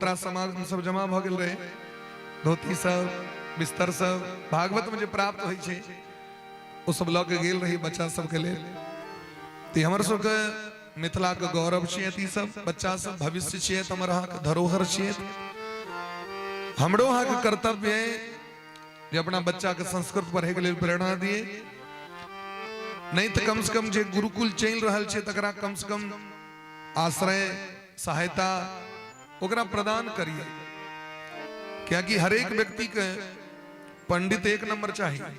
सामान सब जमा भऽ गेल रहै, धोती सब, बिस्तर सब, भागवत में जे प्राप्त होइ छै ओ सब लऽ के गेल रही बच्चा सबके लेल। तऽ हमर सबके मिथिला के गौरव छियै ई सब बच्चा सब, भविष्य छियै, हमर अहाँके धरोहर छियै। हमरो अहाँके कर्तव्य है जे अपना बच्चा के संस्कृत पढ़े के लेल प्रेरणा दिए, नहीं तो कम से कम जे गुरुकुल चलि रहल छै तकरा कम से कम आश्रय सहायता ओकरा प्रदान करिए। कियाकि हरेक व्यक्ति के पंडित एक नंबर चाहिए,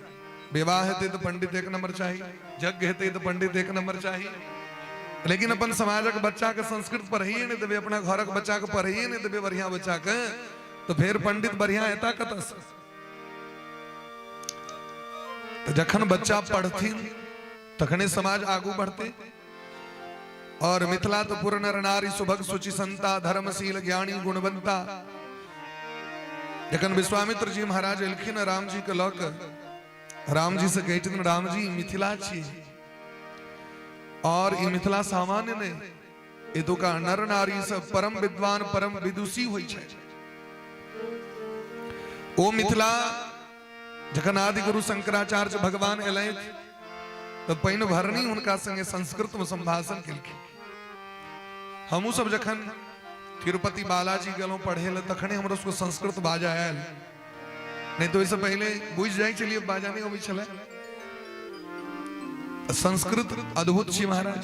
विवाह हेतै तो पंडित एक नंबर चाहिए, यज्ञ हेतै तो पंडित एक नंबर चाहिए, लेकिन अपन समाजक बच्चा के संस्कृत पढ़ाइए नहीं देबै, अपना घरक बच्चा के पढ़ाइए नहीं देबै बढ़िया बच्चा के, तो फिर पंडित बढ़िया हेता कतऽ से? तो जखन बच्चा पढ़थिन तखने समाज आगू बढ़ते। और मिथिला तो पुर नर नारी सुभग सुचि संता, धर्मशील ज्ञानी गुणवंता। जखन विश्वामित्र जी महाराज एलखिन राम जी के लऽ कऽ, राम जी से कहै छथिन राम जी मिथिला छी और ई मिथिला सामान्य नहि, एतुका नर नारी सब परम विद्वान परम विदुषी होइ छै। ओ मिथिला जखन आदि गुरु शंकराचार्य भगवान एलथि तऽ पानि भरनी हुनका संगे संस्कृत में संभाषण केलखिन। हमहूँ सब जखन तिरुपति बालाजी गेलहुँ पढ़े लए तखने हमरो सबके संस्कृत बाजा आयल, नहीं तो ओहिसँ पहिले बुझि जाइ छलियै, बाजा नहि अबै छलै। संस्कृत अद्भुत छी महाराज।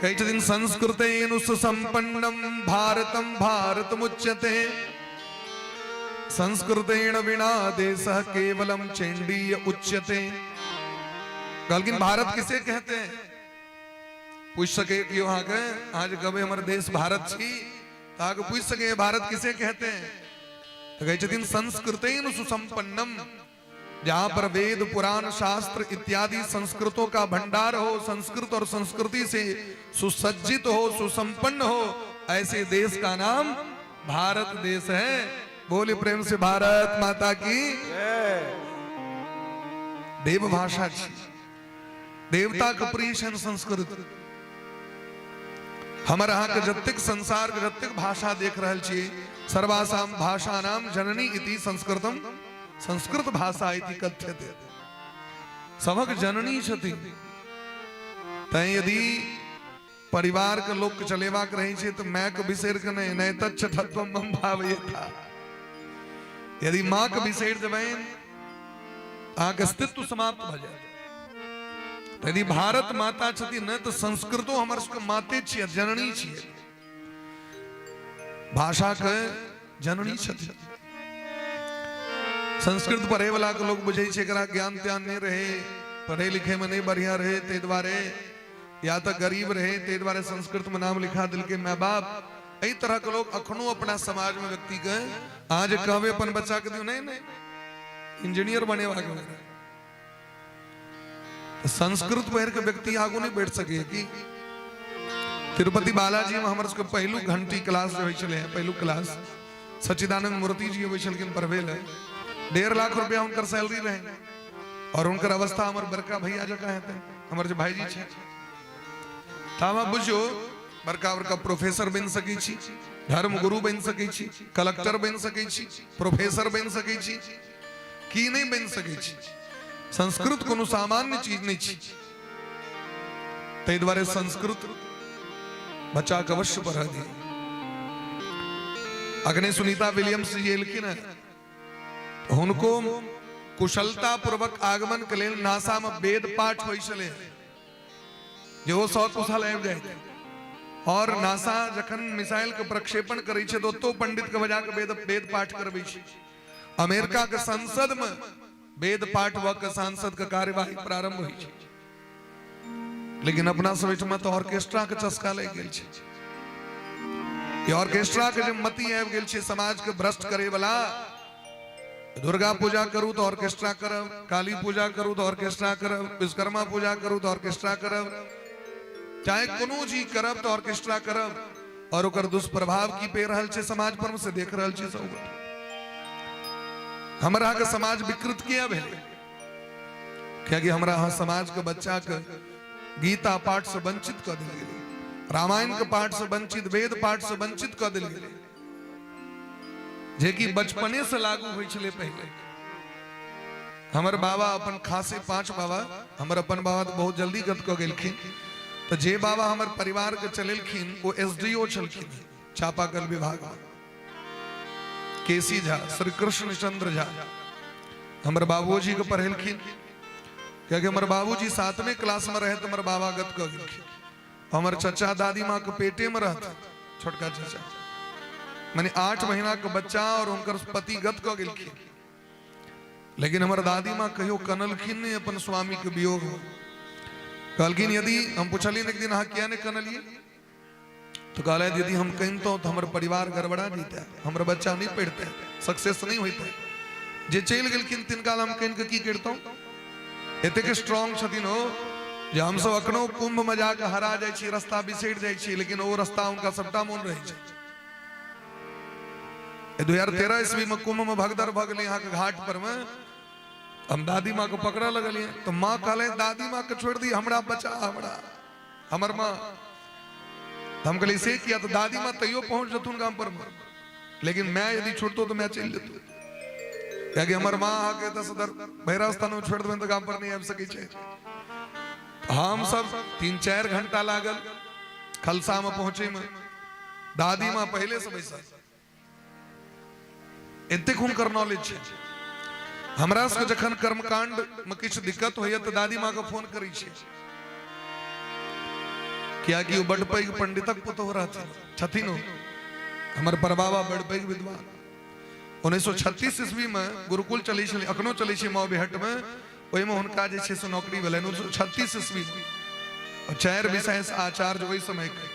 कहै छथिन संस्कृतेन सुसंपन्नम भारतम भारतमुच्यते, संस्कृतेन विना देशः केवलम चेंडीय उच्यते। कहलखिन भारत किसे कहते हैं? पूछ सके कि वहां के आज कभी हमारे देश भारत छी तो आगे पूछ सके भारत किसे कहते हैं? तो कहै छथिन संस्कृतेन सुसंपन्नम, जहां पर वेद पुराण शास्त्र इत्यादि संस्कृतों का भंडार हो, संस्कृत और संस्कृति से सुसज्जित हो, सुसंपन्न हो, ऐसे देश का नाम भारत देश है। बोले प्रेम से भारत माता की। देव भाषा छी, देवता के प्रिय छनि संस्कृत। हमर अहाँके जतेक संसार के जतेक भाषा देख रहल छी, सर्वासाम भाषा नाम जननी इति संस्कृतम, संस्कृत भाषा इति कथ्यते, सभक जननी छथिन। तैं यदि परिवार के लोक के चलेबाक रहै छै तऽ माय के बिसरि के नहि, नहि तच्छठत्वम मम भावयेथा। यदि माँ के बिसरि देबनि अहाँके अस्तित्व समाप्त भऽ जायत। यदि भारत माता छथिन ने तऽ संस्कृतो हमर सबके माते छियै, जननी छियै, भाषा के जननी छथिन। संस्कृत पढ़े वाला के लोग बुझै छै एकरा ज्ञान त्यान नहि रहे, पढ़े लिखे में नहीं बढ़िया रहे ताहि दुआरे, या तऽ गरीब रहे ताहि दुआरे संस्कृत में नाम लिखा देलकै माय बाप। एहि तरह के लोग अखनो अपना समाज में व्यक्ति के अहाँ जे कहबै अपन बच्चा के दियौ, नहीं नहीं इंजीनियर बनेबाक है। संस्कृत पढ़ के व्यक्ति आगू नहीं बैठ सके कि तिरुपति बालाजी में हमर सबके पहिलू घंटी क्लास जे होइ छलै, पहिलू क्लास सच्चिदानंद मूर्ति जी अबै छलखिन पढ़बै लए। 1.5 लाख रुपया हुनकर सैलरी रहे और हुनकर अवस्था हमर बड़का भैया जकाँ हेतै, हमर जे भाईजी छै। तऽ अहाँ बुझियौ बड़का बड़का प्रोफेसर बनि सकै छी, धर्म गुरु बनि सकै छी, कलेक्टर बनि सकै छी, प्रोफेसर बनि सकै छी, की नहि बनि सकै छी। संस्कृत कोनो सामान्य चीज नहि छी, ताहि दुआरे संस्कृत बच्चा के अवश्य पढ़ दिए। अखने सुनीता विलियम्स जी एलखिन हँ, हुनको कुशलता पूर्वक आगमन के लेल नासा में वेद पाठ होइ छलै जे ओ सकुशल आबि जाइत। और नासा जखन मिसाइल के प्रक्षेपण करै छै तऽ ओतौ पंडित के बजा के वेद वेद पाठ करबै छै। अमेरिका के संसद में वेद पाठ भऽ के सांसद के कार्यवाही प्रारंभ होइ छै। लेकिन अपना सब एहिठमा तऽ ऑर्केस्ट्रा के चस्का लागि गेल छै। ई ऑर्केस्ट्रा के जे मति आबि गेल छै समाज के भ्रष्ट करे वाला। दुर्गा पूजा करू तऽ ऑर्केस्ट्रा करब, काली पूजा करू तऽ ऑर्केस्ट्रा करब, विश्वकर्मा पूजा करू तऽ ऑर्केस्ट्रा करब, चाहे कोनो चीज करब तऽ ऑर्केस्ट्रा करब। और ओकर दुष्प्रभाव की पड़ि रहल छै समाज पर से देख रहल छी सब। हमरा अहाँके समाज विकृत किया भेलै? कियाकि हमरा अहाँ समाज के बच्चा के गीता पाठ से वंचित कऽ देल गेलै। रामायण के पाठ से वंचित, वेद पाठ से वंचित कऽ देल गेलै, जेकि बचपने से लागू होइ छलै। पहिले हमर बाबा अपन खासे 5 बाबा, हमर अपन बाबा तऽ बहुत जल्दी गत कऽ गेलखिन, तऽ जे बाबा हमर परिवार के चलेलखिन ओ SDO छलखिन चापाकल विभाग में, केसी झा, श्री कृष्ण चंद्र झा हमर बाबूजी के पढ़ेलखिन, कियाकि हमर बाबूजी 7वीं क्लास में रहे तऽ हमर बाबा गत कऽ गेलखिन। हमर चचा दादी माँ के पेटे में रहते, छोटका चचा, माने 8 महीना के बच्चा और उनकर पति गत कऽ गेलखिन, लेकिन हमर दादी माँ कहियो कनलखिन नहीं अपन स्वामी के वियोग में। कहलखिन यदि हम पुछलियन एक दिन अहाँ किया नहीं कनलिए, तो कहले यदि हम कनितहुँ तो हमर परिवार गड़बड़ा जैते, हमर बच्चा नहीं पढ़ते, सक्सेस नहीं होते, जे चलि गेलखिन तिनका हम कनि के की करितहुँ। एतेक स्ट्रांग छथिन ओ जे हमसब अखनो कुंभ में जाके हरा जाइ छी, रास्ता बिसरि जाइ छी, लेकिन ओ रास्ता हुनका सबटा मोन रहै छै। 2013 ईस्वी में कुंभ में भगदड़ भऽ गेलै अहाँके घाट पर में, हम दादी माँ के पकड़ऽ लगलियै तऽ माँ कहलै दादी माँ के छोड़ि दी, हमरा बचा, हमरा हमर माँ। हम कहलियै से किया, तऽ दादी माँ तैयो पहुँच जेथुन गाम पर में, लेकिन मैं यदि छूटतो तो मैं चलि जेतौ, कियाकि हमर माँ अहाँके एतऽ सदर भैरव स्थान में छोड़ि देबनि तऽ गाम पर नहि आबि सकै छै। हम सब 3-4 घंटा लागल खलसा में पहुँचे में, दादी माँ पहले से बैसल, एतेक हुनकर नॉलेज छै। हमरा सबके जखन कर्मकांड में किछु दिक्कत होइए तऽ दादी माँ के फोन करै छियै, कियाकि ओ बड पैघ पंडितक पुतोह रहथिन, छथिन ओ हमर परबाबा बड पैघ विद्वान। 1936 ईस्वी में गुरुकुल चलै छलै, अखनो चलै छै माओ बेहट में, ओहिमे हुनका जे छै से नौकरी भेलनि 1936 ईस्वी में, और 4 विषय से आचार्य ओहि समय के,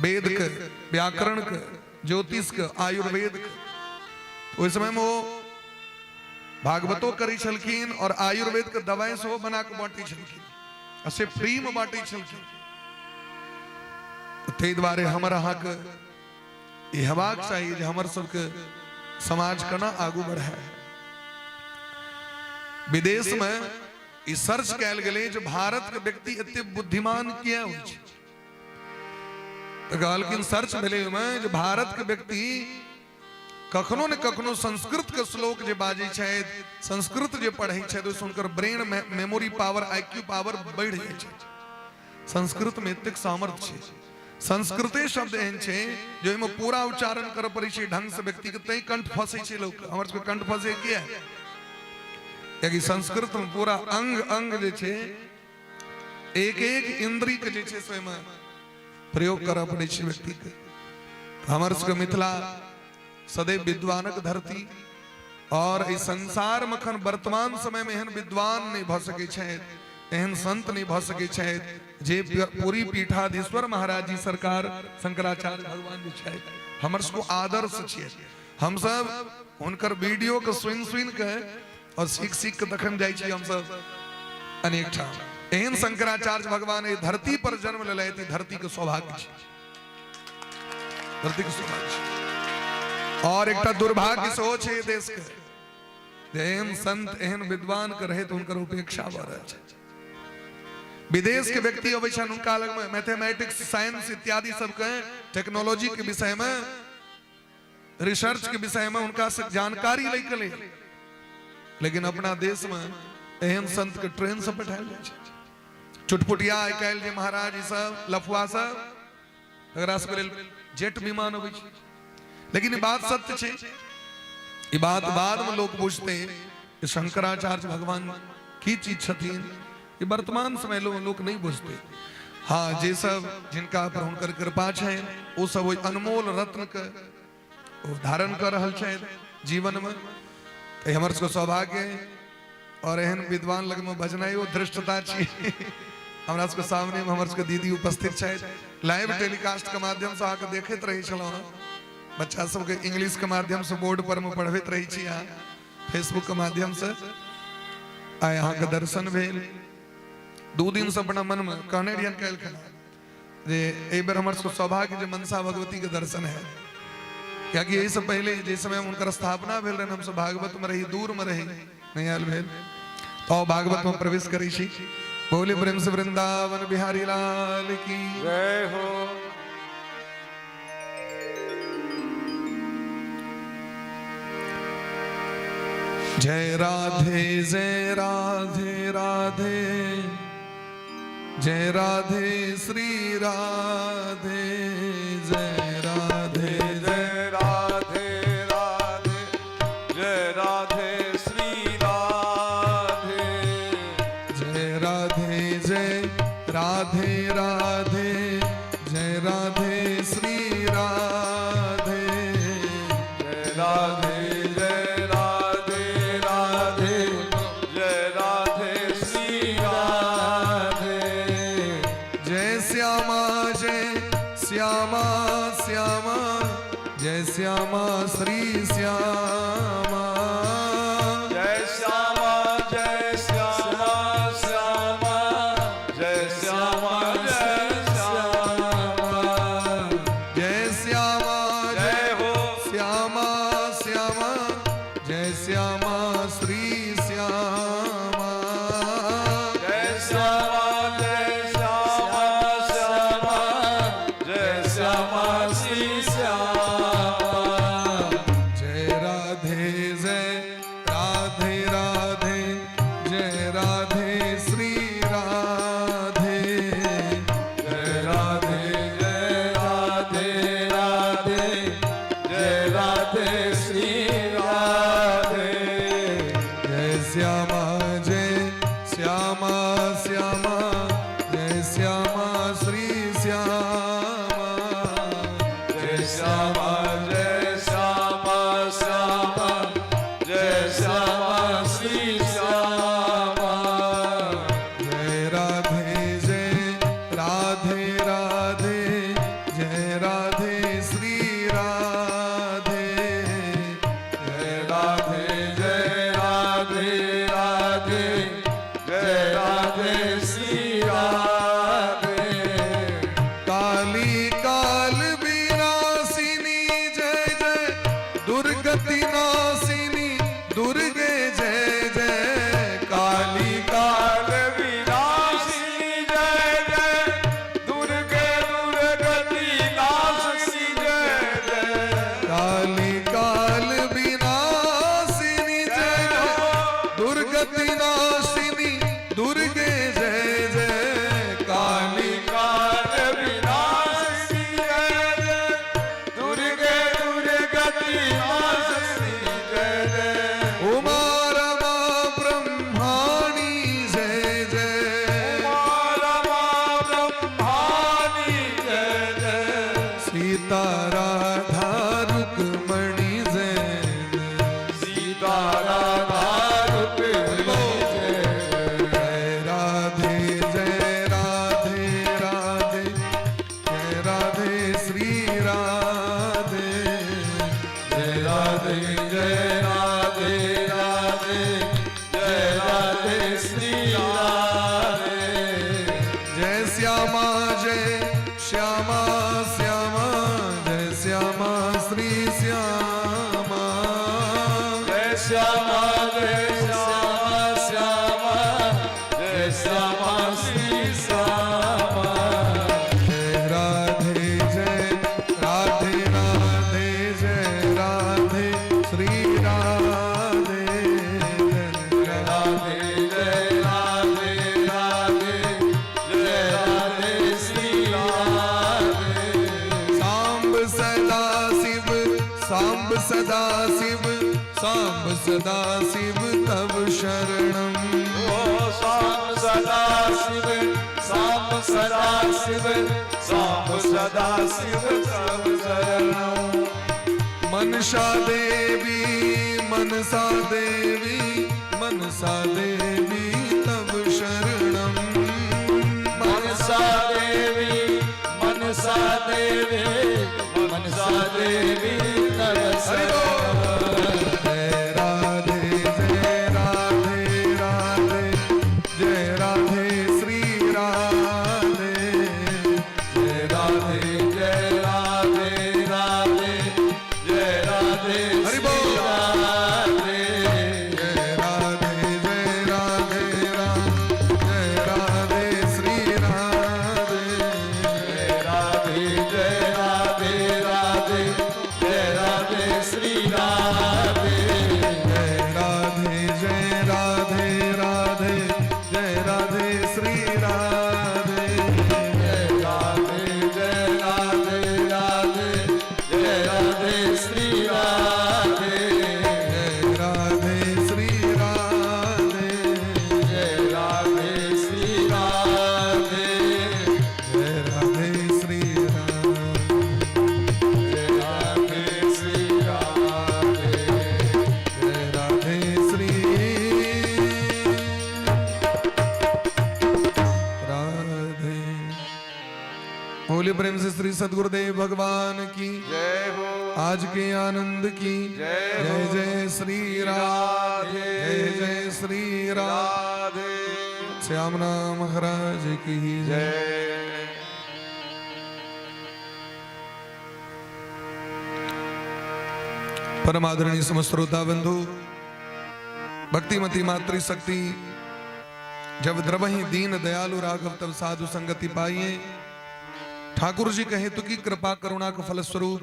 वेद के, व्याकरण के, ज्योतिष के, आयुर्वेद के। ओहि समय में ओ भागवतो करै छलखिन और आयुर्वेद के दवाई सेहो बना के बांटै छलखिन, आ से फ्री में बांटै छलखिन। ताहि दुआरे हमर अहाँके ई हेबाक चाही जे हमर सबके समाज केना आगू बढ़ाए। विदेश में ई सर्च कयल गेलै जे भारत के व्यक्ति एते बुद्धिमान किया होइ छै, तऽ कहलखिन सर्च भेलै ओहिमे जे भारत के व्यक्ति कखनो ने कखनो संस्कृत के श्लोक जे बाजै छथि, संस्कृत जे पढ़ै छथि, ओहिसँ हुनकर brain memory power, IQ power बढ़ि जाइ छै। संस्कृत में एतेक सामर्थ्य छै, संस्कृते शब्द एहन छै जे ओहिमे पूरा उच्चारण करऽ पड़ै छै ढंग से व्यक्ति के, तैं कंठ फंसै छै लोक। हमर सबके कंठ फंसै किया? कियाकि संस्कृत में पूरा अंग अंग जे छै, एक एक इंद्री के जे छै से ओहिमे प्रयोग करऽ पड़ै छै व्यक्ति के। हमर सबके मिथिला सदैव विद्वानक धरती, और एहि संसार में अखन वर्तमान समय में एहन विद्वान नहीं भऽ सकै छथि, एहन संत नहीं भऽ सकै छथि जे पूरी पीठाधीश्वर महाराज जी सरकार शंकराचार्य भगवान जी छथि, हमर सबके आदर्श छियै। हमसब हुनकर वीडियो के सुनि सुनि के और सीख सीख के तखन जाइ छी हमसब अनेक ठाम। एहन शंकराचार्य भगवान एहि धरती पर जन्म लेलथि, धरती के सौभाग्य छै, धरती के सौभाग्य छै। और एकटा दुर्भाग्य सेहो छै एहि देश के, जे एहन संत एहन विद्वान के रहैत हुनकर उपेक्षा भऽ रहल छै। विदेश के व्यक्ति अबै छनि हुनका लग में मैथमेटिक्स, साइंस इत्यादि सबके टेक्नोलॉजी के विषय में, रिसर्च के विषय में हुनका से जानकारी लै के लेल, लेकिन अपना देश में एहन संत के ट्रेन से पठायल जाइ छै। चुटपुटिया आइ काल्हि जे महाराज ई सब लफुआ सब, एकरा सबके लेल जेट विमान अबै छै। लेकिन ई बात सत्य छै, ई बात बाद में लोग बुझते कि शंकराचार्य भगवान की चीज छथिन, ई वर्तमान समय लोग नहीं बुझते। हाँ, जे सब जिनका पर हुनकर कृपा छै, ओ सब ओहि अनमोल रत्न के ओ धारण कर रहल छथि जीवन में। तऽ हमर सबके सौभाग्य और एहन विद्वान लग में बजनाइ ओ धृष्टता छी। हमरा सबके सामने में हमर सबके दीदी उपस्थित छथि। लाइव टेलीकास्ट के माध्यम से अहाँके देखैत रहै छलहुँ हँ, बच्चा सबके इंग्लिश के माध्यम से बोर्ड पर में पढ़बैत रहै छी अहाँ फेसबुक के माध्यम से। आइ अहाँके दर्शन भेल। 2 दिन से अपना मन में कहने रहियन काल्हि खना जे एहि बेर हमर सबके सौभाग्य जे मनसा भगवती के दर्शन है, कियाकि एहि से पहले जे समय हुनकर स्थापना भेल रहनि हमसब भागवत में रही, दूर में रही, नहीं आयल भेल। तो भागवत में प्रवेश करै छी। बोले प्रेम से वृंदावन बिहारी लाल की जय हो। जय राधे जय राधे राधे जय राधे श्री राधे जय राधे जय राधे राधे जय राधे श्री राधे। जय राधे जय राधे राधे जय राधे श्री राधे। जय राधे जय राधे राधे जय राधे श्री राधे। जय श्यामा जय श्यामा श्यामा जय श्यामा श्री श्यामा। जय श्यामा जय श्यामा श्यामा जय श्यामा जय श्यामा। जय श्यामा जय जय हो। श्यामा श्यामा जय श्यामा श्री श्यामा। जय श्यामा जय श्यामा श्यामा जय श्यामा श्री श्यामा। जय राधे जय राधे राधे जय राधे श्री राधे। जय राधे जय राधे राधे जय राधे श्री राधे। जय श्यामा जय श्यामा श्यामा जय श्यामा श्री श्यामा। जय श्यामा जय श्यामा श्यामा जय श्यामा श्री श्यामा। जय राधे जय राधे राधे जय राधे श्री राधे। जय राधे जय राधे राधे जय राधे श्री राधे। काली काल विनाशिनी जय जय दुर्गति नाशिनी दुर्गे जय जय काली काल विनाशिनी जय जय दुर्गे दुर्गति नाशिनी जय जय। काली काल विनाशिनी जय जय दुर्गति नाशिनी दुर्गे जय जय काली काल विनाशिनी जय जय दुर्गे दुर्गति नाशिनी जय जय। उमा रमा ब्रह्माणी जय जय उमा रमा ब्रह्माणी जय जय। सीता राधा रुक्मणी जय जय। सीता राधा रुक्मिणी जय जय राधे जय राधे राधे जय राधे श्री राधे। जय राधे जय राधे राधे जय राधे श्री राधे। जय श्यामा जय श्यामा श्यामा जय श्यामा श्री श्यामा। जय श्यामा जय श्यामा श्यामा जय श्यामा श्री श्यामा। जय राधे जय राधे राधे जय राधे श्री राधे। जय राधे जय राधे राधे जय राधे श्री राधे। सांब सदा शिव सांब सदा शिव सांब सदा शिव तव शरणम। ओ साम सदा शिव साम सदा शिव साम सदा शिव तव शरणम। मनसा देवी मनसा देवी मनसा देवी तव शरणम। मनसा देवी मनसा देवी मनसा देवी तव शरणम। जय राधे जय राधे राधे जय राधे श्री राधे। जय राधे जय राधे राधे जय राधे हरि श्री बोल। राधे। जय राधे जय राधे बोलिए प्रेम से श्री सदगुरुदेव भगवान की जय हो। आज के आनंद की जय। जय जय श्री राधे, जय जय श्री राधे। श्याम नाम महाराज की जय। जय। परम आदरणीय समस्त श्रोता बंधु, भक्तिमती मातृशक्ति, जब द्रवहि दीन दयालु राघव तब साधु संगति पाइए। ठाकुर जी कहे तो की कृपा करुणा का फलस्वरूप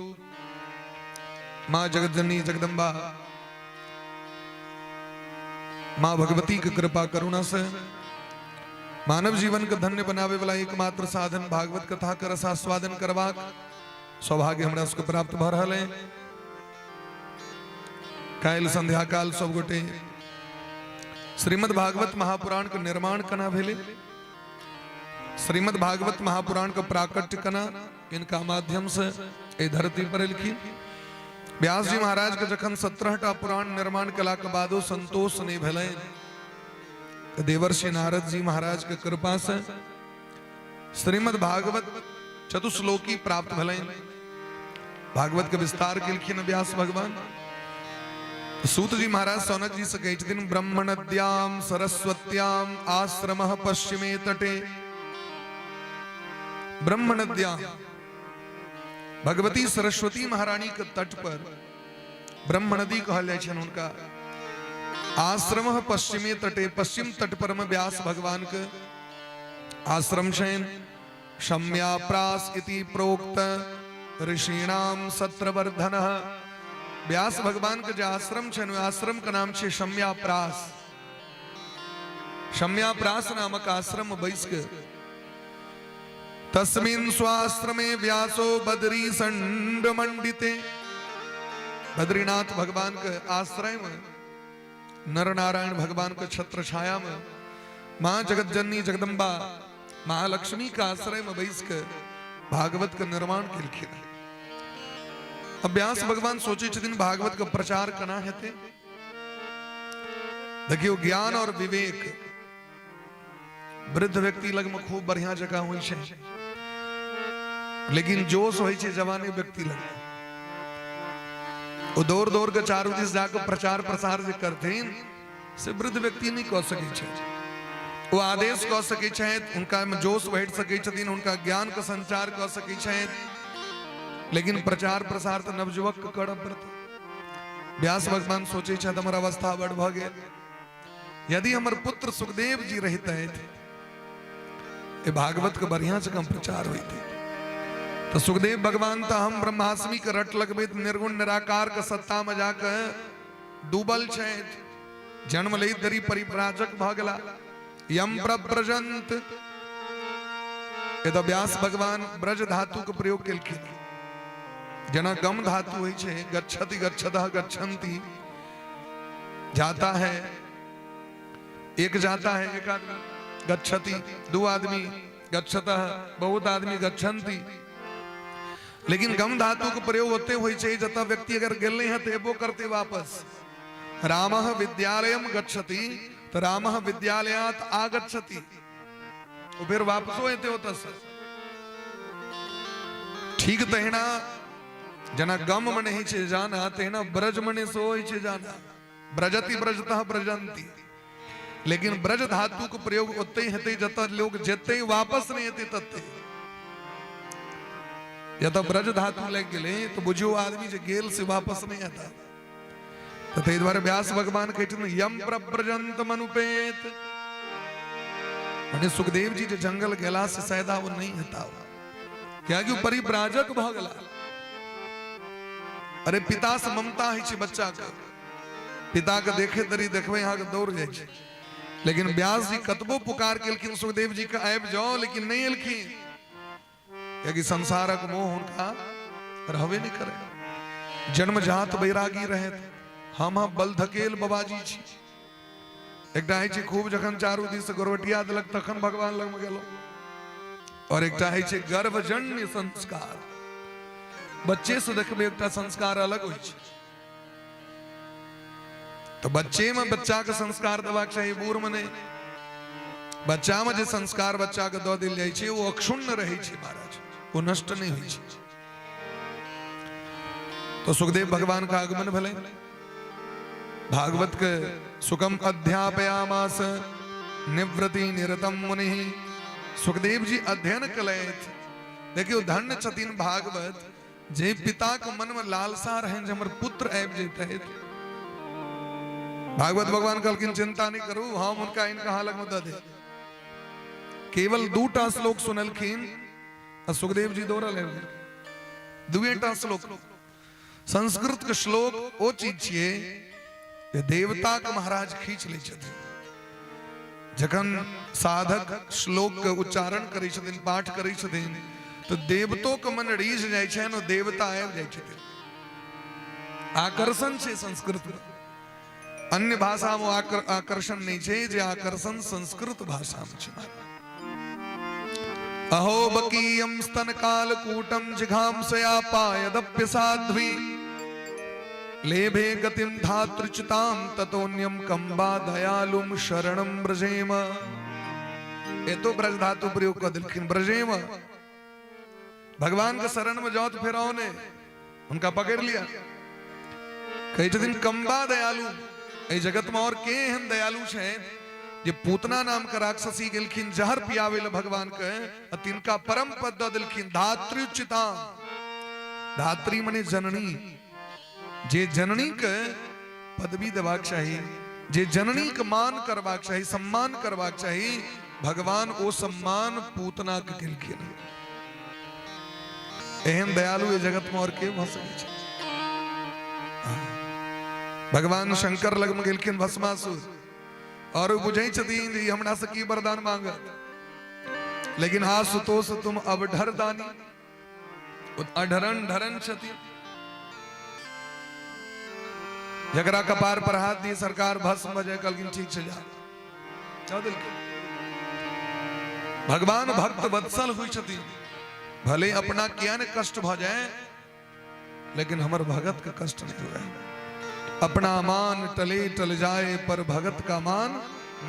माँ जगतजननी जगदम्बा माँ भगवती की कृपा करुणा से मानव जीवन के धन्य बनावे वाला एकमात्र साधन भागवत कथा का रसास्वादन करवाक सौभाग्य हमरा सबके प्राप्त भ रहल है। काल्हि संध्या काल सब गोटे श्रीमद् भागवत महापुराण के निर्माण कना भेलै, श्रीमद् भागवत महापुराण के प्राकट्य कना इनका माध्यम से एहि धरती पर एलखिन। व्यास जी महाराज के जखन 17 टा पुराण निर्माण कला के बादो संतोष नहीं भेलै, तऽ देवर्षि नारद जी महाराज के कृपा से श्रीमद् भागवत चतुश्लोकी प्राप्त भेलै। भागवत के विस्तार केलखिन व्यास भगवान। सूत जी महाराज सौनक जी से कहै छथिन, ब्रह्मणद्याम सरस्वत्याम आश्रम पश्चिमे तटे। ब्रह्मणद्याम भगवती सरस्वती महारानी के तट पर ब्रह्म नदी कहल जाइ छनि हुनका। आश्रम पश्चिमे तटे, पश्चिम तट पर में व्यास भगवान के आश्रम छनि। शम्याप्रास इति प्रोक्त ऋषीणाम सत्रवर्धन। व्यास भगवान के जे आश्रम छनि ओहि आश्रम के नाम छै शम्याप्रास। शम्याप्रास नामक आश्रम बैस के तस्मिन् स्वाश्रमे व्यासो बद्री संड मंडिते। बद्रीनाथ भगवान के आश्रय में नर नारायण भगवान के छत्र छाया में मां जगतजननी जगदम्बा महालक्ष्मी के आश्रय में बैस के भागवत के निर्माण केलखिन। अब व्यास भगवान सोचे छथिन भागवत के प्रचार केना हेतै। देखियो, ज्ञान और विवेक वृद्ध व्यक्ति लग में खूब बढ़िया जगह होइ छै, लेकिन जोश होइ छै जवानी व्यक्ति लग। ओ दौड़ दौड़ के चारू दिस जाके प्रचार प्रसार जे करथिन से वृद्ध व्यक्ति नहीं कऽ सकै छै। ओ आदेश कऽ सकै छथि, हुनका में जोश बढ़ि सकै छथिन, हुनका ज्ञान के संचार कऽ सकै छथि, लेकिन प्रचार प्रसार तऽ नवयुवक के करऽ पड़तै। व्यास भगवान सोचै छथि हमर अवस्था बड़ भऽ गेल, यदि हमर पुत्र सुखदेव जी रहितथि ए भागवत के बढ़िया से कम प्रचार होइतै। तो सुखदेव भगवान तो हम ब्रह्मास्मि के रट लगबैत निर्गुण निराकार के सत्ता में जाके डूबल छथि। जन्म लैत धरि परिव्राजक भऽ गेला। यम प्रव्रजंत, ए तो व्यास भगवान ब्रज धातु के प्रयोग केलखिन। जेना गम धातु होइ छै, गच्छति गच्छतः गच्छन्ति, जाता है एक, जाता है एक आदमी गच्छति, दो आदमी गच्छतः, बहुत आदमी गच्छन्ति। लेकिन गम धातु के प्रयोग होते होइ छै जतऽ व्यक्ति अगर गेल नहीं है तो एबो करते वापस। रामः विद्यालयम गच्छति तो रामः विद्यालयात आगच्छति, वो फिर वापसो एते ओतऽ से। ठीक तहिना जेना गम में नहीं छै जाना, तहिना ब्रज में सेहो होइ छै जाना। ब्रजति ब्रजतः ब्रजंती। लेकिन ब्रज धातु के प्रयोग ओते हेतै जतऽ लोग जेतै वापस नहीं हेतै तते। जतऽ ब्रज धातु लागि गेलै तो बुझियौ आदमी जे गेल से वापस नहीं आता। तऽ ताहि दुआरे व्यास भगवान कहै छथिन यम प्रव्रजंत मनुपेत, माने सुखदेव जी जे जंगल गेला से शायद वो नहीं हेता, कियाकि ओ परिव्राजक भऽ गेला। अरे पिता से ममता होइ छै बच्चा के, पिता के देखे तरी देखबै अहाँके दौड़ जाइ छै। लेकिन व्यास जी कतबो पुकार केलखिन सुखदेव जी के आबि जाओ, लेकिन नहीं एलखिन, कियाकि संसारक मोह हुनका रहबे नहीं करे। जन्मजात बैरागी रहे, हम बल धकेल बाबाजी छी। एकटा होइ छै खूब जखन चारू दिस गोरवटिया देलक तखन भगवान लग में गेलहुँ, और एकटा होइ छै गर्भजन्य संस्कार। बच्चे से देखबै एकटा संस्कार अलग होइ छै। तो बच्चे में बच्चा के संस्कार देबाक चाही, बूढ़ में नहीं। बच्चा में जे संस्कार बच्चा के दऽ देल जाइ छै ओ अक्षुण्ण रहै छै महाराज। ओ नष्ट नहि होइ छै। तो सुखदेव भगवान का आगमन भेलै, भागवत के सुखम अध्यापयामास निवृत्ति निरतम मुनि। सुखदेव जी अध्ययन कलथि। देखियो धन्य छथिन भागवत जे पिता के मन में लालसा रहनि जे हमर पुत्र आबि जैतथि। भागवत भगवान कहलखिन चिंता नहीं करू, हम हुनका इनका हालक में दऽ देब। केवल दूटा श्लोक सुनलखिन आ सुखदेव जी दौड़ल आबि गेलखिन। दुएटा श्लोक, संस्कृत के श्लोक ओ चीज छियै जे देवता के महाराज खींच लै छथिन। जखन साधक श्लोक के उच्चारण करै छथिन, पाठ करै छथिन, तऽ देवतो के मन रीझ जाइ छनि, ओ देवता आबि जाइ छथिन। आकर्षण छै संस्कृत में, अन्य भाषा में आकर्षण नहीं छै जे आकर्षण संस्कृत भाषा में छै। अहो बकीयम स्तन कालकूटम जिघांसया पायदप्य साध्वी लेभे गतिम धातृचिताम ततोन्यम कंबा दयालुम शरणम ब्रजेम। एतो ब्रज धातु प्रयोग कऽ देलखिन, ब्रजेम। भगवान के शरण में जाओ तो फिर आओ ने उनका पकड़ लिया। कहै छथिन कंबा दयालु, एहि जगत में और के एहन दयालु छै जे पूतना नाम के राक्षसी गेलखिन जहर पियावे ले भगवान के आ तिनका परम पद दऽ देलखिन धातृचिता। धात्री मने जननी, जे जननी के पदवी देबाक चाही, जे जननी के मान करबाक चाही, सम्मान करबाक चाही, भगवान ओ सम्मान पूतना के केलखिन। एहन दयालु ए जगत में और के भऽ सकै छै? भगवान शंकर लग में गेलखिन भस्मासुर और ओ बुझै छथिन जे ई हमरा से की वरदान मांगत, लेकिन आशुतोष तुम अवढर दानी, अढरन ढरन छथिन, जकरा कपार पर हाथ दिए सरकार भस्म भऽ जाय, कहलखिन ठीक छै जा। देलखिन। भगवान भक्त वत्सल हुई छथिन, भले अपना किया ने कष्ट भऽ जाए लेकिन हमर भगत के कष्ट नहीं हुए। अपना मान टले टल जाए पर भगत का मान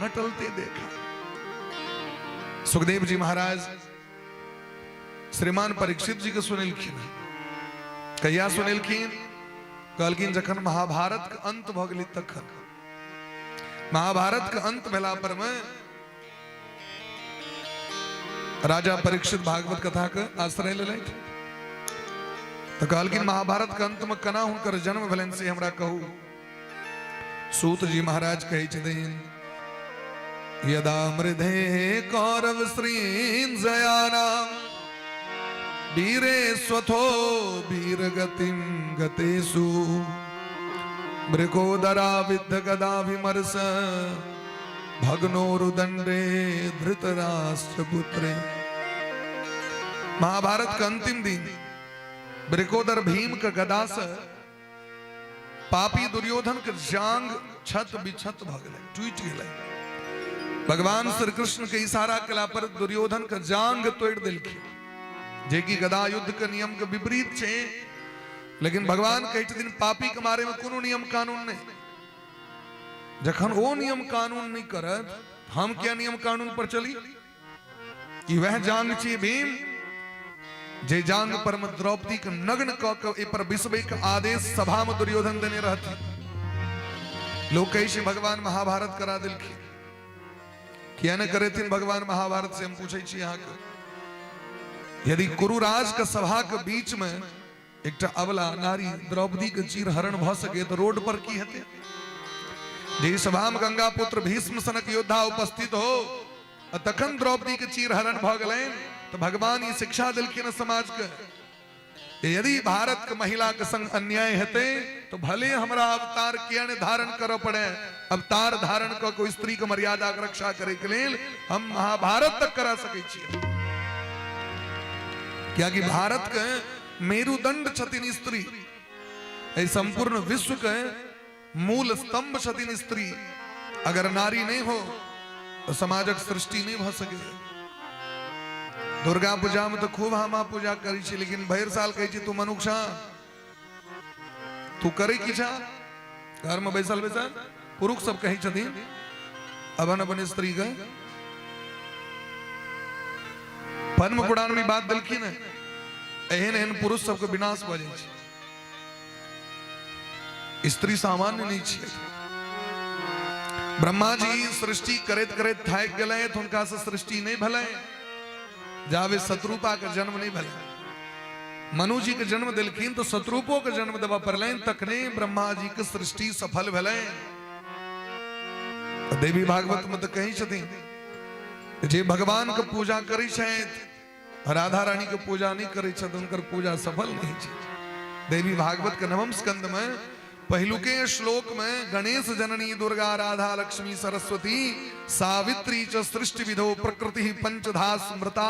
न टलते देखा। सुखदेव जी महाराज श्रीमान परीक्षित जी के सुनेलखिन। कहिया सुनेलखिन? कहलखिन जखन महाभारत के अंत भऽ गेलै तखन। महाभारत के अंत भेला पर में राजा परीक्षित भागवत कथा के आश्रय लेलथि। तो कहलखिन महाभारत के अंत में केना हुनकर जन्म भेलनि से हमरा कहू। सूत जी महाराज कहै छथिन यदा मृधे कौरव श्रींजयानाम वीरे स्वथो वीर गतिम गतेषु मृगोदरा विद्ध गदा विमर्श भग्नोरुदंडे धृतराष्ट्र पुत्रे। महाभारत के अंतिम दिन वृकोदर भीम के गदा से पापी दुर्योधन के जांग छत बिछत भऽ गेलै, टूटि गेलै। भगवान श्री कृष्ण के इशारा केला पर दुर्योधन के जांग तोड़ि देलखिन, जे कि गदा युद्ध के नियम के विपरीत छै, लेकिन भगवान कहै छथिन पापी के मारे में कोनो नियम कानून नहीं। जखन ओ नियम कानून नहीं करत, हम क्या नियम कानून पर चली? ई वह जांग छी भीम जे जांग पर में द्रौपदी के नग्न क के एहि पर बिसबै के आदेश सभा में दुर्योधन देने रहथिन। लोग कहै छै भगवान महाभारत करा देलखिन, किया ने करेथिन भगवान महाभारत से हम पूछै छी अहाँके। यदि कुरुराज के सभा के बीच में एकटा अबला नारी द्रौपदी के चीर हरण भऽ सके तऽ रोड पर की हेतै? जे सभा में गंगा पुत्र भीष्म सनक योद्धा उपस्थित हो आ तखन द्रौपदी के चीर हरण भऽ गेलनि तऽ भगवान ई शिक्षा देलखिन समाज के, यदि भारत के महिला के संग अन्याय हेतै तो भले हमरा अवतार किया ने धारण करऽ पड़े, अवतार धारण कऽ के स्त्री के मर्यादा के रक्षा करे के लेल हम महाभारत तक करा सकै छियै। कियाकि भारत के मेरुदंड छथिन स्त्री, एहि संपूर्ण विश्व के मूल स्तंभ छथिन स्त्री। अगर नारी नहीं हो तो समाजक सृष्टि नहीं भऽ सकै। दुर्गा पूजा में तो खूब हम पूजा करै छी, लेकिन भरि साल कहै छी तू मनुख छा, तू करै की छा? घर में बैसल बैसल पुरुष सब कहै छथिन अपन अपन स्त्री के। पद्म पुराण में बात देलखिन है। एहन एहन पुरुष सबके विनाश भऽ जाइ छै। स्त्री सामान्य नहि छियै। ब्रह्मा जी सृष्टि करैत करैत थाकि गेलथि, हुनका से सृष्टि नहि भेलै जाबे शत्रुपा के जन्म नहि भेलै। मनु जी के जन्म देलखिन तऽ शत्रुपो के जन्म देबऽ पड़लनि, तखने ब्रह्मा जी के सृष्टि सफल भेलै। देवी भागवत में तऽ कहै छथिन जे भगवान के पूजा करै छथि, राधा रानी के पूजा नहीं करै छथि, हुनकर पूजा सफल नहीं छै। देवी भागवत के नवम स्कंद में पहिलुके श्लोक में गणेश जननी दुर्गा राधा लक्ष्मी सरस्वती सावित्री च सृष्टि विधो प्रकृति पंचधा स्मृता।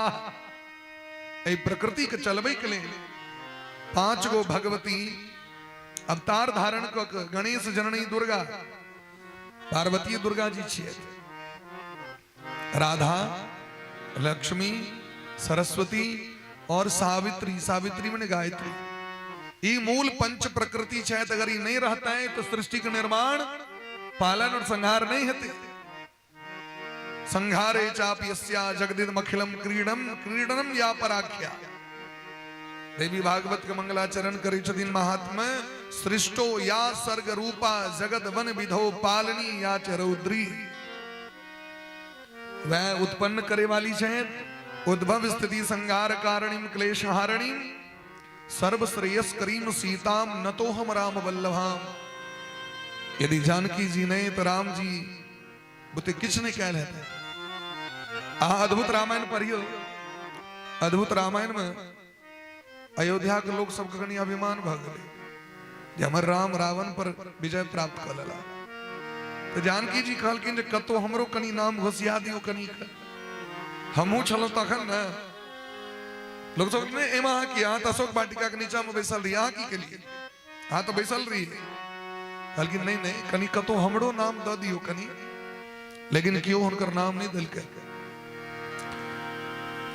एहि प्रकृति के चलबै के लेल 5 गो भगवती अवतार धारण कऽ के, गणेश जननी दुर्गा, पार्वती दुर्गा जी छियै, राधा लक्ष्मी सरस्वती और सावित्री, सावित्री मने गायत्री, ई मूल पंच प्रकृति छै। अगर ई नहीं रहता है तो सृष्टि के निर्माण, पालन और संहार नहीं हेतै। संहारे चापि यस्या जगदिदमखिलम क्रीडम क्रीडनम या पराख्या। देवी भागवत के मंगलाचरण करै छथिन महात्मा, सृष्टो या सर्ग रूपा जगत वन विधो पालनी या च रौद्री। वह उत्पन्न करे वाली छे, उद्भव स्थिति संहार कारणीम क्लेश हारणीम सर्व श्रेयस करीम सीताम नतो हम राम वल्लभाम। यदि जानकी जी नहीं तो राम जी बुते किछ नहीं कैल हेतै। अहाँ अद्भुत रामायण पढ़ियो। अद्भुत रामायण में अयोध्या के लोग सबके कनि अभिमान भऽ गेलै जे हमर राम रावण पर विजय प्राप्त कऽ लेला। तऽ जानकी जी कहलखिन जे कतौ हमरो कनि नाम घोसिया दियौ, कनि हमहूँ छलहुँ तखन ने। लोक सब नहि, एहिमे अहाँ की, अहाँ तऽ अशोक वाटिका के नीचा में बैसल रही, अहाँ की केलियै, अहाँ तऽ बैसल रही। कहलखिन नहीं नहीं, कनि कतौ हमरो नाम दऽ दियौ कनि। लेकिन केओ हुनकर नाम नहि देलकै।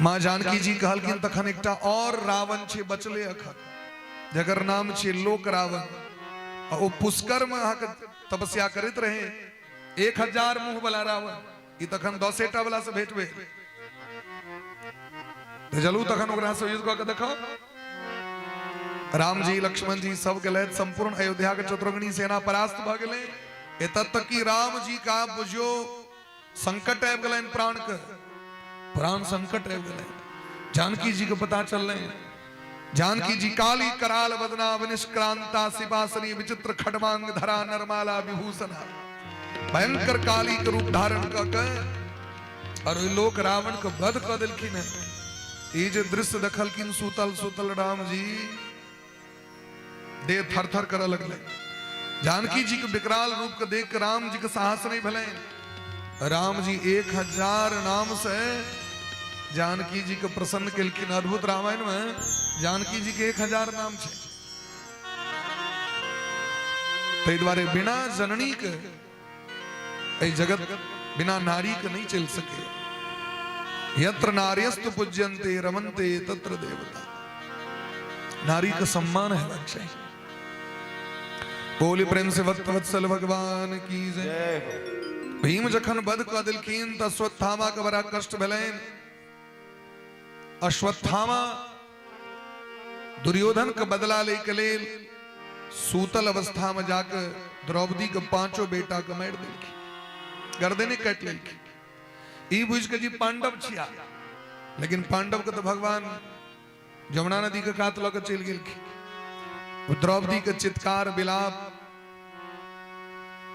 माँ जानकी जी कहलखिन तखन एकटा और रावण छै बचले अखन, जकर नाम छै लोक रावण, आ ओ पुष्कर में अहाँके तपस्या करैत रहे, 1000 मुंह वाला रावण, ई तखन 10टा वाला से भेंट भेल। तऽ चलू तखन ओकरा से युद्ध कऽ के देखो। राम जी लक्ष्मण जी सब गेलथि, संपूर्ण अयोध्या के चतुर्गणी सेना परास्त भऽ गेलै। एतऽ तक कि राम जी का बुझियो संकट आबि गेलनि, प्राण के प्राण संकट आबि गेलनि। जानकी जी के पता चललै। जानकी जी काली कराल वदना विनिष्क्रांता शिवासनी विचित्र खडवांग धरा नरमाला विभूषणा, भयंकर काली के रूप धारण कऽ के और ओहि लोक रावण के वध कऽ देलखिन हेँ। ई जे दृश्य देखलखिन सुतल सुतल राम जी, देह थर थर करऽ लगलै। जानकी जी के विकराल रूप के देख के राम जी के साहस नहीं भेलनि। राम जी 1000 नाम से जानकी जी के प्रसन्न केलखिन। अद्भुत रामायण में जानकी जी के 1000 नाम छै। ताहि दुआरे बिना जननी के एहि जगत, बिना नारी के नहीं चलि सके। यत्र नार्यस्तु पूज्यन्ते रमन्ते तत्र देवता। नारी के सम्मान हेबाक चाही। बोली प्रेम से भक्त वत्सल भगवान की जय। जय हो। भीम जखन वध कऽ देलखिन तऽ अश्वत्थामा के बड़ा कष्ट भेलनि। अश्वत्थामा दुर्योधन के बदला लै के लेल सूतल अवस्था में जाके द्रौपदी के पांचों बेटा के मारि देलखिन, गर्दने काटि लेलखिन, ई बुझि के जी पांडव छिया। लेकिन पांडव के तो भगवान जमुना नदी के कात लऽ के चलि गेलखिन। द्रौपदी के चित्कार विलाप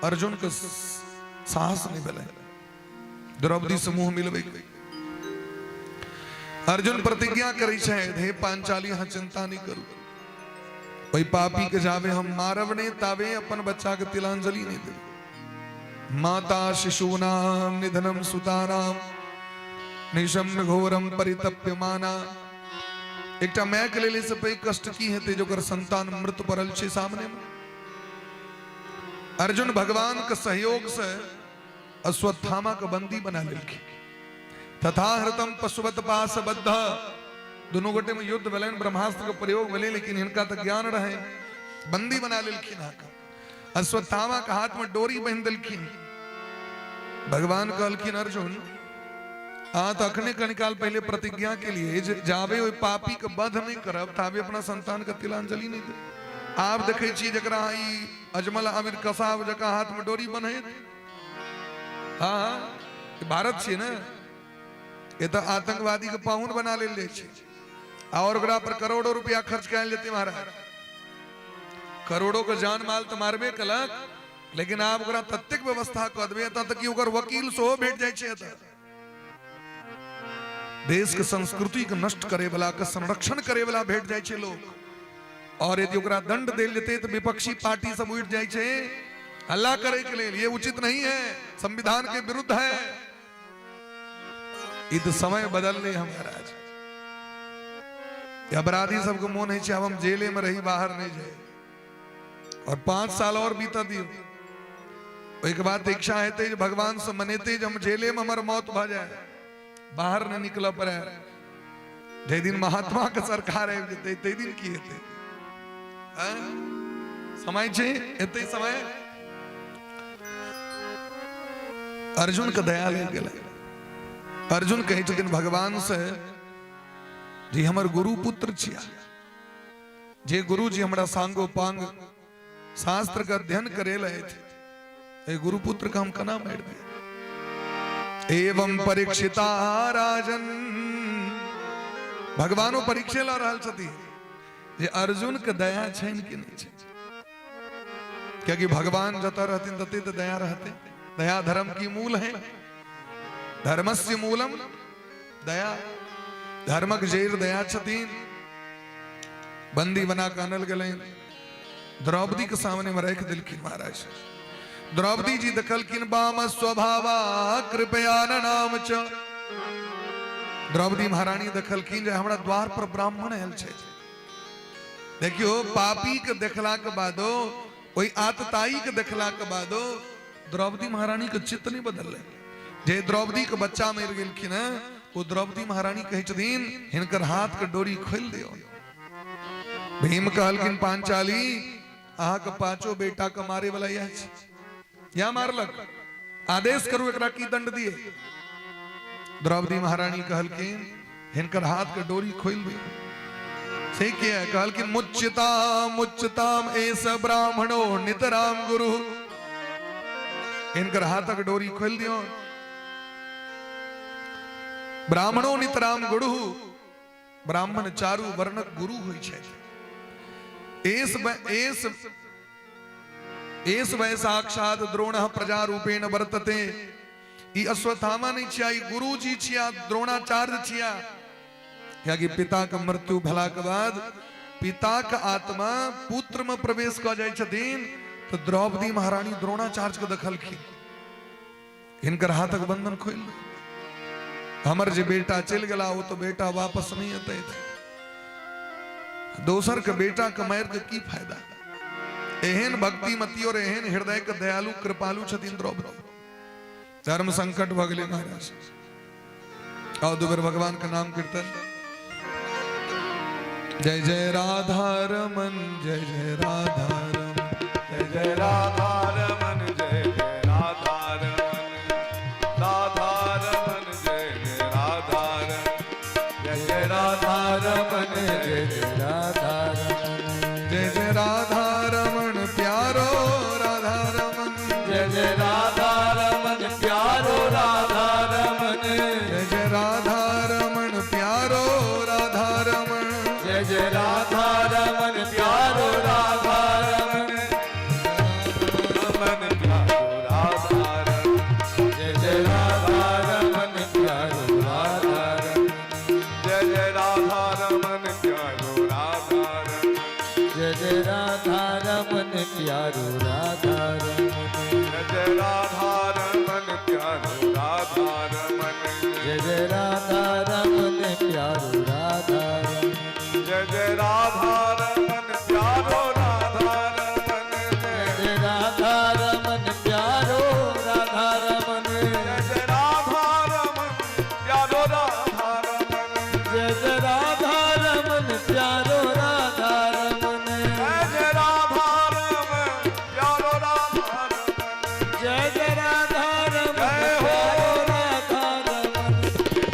अर्जुन के साहस नहीं भेलै द्रौपदी से मुंह मिलबै। अर्जुन प्रतिज्ञा करै छै, हे पांचाली, अहाँ चिंता नहीं करू, ओहि पापी के जाबे हम मारब नहीं ताबे अपन बच्चा के तिलांजलि नहीं देब। माता शिशूनाम निधनम सुतानाम निशम्य घोरम परितप्यमाना। एकटा माय के लेल से पैघ कष्ट की हेतै जे ओकर संतान मृत पड़ल छै सामने में। अर्जुन भगवान के सहयोग से अश्वत्थामा के बंदी बना लेलखिन। तथा हृतम पशुवत पास बद्ध, दुनू गोटे में युद्ध भेलनि, ब्रह्मास्त्र के प्रयोग भेलै, लेकिन हिनका तऽ ज्ञान रहे, बंदी बना लेलखिन। अहाँके अश्वत्थामा के हाथ में डोरी बांधि देलखिन। भगवान कहलखिन अर्जुन, अहाँ तऽ अखने कनिकाल पहिले प्रतिज्ञा केलिए जे जाबे ओहि पापी के वध नहि करब ताबे अपना संतान के तिलांजलि नहि देब। आब देखै छी जकरा अहाँ ई अजमल आमिर कसाब जकाँ हाथ में डोरी बन्हैत। हाँ हाँ, ई भारत छियै ने, एतऽ आतंकवादी के पाहुन बना लेल जाइ छै और ओकरा पर करोड़ों रुपया खर्च कयल जेतै महाराज। करोड़ों के जान माल तऽ मारबे केलक, लेकिन आब ओकरा ततेक व्यवस्था कऽ देबै एतऽ तक कि ओकर वकील सेहो भेट जाइ छै। एतऽ देश के संस्कृति के नष्ट करे वाला के संरक्षण करे वाला भेट जाइ छै लोग। और यदि ओकरा दंड देल जेतै तऽ विपक्षी पार्टी सब उठि जाइ छै हल्ला करे के लेल, ये उचित नहीं है, संविधान के विरुद्ध है। ई तऽ समय बदललै हम महाराज। अपराधी सबके मोन होइ छै आब हम जेले में रही, बाहर नहीं जाए, और 5 साल और बीत दियौ, ओहिके बाद तऽ इच्छा हेतै जे भगवान से मनेतै जे हम जेले में हमर मौत भऽ जाए, बाहर नहीं निकलऽ पड़े। जाहि दिन महात्मा के सरकार आबि जेतै ताहि दिन की हेतै? समय छै एते समय। अर्जुन के दया लागि गेलै। अर्जुन कहै छथिन भगवान से जे हमर गुरु पुत्र छिया, जे गुरु जी हमरा सांगो पांग शास्त्र के अध्ययन करे लए, गुरु पुत्र के हम केना मारि दिए? एवं परीक्षिता राजन, भगवानो परीक्षे लऽ रहल छथि जे अर्जुन के दया छनि कि नहि छै, कियाकि भगवान जतऽ रहथिन तते तऽ दया रहते। दया धर्म की मूल है, धर्मस्य मूलम दया, धर्मक जड़ि दया छथिन। बंदी बना कऽ आनल गेलनि, द्रौपदी के सामने में राखि देलखिन महाराज। द्रौपदी जी देखलखिन वाम स्वभावा कृपया नाम च। द्रौपदी महारानी देखलखिन जे हमरा द्वार पर ब्राह्मण आयल छै। देखियो पापी के देखला के बादो, ओहि आतताई के देखला के बादो द्रौपदी महारानी के चित्त नहीं बदललै। जे द्रौपदी के बच्चा मरि गेलखिन हैं, ओ द्रौपदी महारानी कहै छथिन हिनकर हाथ के डोरी खोलि दियौ। भीम कहलखिन पांचाली अहाँके पांचो बेटा के मारे वाला इएह छै, इएह मारलक, आदेश करू एकरा की दंड दिए। द्रौपदी महारानी कहलखिन हिनकर हाथ के डोरी खोलि दियौ। से किया? कहलखिन मुच्यताम मुच्यताम एस ब्राह्मणो नितराम गुरु, हिनकर हाथक डोरी खोलि दियौ। ब्राह्मणो नितराम गुरु, ब्राह्मण चारू वर्णक गुरु होइ छथि। एस एस एस वै साक्षात द्रोण प्रजा रूपेण वर्तते। ई अश्वत्थामा नहीं छिया, ई गुरु जी छिया, द्रोणाचार्य छिया। कियाकि पिता के मृत्यु भेला के बाद पिता के आत्मा पुत्र में प्रवेश कऽ जाइ छथिन। तऽ द्रौपदी महारानी द्रोणाचार्य के देखलखिन, हिनकर हाथक बंधन खोलि हमर जे बेटा चलि गेला ओ तो बेटा वापस नहीं एतै, दोसर के बेटा के मारि के की फायदा। एहन भक्तिमती और एहन हृदय के दयालु कृपालु छथिन द्रौपदी। धर्म संकट भऽ गेलै महाराज। आओ दू बेर भगवान के नाम कीर्तन। जय जय राधा रमन, जय जय राधा रमन, जय जय राधा रमन, जय जय राधा रमन, राधा रमन, जय जय राधा रमन, जय जय राधा रमन, जय जय राधा रमन, जय जय राधा रमन प्यारो राधा रमन, जय जय राधा रमन प्यारो राधा रमन, जय जय राधा रमन प्यारो राधा रमन, जय जय राधा रमन प्यारो राधा रमन, रमन प्यारो राधा रमन, जय जय राधा रमन प्यारो राधा रमन, जय जय राधा रमन प्यारो राधा रमन, जय जय राधा रमन प्यारो राधा रमन, जय जय राधा रमन प्यारो राधा रमन, जय जय राधा रमन प्यारो राधा रमन, जय जय राधा रमन प्यारो राधा रमन, जय जय राधा रमन प्यारो राधा रमन, जय जय राधा रमन प्यारो राधा रमन, जय जय राधा रमन प्यारो राधा रमन, जय जय राधा रमन प्यारो राधा रमन, जय जय राधा रमन जय हो। प्यारो राधा रमन।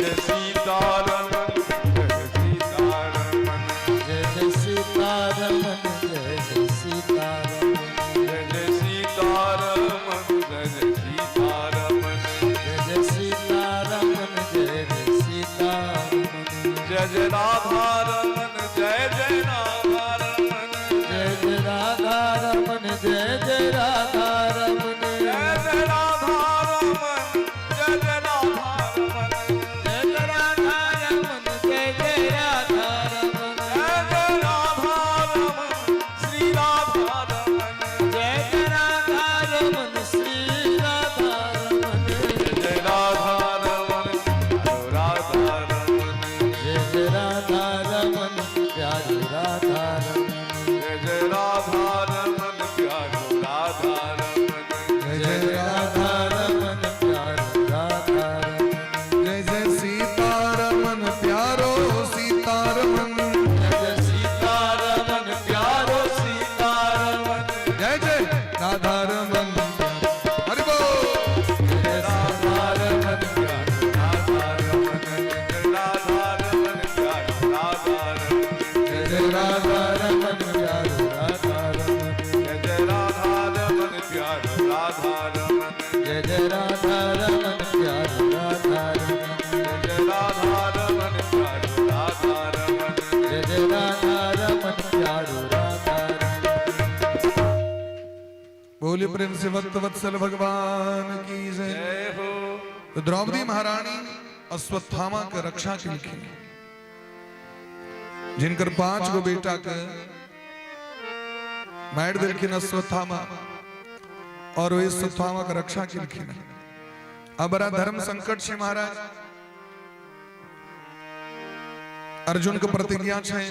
जय जय सीतारमण। जय जय सीतारमण, जय जय सीतारमण। जय जय सीतारमण, जय जय सीतारमण। जय जय राधारमण, जय जय राधारमण। जय जय राधारमण, जय जय राधारमण। जय जय राधारमण, जय जय राधारमण। जय जय राधारमण, जय जय राधारमण। जय जय राधारमण, श्री राधारमण। जय जय राधारमण, श्री राधारमण। जय राधारमण, राधारमण। जय जय राधारमण, प्यारे राधारमण। जय जय राधारमण, प्यारो राधारमण। जय जय जय राधारमण, प्यारे राधारमण। जय जय सीतारमन प्यारो सीतारमन। जय जय सीतारमण, प्यारो सीतारमण। जय जय राधारमन, हरि बोल। जय राधारमण, प्यारो राधारमण। जय राधारमण, प्यारो राधारमण। जय जय राधारमण, प्यारो राधारमण। जय जय राधारमण, प्यारो राधारमण। जय जय राधारमण, प्यारो राधारमण। जय जय राधारमण, प्यारो राधारमण। जय जय राधारमण, प्यारो राधारमण। बोलिए प्रेम से भक्त वत्सल भगवान की जय। जय हो। तो द्रौपदी महारानी अश्वत्थामा के रक्षा के लिए, जिनकर 5 गो बेटा के मार दिलखिन अश्वत्थामा, और वे अश्वत्थामा के रक्षा के लिए। अब बड़ा धर्म संकट से महाराज, अर्जुन के प्रतिज्ञा छे,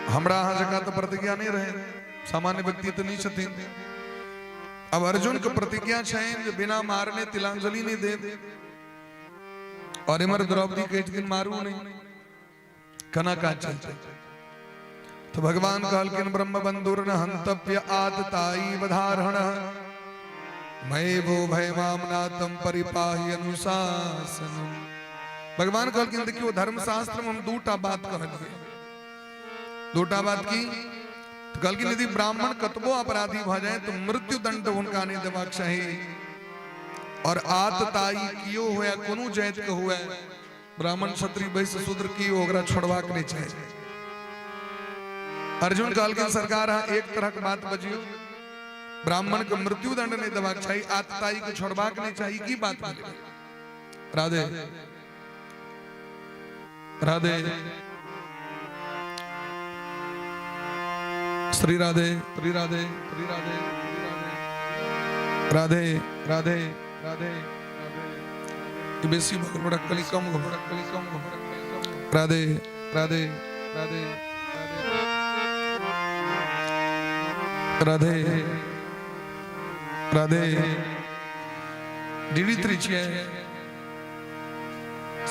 हमरा अहाँ जकाँ तो प्रतिज्ञा नहीं रहे, सामान्य व्यक्ति तो नहीं छथिन। अब अर्जुन के प्रतिज्ञा छनि जे बिना मारने तिलांजलि नहीं देव, और इमर द्रौपदी कहै छथिन मारू नहीं, केना काज चलतै? तो भगवान कहलखिन ब्रह्म बंधुर न हंतव्य आतताई वधारण मय वो भय मामनातम परिपाहि अनुशासनम। भगवान कहलखिन देखियो धर्मशास्त्र में हम दूटा बात कहलियै, दूटा बात की? तो कहलखिन यदि ब्राह्मण कतबो अपराधी भऽ जाए तो मृत्यु दंड हुनका नहीं देबाक चाही, और आतताई कियो हुए, कोनो जाति के हुए, ब्राह्मण क्षत्रिय वैश्य शूद्र की, ओकरा छोड़बाक नहीं चाही। अर्जुन कहलखिन सरकार अहाँ एक तरह के बात बजियो, ब्राह्मण के मृत्यु दंड नहीं देबाक चाही, आतताई के छोड़बाक नहीं चाही, की बात भेलै? राधे राधे, श्री राधे, श्री राधे, श्री राधे, राधे राधे राधे। ई बेसी भऽ गेल, बड़ा कनि कम गो, बड़ा कनि कम गो। राधे राधे राधे राधे राधे। डीडी थ्री छियै,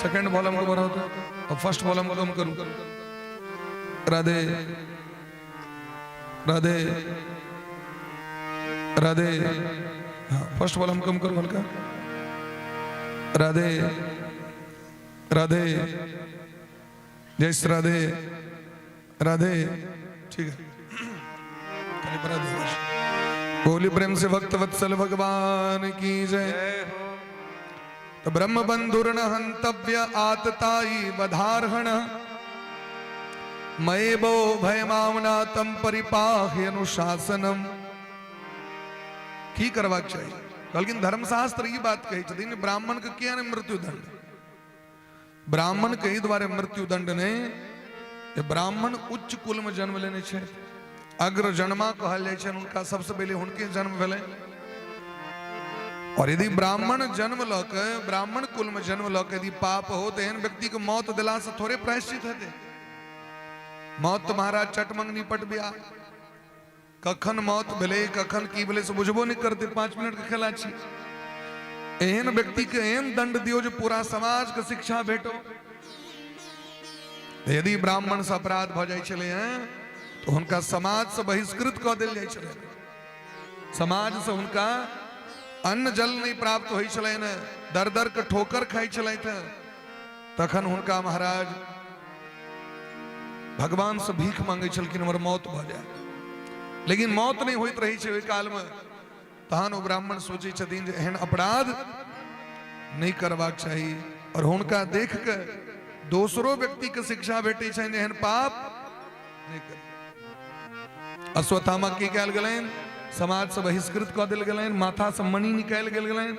सेकंड वॉल्यूम के बढ़ाउ तऽ फर्स्ट वॉल्यूम कम करू। राधे राधे राधे। हाँ, फर्स्ट वॉल्यूम कम करू हल्का। राधे राधे, जय श्री राधे राधे। ठीक है, खाली बड़ा दे बस। बोली प्रेम से भक्त वत्सल भगवान की जय। जय हो। तो ब्रह्म बंधुर न हंतव्य आतताई वधार्हण मय बो भय मामना तम परिपाह्य अनुशासनम। की करबाक चाही? कहलखिन धर्मशास्त्र ई बात कहै छथिन, ब्राह्मण के किया नहि मृत्यु दंड? ब्राह्मण के एहि दुआरे मृत्यु दंड नहि जे ब्राह्मण उच्च कुल में जन्म लेने छै, अग्र जन्मा कहल जाइ छनि हुनका, सबसे पहिले हुनके जन्म भेलै। और यदि ब्राह्मण जन्म लऽ के, ब्राह्मण कुल में जन्म लऽ के यदि पाप हो तऽ एहन व्यक्ति के मौत देला से थोड़े प्रायश्चित हेतै। मौत तऽ महाराज चट मंगनी पट बियाह, कखन मौत भेलै कखन की भेलै से बुझबो नहि करतै, 5 मिनट के खेला छी। एहन व्यक्ति के एहन दंड दियौ जे पूरा समाज के शिक्षा भेटो। यदि ब्राह्मण से अपराध भऽ जाइ छलै हैं तऽ हुनका समाज से बहिष्कृत कऽ देल जाइ छलै, समाज से हुनका अन्न जल नहि प्राप्त होइ छलनि, दर दर के ठोकर खाइ छलथि, तखन हुनका महाराज भगवान से भीख मांगे छलखिन हमर मौत भऽ जाय, लेकिन मौत नहि होइत रहै छै ओहि कालमे। तहन ओ ब्राह्मण सोचै छथिन जे एहन अपराध नहि करबाक चाही, और हुनका देख के दोसरो व्यक्ति के शिक्षा भेटै छनि एहन पाप नहि कर। अश्वत्थामा की कयल गेलनि? समाज से बहिष्कृत कऽ देल गेलनि, माथा से मणि निकालि गेल गेलनि,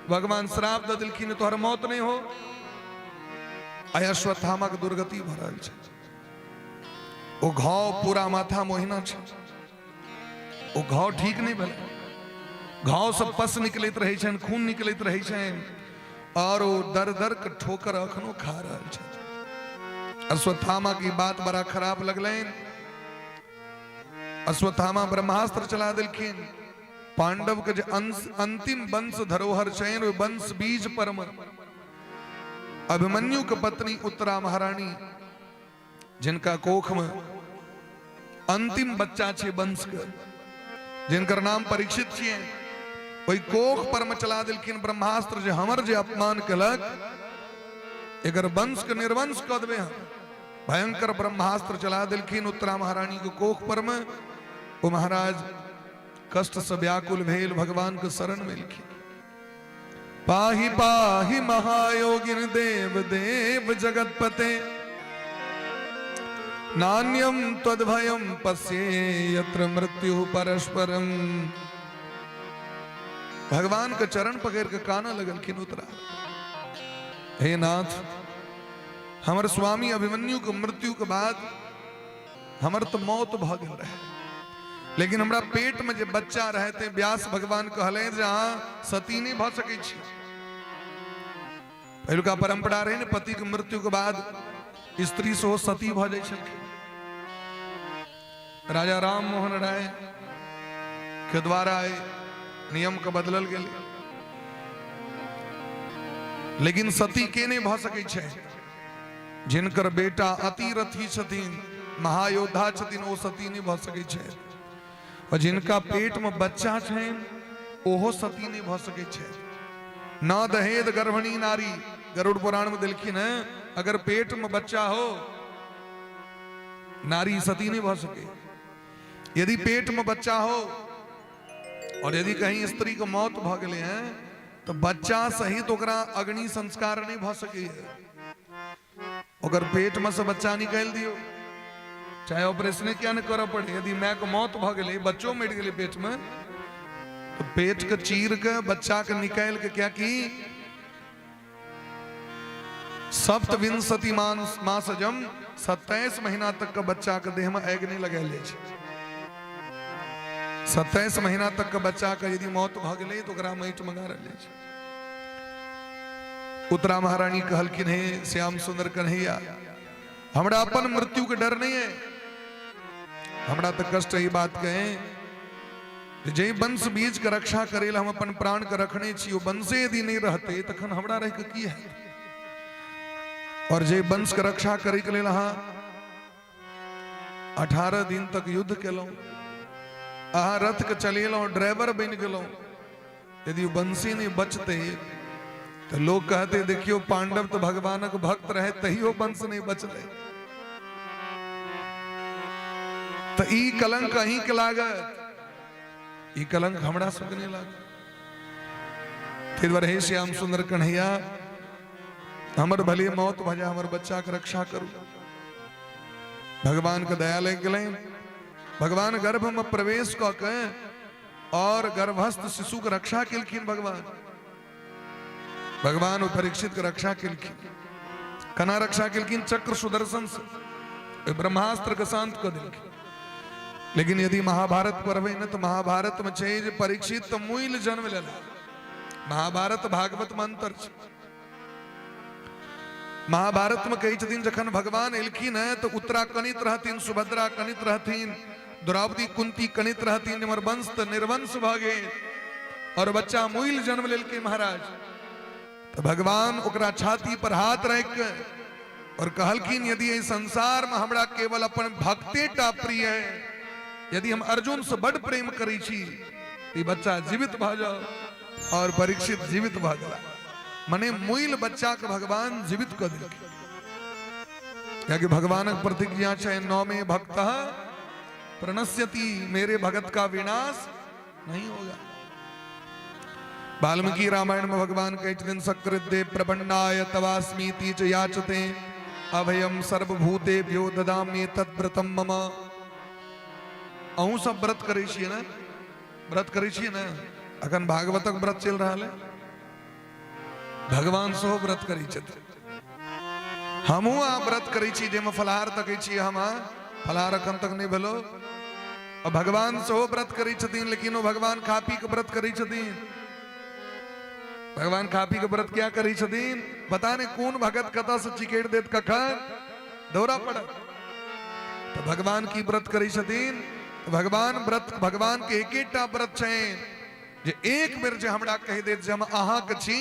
भगवान श्राप दऽ देलखिन तोहर मौत नहि हो। आइ अश्वत्थामा के दुर्गति भऽ रहल छै, ओ घाव पूरा माथा मे ओहिना छै, ओ घाव ठीक नहि भेलै, घाव से पस निकलैत रहै छनि, खून निकलैत रहै छनि, और ओ दर दर के ठोकर अखनो खा रहल छथि। अश्वत्थामा की बात बड़ा खराब लगलनि। अश्वत्थामा ब्रह्मास्त्र चला देलखिन। पांडव के जे अंश अंतिम वंश धरोहर छनि, ओहि वंश बीज पर मे अभिमन्यु के पत्नी उत्तरा महारानी, जिनका कोख में अंतिम बच्चा छै वंश के, जिनकर नाम परीक्षित छियै, ओहि कोख पर में चला देलखिन ब्रह्मास्त्र जे हमर जे अपमान केलक एकर वंश के निर्वंश कऽ देबै हम। भयंकर ब्रह्मास्त्र चला देलखिन उत्तरा महारानी के कोख पर में। ओ महाराज कष्ट से व्याकुल भेल भगवान के शरण में एलखिन। पाहि पाहि महायोगिन देव देव जगतपते, नान्यम त्वद्भयं पश्ये यत्र मृत्यु परस्परम। भगवान के चरण पकड़ के काना लगलखिन उतरा, हे नाथ, हमर स्वामी अभिमन्यु के मृत्यु के बाद हमर तो मौत भ गेल रहे, लेकिन हमरा पेट में जे बच्चा रहे ते व्यास भगवान कहले जे अहाँ सती नहीं भ सकै छी। पहिलुका परंपरा रहे ने, पति के मृत्यु के बाद स्त्री सेहो सती भ जाइ छलखिन। राजा राम मोहन राय के द्वारा नियम के बदलल गेल, लेकिन सती के नहीं भ सकै छै? जिनकर बेटा अतिरथी छथिन, महायोद्धा छथिन, ओ सती नहीं भ सकै छै, और जिनका पेट में बच्चा छनि ओहो सती नहीं भ सकै छै। न दहेद गर्भणी नारी, गरुड़ पुराण में देलखिन है, अगर पेट में बच्चा हो नारी सती नहीं भ सके। यदि पेट में बच्चा हो और यदि कहीं स्त्री के मौत भ गेलै हैं तो बच्चा सहित ओकरा अग्नि संस्कार नहीं भ सके। ओकर पेट में से बच्चा निकालि दियौ, चाहे ऑपरेशन किया नहीं करऽ पड़े। यदि माय के मौत भ गेलै, बच्चो मरि गेलै पेट में, तो पेट के चीर के बच्चा के निकालि के, कियाकि सप्तविंशति मासजम 27 महीना तक के बच्चा के देह में आगि नहीं लगायल जाइ छै। 27 महीना तक के बच्चा के यदि मौत भ गेलै तो ओकरा माटि में गाड़ल जाइ छै। उत्तरा महारानी कहलखिन, हे श्याम सुंदर कन्हैया, हमरा अपन मृत्यु के डर नहीं है, हमरा तो कष्ट है बात कहे जे वंश बीज के रक्षा करे हम अपन प्राण के रखने छी, ओ वंशे यदि नहीं रहते तखन हमरा रह के की है? और जे वंश के रक्षा करे के लेल अहाँ 18 दिन तक युद्ध केलहुँ, अहाँ रथ के चलेलहुँ, ड्राइवर बनि गेलहुँ, यदि वंशी नहीं बचते तो लोग कहते देखियो पांडव तो भगवानक भक्त रहे तहियो वंश नहीं बचले, तो ई कलंक अहीं के लागत, ई कलंक हमरा सबके नहीं लागत। ताहि दुआरे हे श्याम सुंदर कन्हैया, हमर भले मौत भऽ जाय, हमर बच्चा के रक्षा करू। भगवान के दया लागि गेलनि, भगवान गर्भ में प्रवेश कऽ के और गर्भस्थ शिशु के रक्षा केलखिन। भगवान भगवान ओ परीक्षित के रक्षा केलखिन। कना रक्षा केलखिन? चक्र सुदर्शन से ब्रह्मास्त्र के शांत कऽ देलखिन। लेकिन यदि महाभारत पढ़बै ने तो महाभारत में छै जे परीक्षित तऽ मुइल जन्म लेला। महाभारत भागवत में अंतर छै। महाभारत में कहै छथिन जखन भगवान एलखिन हैं तो उत्तरा कनित रहथिन, सुभद्रा कनित रहथिन, द्रौपदी कुंती कनित रहथिन, हमर वंश तऽ निर्वंश भऽ गेल और बच्चा मुइल जन्म लेलकै महाराज। तो भगवान ओकरा छाती पर हाथ राखि के और कहलखिन यदि एहि संसार में हमरा केवल अपन भक्ते टा प्रिय है, यदि हम अर्जुन से बड प्रेम करै छी तो ई बच्चा जीवित भऽ जाओ। और परीक्षित जीवित भऽ गेला, मने मुइल बच्चा के भगवान जीवित कऽ देलखिन। कियाकि भगवानक प्रतिज्ञा छै नौ में भक्त प्रणश्यति, मेरे भगत का विनाश नहीं होगा। वाल्मीकि रामायण में भगवान कहै छथिन सकृत प्रपन्नाय तवास्मीति च याचते अभयम सर्वभूतेभ्यो ददामि तद्व्रतम मम। अहूँ सब व्रत करै छियै ने? व्रत करै छियै ने? अखन भागवतक व्रत चलि रहल है। भगवान सेहो व्रत करै छथिन। हमहूँ अहाँ व्रत करै छी जाहिमे फलाहार तकै छी हम अहाँ। फलाहार अखन तक नहि भेलो। आ भगवान सेहो व्रत करै छथिन, लेकिन ओ भगवान खा पी के व्रत करै छथिन। भगवान खा पी के व्रत क्या करै छथिन? पता नहि कोन भगत कतऽ से चिकैर देत, कखन दौरा पड़त। तऽ भगवान की व्रत करै छथिन? तऽ भगवान व्रत, भगवान के एकेटा व्रत छनि जे एक बेर जे हमरा कहि देत जे हम अहाँके छी,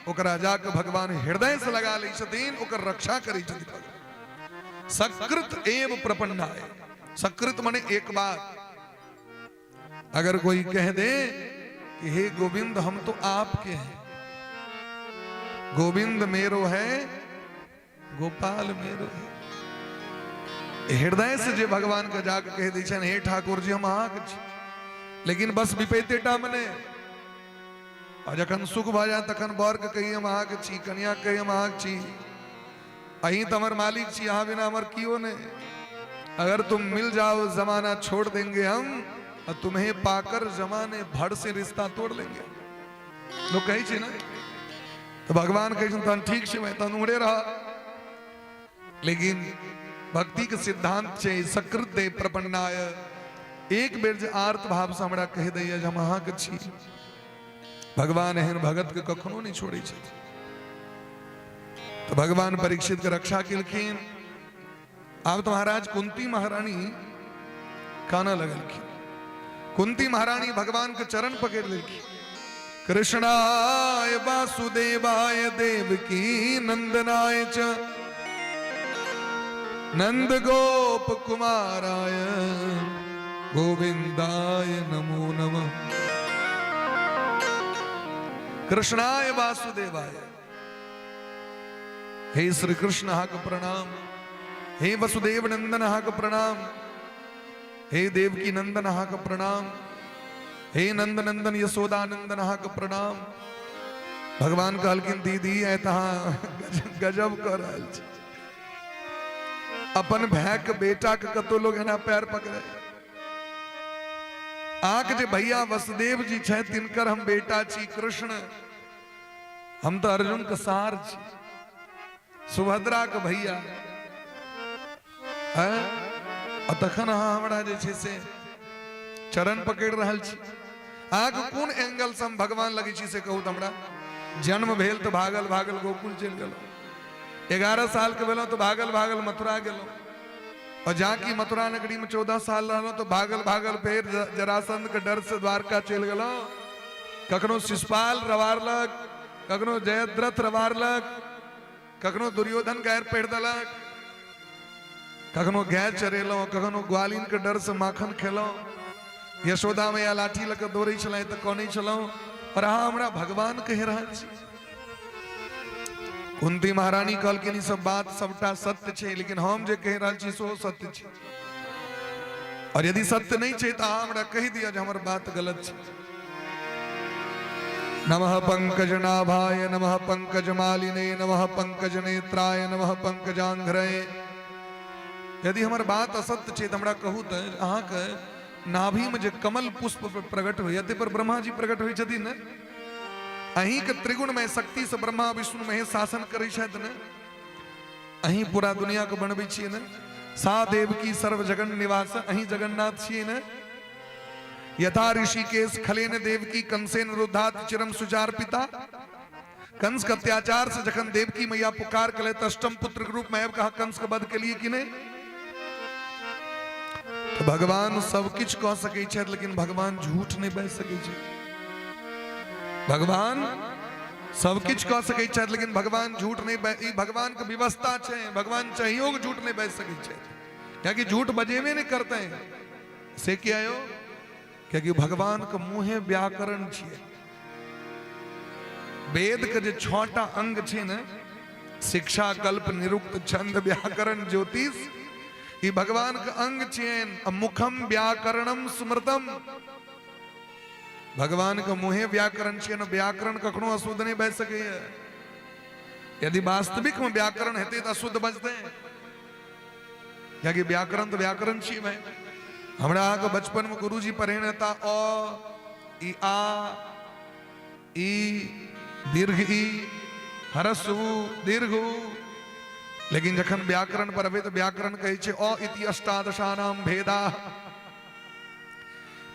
ओकरा जाके भगवान हृदय से लगा लै छथिन, ओकर रक्षा करै छथिन। सकृत एव प्रपन्नाय, सकृत मने एक बार अगर कोई कह दे कि हे गोविंद हम तो आपके हैं, गोविंद मेरो है गोपाल मेरो है, हृदय से जे भगवान के जाके कह दै छनि हे ठाकुर जी हम अहाँके छी, लेकिन बस विपैते टा मने, आ जखन सुख भऽ जाय तखन बर के कही हम अहाँके छी, कनिया के कही हम अहाँके छी, अहीं तऽ हमर मालिक छी, अहाँ बिना हमर कियो नहि, अगर तुम मिल जाओ जमाना छोड़ देंगे हम, और तुम्हें पाकर जमाने भर से रिश्ता तोड़ लेंगे। लोग कहै छै ने, तऽ भगवान कहै छथिन तहन ठीक छै भाई, तहन उम्हरे रह। लेकिन भक्ति के सिद्धांत छै सकृत दे प्रपन्नाय, एक बेर जे आर्त भाव से हमरा कहि दैया जे हम अहाँके छी, भगवान एहन भगत के कखनो नहि छोड़ै छथिन। तऽ भगवान परीक्षित के रक्षा केलखिन। आब तऽ महाराज कुंती महारानी कानऽ लगलखिन। कुंती महारानी भगवान के चरण पकड़ लेलखिन। कृष्णाय वासुदेवाय देवकी नंदनाय च नंद गोप कुमाराय गोविंदाय नमो नमः। कृष्णाय वासुदेवाय, हे श्री कृष्ण अहाँके प्रणाम, हे वसुदेव नंदन अहाँके प्रणाम, हे देवकी नंदन अहाँके प्रणाम, हे नंद नंदन यशोदानंदन अहाँके प्रणाम। भगवान कहलखिन दीदी आइ तऽ अहाँ गजब कऽ रहल छी, अपन भाय के बेटा के कतौ लोग एना पैर पकड़े? अहाँके जे भैया वसुदेव जी छथि तिनकर हम बेटा छी कृष्ण, हम तऽ अर्जुन के सार छी, सुभद्रा के भैया हैं, आ तखन अहाँ हमरा जे छै से चरण पकड़ि रहल छी। अहाँके कोन एंगल से हम भगवान लगै छी से कहू तऽ हमरा। जन्म भेल तऽ भागल भागल गोकुल चलि गेलहुँ, 11 साल के भेलहुँ तऽ भागल भागल मथुरा गेलहुँ, और जाकि मथुरा नगरी में 14 साल रहलहुँ तऽ भागल भागल फेर जरासंध के डर से द्वारका चलि गेलहुँ। कखनो शिशुपाल रवारलक, कखनो जयद्रथ रवारलक, कखनो दुर्योधन गायर पढ़ि देलक, कखनो गाय चरेलहुँ, कखनो ग्वालिन के डर से माखन खेलहुँ, यशोदा मैया लाठी लऽ कऽ दौड़ै छलहुँ तऽ कनै छलहुँ, और अहाँ हमरा भगवान कहि रहल छी। कुंती महारानी कहलखिन ई सब बात सबटा सत्य छै, लेकिन हम जे कहि रहल छी सेहो सत्य छै, और यदि सत्य नहि छै तऽ अहाँ हमरा कहि दिअ जे हमर बात गलत छै। नमः पंकजनाभाय नमः पंकजमालिने नमः पंकजनेत्राय नमः पंकजांघ्रये। यदि हमर बात असत्य छै तऽ हमरा कहू तऽ अहाँके नाभि में जे कमल पुष्प प्रकट होइए ताहि पर ब्रह्मा जी प्रकट होइ छथिन ने? अहीं के त्रिगुणमय शक्ति से ब्रह्मा विष्णु महेश शासन करै छथि ने? अहीं पूरा दुनिया के बनबै छियै ने? सा देव की सर्व जगन निवास, अहीं जगन्नाथ छियै ने? यथा ऋषिकेश खलेन देवकी कंसेन रुद्धात चिरम सुचार पिता। कंस के अत्याचार से जखन देवकी मैया पुकार कले तो अष्टम पुत्र के रूप में आबि कहा कंस के वध के लिए कि नहीं? तो भगवान सब किछु कह सकै छथि, लेकिन भगवान झूठ नहीं बाजि सकै छथि। भगवान सब किछु कह सकै छथि, लेकिन भगवान झूठ नहीं ई भगवान के व्यवस्था छै, भगवान चाहियो के झूठ नहीं बाजि सकै छथि, कियाकि झूठ बजेबे नहीं करते हैं। से किया यो? कियाकि भगवान के मुँहे व्याकरण छियै। वेद के जे 6टा अंग छै ने, शिक्षा, कल्प, निरुक्त, छंद, व्याकरण, ज्योतिष ई भगवान के अंग छियनि। मुखम व्याकरणम स्मृतम, भगवान के मुहे व्याकरण छियनि। व्याकरण कखनो अशुद्ध नहीं बाजि सकैए। यदि वास्तविक में व्याकरण हेतै तऽ अशुद्ध बजतै, कियाकि व्याकरण तऽ व्याकरण छियै भाई। हमरा अहाँके बचपन में गुरुजी पढ़ेने हेता अ, ई, आ, ई दीर्घ ई, ह्रस्व उ, दीर्घ उ। लेकिन जखन व्याकरण पढ़बै तऽ व्याकरण कहै छै अ इति अष्टादशानाम भेदा।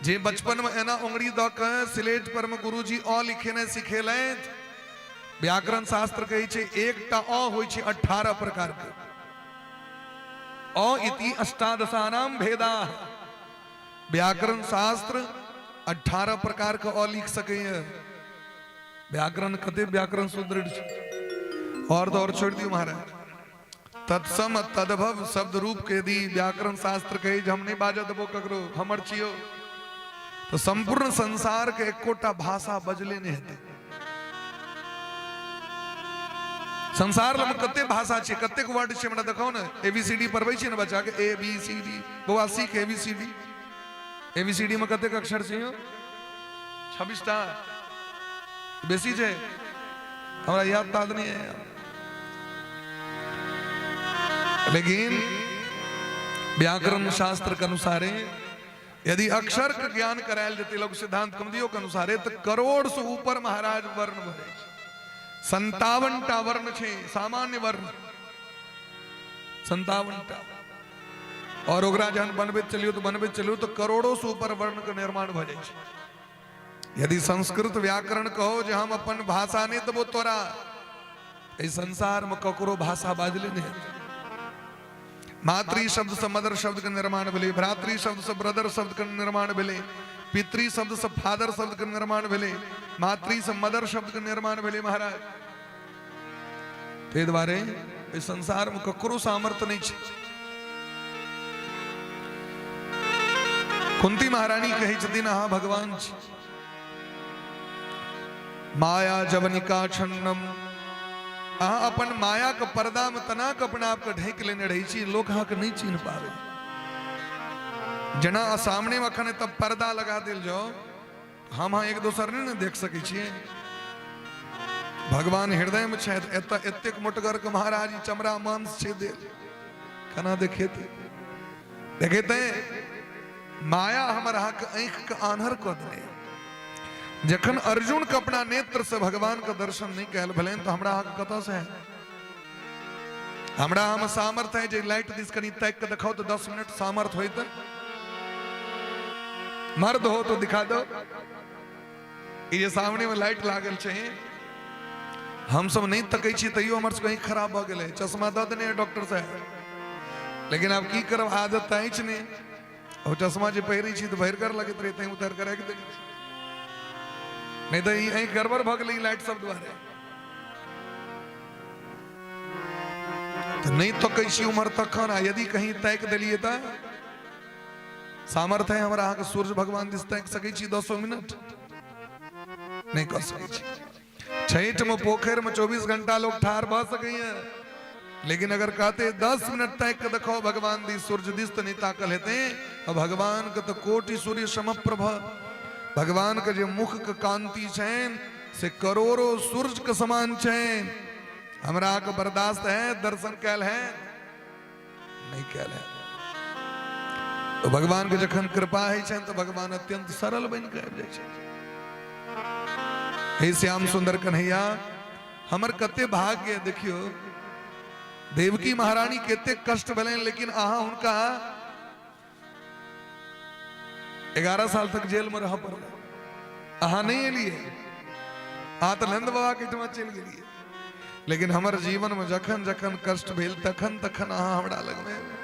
जे बचपन में एना उंगली दऽ के सिलेट पर में गुरुजी अ लिखेने सिखेलथि, व्याकरण शास्त्र कहै छै एकटा अ होइ छै 18 प्रकार के। अ इति अष्टादशानाम भेदा, व्याकरण शास्त्र 18 प्रकार के अ लिख सकैए। व्याकरण कते व्याकरण सुदृढ़ छै। और तो और छोड़ि दियौ महाराज, तत्सम तद्भव शब्द रूप के यदि व्याकरण शास्त्र कहै जे हम नहि बाजऽ देबो ककरो, हमर छियौ, तऽ संपूर्ण संसार के एकोटा भाषा बजले नहि हेतै। संसार में कते भाषा छै, कतेक वर्ड छै, हमरा देखाउ ने। एबीसीडी पढ़बै छियै ने बच्चा के, ए बी सी डी, बौआ सीख एबीसीडी। एबीसीडी में कतेक अक्षर छै यौ? 26 टा, बेसी छै, हमरा याद ताद नहीं है। लेकिन व्याकरण शास्त्र के अनुसारे यदि अक्षर के ज्ञान करायल जेतै लघु सिद्धांत कमदियो के अनुसारे, तऽ करोड़ से ऊपर महाराज वर्ण भरे छै। 57 टा वर्ण छै, सामान्य वर्ण 57 टा। और ओकरा जहन बनबैत चलियौ तऽ बनबैत चलियौ तऽ करोड़ों से ऊपर वर्ण के निर्माण भऽ जाइ छै। यदि संस्कृत व्याकरण कहो जे हम अपन भाषा नहि देबो तोरा, एहि संसार में ककरो भाषा बाजले नहि हेतै। मातृ शब्द से मदर शब्द के निर्माण भेलै, भ्रातृ शब्द से ब्रदर शब्द के निर्माण भेलै, पितृ शब्द से फादर शब्द के निर्माण भेलै, मातृ से मदर शब्द के निर्माण भेलै महाराज। ताहि दुआरे एहि संसार में ककरो सामर्थ्य नहि छै। कुंती महारानी कहै छथिन अहाँ भगवान छी। माया जवनिका छन्नम, अहाँ अपन माया के पर्दा में तना के अपना आप के ढकि लेने रहै छी, लोक अहाँके नहि चिन्ह पाबै। जेना सामने में अखन एतऽ पर्दा लगा देल जाओ, हम अहाँ एक दोसर नहि ने देख सकै छियै। भगवान हृदय में छथि, एतऽ एतेक मोटगर के महाराज ई चमड़ा मांस छै देल, केना देखेतै? देखेतै? माया हमर अहाँके आँखि के आन्हर कऽ देने। जखन अर्जुन के अपना नेत्र से भगवान के दर्शन नहीं कयल भेलनि, तऽ हमरा अहाँके कतऽ से हैत? हमरा हम सामर्थ्य है जे लाइट दिस कनी ताकि के देखाउ तऽ 10 मिनट सामर्थ्य होइत? मर्द हो तो दिखा दो। ई जे सामने में लाइट लागल छै, हम सब नहीं तकै छी, तैयो हमर सबके आँखि खराब भऽ गेलै, चश्मा दऽ देने है डॉक्टर साहब। लेकिन आब की करब, आदत तऽ अछि नहि। ओ चश्मा जे पहिरै छी तऽ भरिगर लगैत रहै, तैं उतारि कऽ राखि देने छी, नहि तऽ ई आँखि गड़बड़ भऽ गेलै ई लाइट सब दुआरे। तऽ नहि तकै छी उम्हर तखन, आ यदि कहीं ताकि देलियै तऽ सामर्थ्य है हमरा अहाँके सूर्य भगवान दिस ताकि सकै छी 10 मिनट? नहि कऽ सकै छी। छठि में पोखरि में 24 घंटा लोग ठाढ़ भऽ सकैए, लेकिन अगर कहते 10 मिनट ताकि के देखो भगवान दिस, सूर्य दिस, तऽ नहि ताकल हेतै। आ भगवान के तऽ कोटि सूर्य समप्रभ, भगवान के जे मुख के कांति छनि से करोड़ों सूर्य के समान छनि। हमरा के बर्दाश्त है? दर्शन कैल है? नहीं कैल है। तो भगवान के जखन कृपा है छनि तऽ भगवान अत्यंत सरल बनि के आबि जाइ छथि। हे श्याम सुंदर कन्हैया, हमर कते भाग्य देखियो, देवकी महारानी कते कष्ट भेलनि, लेकिन अहाँ हुनका 11 साल तक जेल में रह पड़ल, अहाँ नहीं एलिए, अहाँ तऽ नंद बाबा के ठमा चलि गेलिए। लेकिन हमर जीवन में जखन जखन कष्ट भेल तखन तखन अहाँ हमरा लगमे एबै।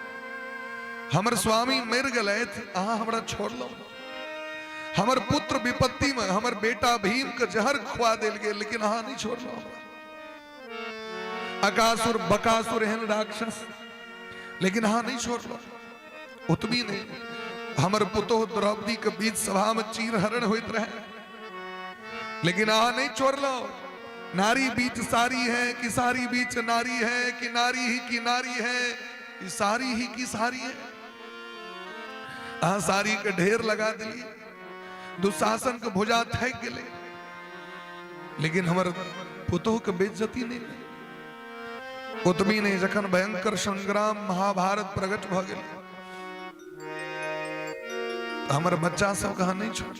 हमर स्वामी मरि गेलथि, अहाँ हमरा छोड़लहुँ। हमर पुत्र विपत्ति में, हमर बेटा भीम के जहर खुआ देल गेल, लेकिन अहाँ नहीं छोड़लहुँ हमरा। अकासुर बकासुर एहन राक्षस, लेकिन अहाँ नहीं छोड़लहुँ। ओतबी नहीं, हमर पुतोह द्रौपदी के बीच सभा में चीर हरण होइत रहे, लेकिन अहाँ नहीं छोड़लहुँ। नारी बीच सारी है कि सारी बीच नारी है कि नारी ही की नारी है कि सारी ही की सारी है। अहाँ सारी के ढेर लगा दिलियै, दुशासन के भुजा थाकि गेलै, लेकिन हमर पुतोह के बेइज्जती नहीं भेल। ओतबी नहि, जखन भयंकर संग्राम महाभारत प्रकट भऽ गेल, हमर बच्चा सबके अहाँ नहि छोड़।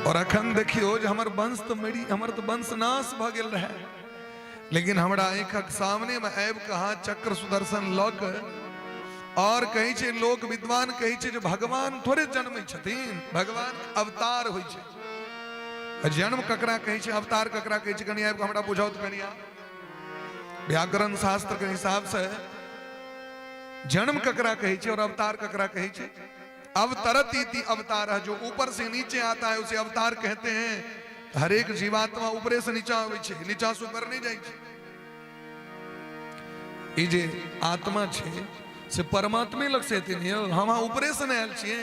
और अखन देखियो जे हमर वंश तऽ मरि, हमर तऽ वंश नाश भऽ गेल रहै, लेकिन हमरा आँखिक सामने मे आबि कऽ अहाँ चक्र सुदर्शन लऽ कऽ और कहै छै, लोक विद्वान कहै छै जे भगवान थोड़े जन्मै छथिन, भगवान अवतार होइ छै। जन्म ककरा कहै छै, अवतार ककरा कहै छै, कनि आबि कऽ हमरा बुझाउ तऽ कनिया। व्याकरण शास्त्र के हिसाब से जन्म ककरा कहै छै और अवतार ककरा कहै छै? अवतरत इति अवतार, जो ऊपर से नीचे आता है उसे अवतार कहते हैं। हरेक जीवात्मा ऊपरे से नीचा आबै छै, नीचा से ऊपर नहीं जाइ छै। ई जे आत्मा छै से परमात्मे लग से एथिन यौ, हम अहाँ ऊपरे से नहि आयल छियै।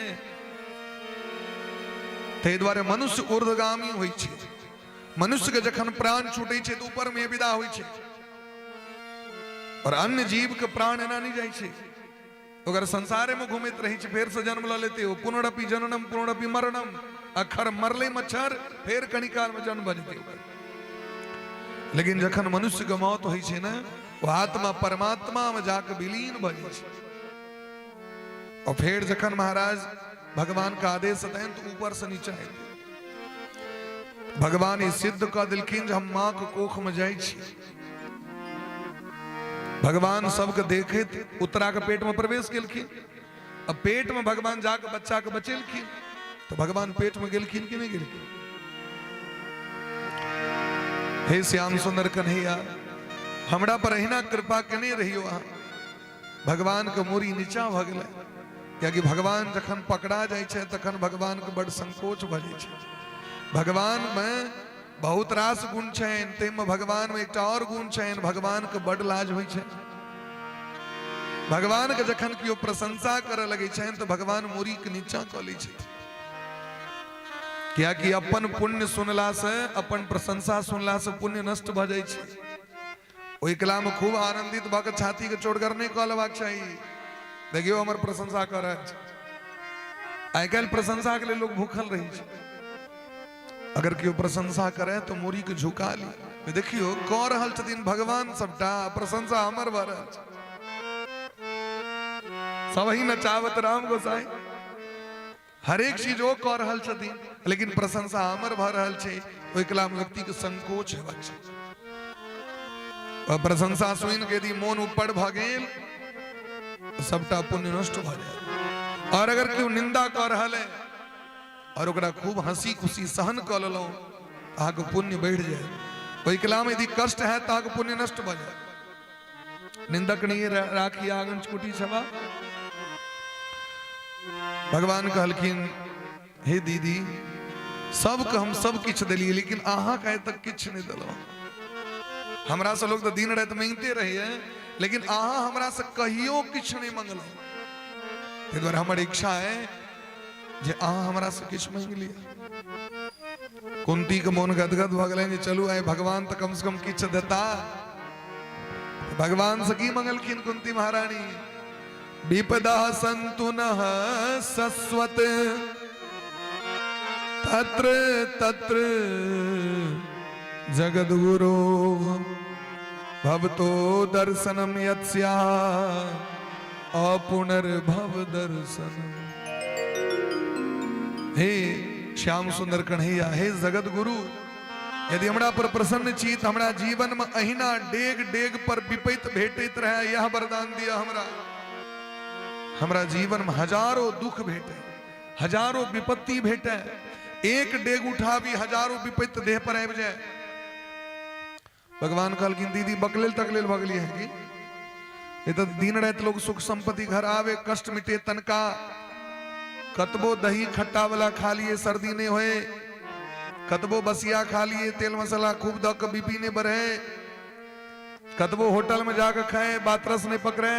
ताहि दुआरे मनुष्य ऊर्ध्वगामी होइ छै। मनुष्य के जखन प्राण छूटै छै तऽ ऊपर में विदा होइ छै, और अन्य जीव के प्राण एना नहि जाइ छै, ओकर संसारे में घूमैत रहै छै, फेर से जन्म लऽ लेते ओ। पुनरपि जननम पुनरपि मरणम, अखर मरले मच्छर फेर कनी काल में जन्म भऽ जेतै ओकर। लेकिन जखन मनुष्य के मौत होइ छै ने, ओ आत्मा परमात्मा में जाके विलीन भऽ जाइ छै, और फेर जखन महाराज भगवान के आदेश हेतनि तऽ ऊपर से नीचा एतै। भगवान ई सिद्ध कऽ देलखिन जे हम माँ के कोख में जाइ छी। भगवान सबके देखैत उत्तरा के पेट में प्रवेश केलखिन। अब पेट में भगवान जाके बच्चा के बचेलखिन, तो भगवान पेट में गेलखिन कि नहीं गेलखिन? हे श्याम सुंदर कन्हैया, हमरा पर अहिना कृपा केने रहियो अहाँ। भगवान के मूड़ी नीचा भऽ गेलै, कियाकि भगवान जखन पकड़ा जाइ छै तखन भगवान के बड़ संकोच भऽ जाइ छै। भगवान में बहुत रास गुण छनि, ताहिमे भगवान में एकटा और गुण छनि, भगवान के बड़ लाज होइ छै। भगवान के जखन केओ प्रशंसा करऽ लगै छनि तऽ भगवान मूड़ी के नीचा कऽ लै छथिन, कियाकि अपन पुण्य सुनला से, अपन प्रशंसा सुनला से पुण्य नष्ट भऽ जाइ छै। ओहि कला में खूब आनंदित भऽ कऽ छाती के चोटगर नहि कऽ लेबाक चाही, देखियौ हमर प्रशंसा कऽ रहल छै। आइ काल्हि प्रशंसा के लेल लोग भूखल रहै छै। अगर केओ प्रशंसा करे तऽ मूड़ी के झुका ली, देखियौ कऽ रहल छथिन भगवान सबटा, प्रशंसा हमर भऽ रहल छै। सब ही नचावत राम गोसाई, हरेक चीज ओ कऽ रहल छथिन, लेकिन प्रशंसा हमर भऽ रहल छै। ओहि कला मे व्यक्ति के संकोच हेबाक छै। प्रशंसा सुनि के यदि मोन ऊपर भऽ गेल सबटा पुण्य नष्ट भऽ जायत। और अगर केओ निंदा कऽ रहल है और ओकरा खूब हंसी खुशी सहन कऽ लेलहुँ, अहाँके पुण्य बढ़ि जायत। ओहि कला मे यदि कष्ट हैत तऽ अहाँके पुण्य नष्ट भऽ जायत। निंदक नहीं राखी आंगन कुटी छवा। भगवान कहलखिन हे दीदी, सबके हम सब किछु देलियै, लेकिन अहाँके आइ तक किछु नहि देलहुँ। हमरा से लोग तऽ दिन राति मांगिते रहैए, लेकिन अहाँ हमरा से कहियो किछु नहि मंगलहुँ। ताहि दुआरे हमर इच्छा है जे अहाँ हमरा से किछु मांगि लिअ। कुंती के मोन गदगद भऽ गेलनि जे चलू आइ भगवान तऽ कम से कम किछु देता। भगवान से की मंगलखिन कुंती महारानी? विपदा संतु नः सस्वत तत्र तत्र जगद्गुरो भवतो दर्शनम यत्स्या अपुनर्भव दर्शन। हे श्याम सुंदर कन्हैया, हे जगत गुरु, यदि हमरा पर प्रसन्न छी तऽ हमरा जीवन में अहिना डेग डेग पर विपैत भेटैत रहे, यह वरदान दिया हमरा। हमरा जीवन में हजारों दुख भेटे, हजारों विपत्ति भेटे, एक डेग उठाबी हजारों विपत्ति देह पर आबि जाए। भगवान कहलखिन दीदी बकलेल तकलेल भऽ गेलियै है की? ये तऽ दिन राति लोग सुख संपत्ति घर आवे, कष्ट मिटे तनका, कतबो दही खट्टा वाला खा लिए सर्दी नहीं होए, कतबो बसिया खा लिए तेल मसाला खूब दऽ के बीपी नहीं बढ़े, कतबो होटल में जाके खाए बातरस नहीं पकड़े,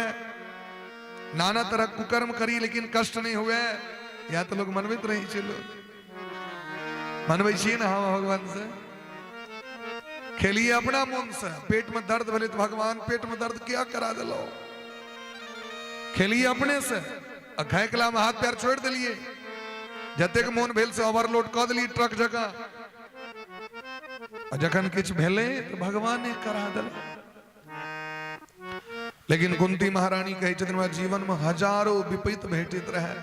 नाना तरह कुकर्म करी लेकिन कष्ट नहीं हुए। या तो लोग मनबैत रहे छै, लोग मनबै छियै ने हम भगवान से? खेलिए अपना मोन से। पेट में दर्द भेलै तऽ भगवान पेट में दर्द किया करा देलौ, खेलिए अपने से। आ खाय कला में हाथ पैर छोड़ि देलिए, जतेक मोन भेल से ओवरलोड कऽ देलिए ट्रक जकाँ। आ जखन किछु भेलै तऽ भगवाने करा देलक। लेकिन कुंती महारानी कहै छथिन हमरा जीवन में हजारों विपत्ति भेटैत रहे।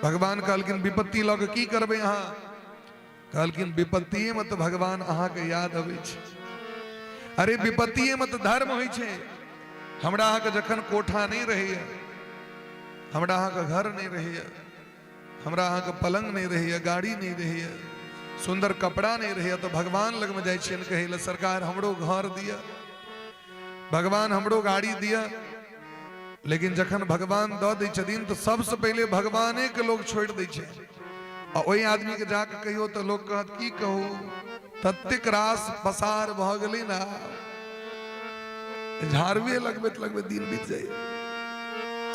भगवान कहलखिन विपत्ति लऽ कऽ की करबै अहाँ? कहलखिन विपत्तिये में तऽ भगवान अहाँके याद अबै छै। अरे विपत्तिये में तऽ धर्म होइ छै। हमरा अहाँके जखन कोठा नहि रहैया, हमरा अहाँके घर नहि रहैया, हमरा अहाँके पलंग नहि रहैया, गाड़ी नहि रहैया, सुन्दर कपड़ा नहि रहैया, तऽ भगवान लगमे जाइ छियनि कहै लए सरकार हमरो घर दिअ, भगवान हमरो गाड़ी दिअ। लेकिन जखन भगवान दऽ दै छथिन तऽ सबसँ पहिले भगवाने के लोग छोड़ि दै छै। आ ओहि आदमी के जाके कहियो तऽ लोग कहत की कहू, ततेक रास पसार भऽ गेलै ने, झाड़ुए लगबैत लगबैत दिन बीत जाइए,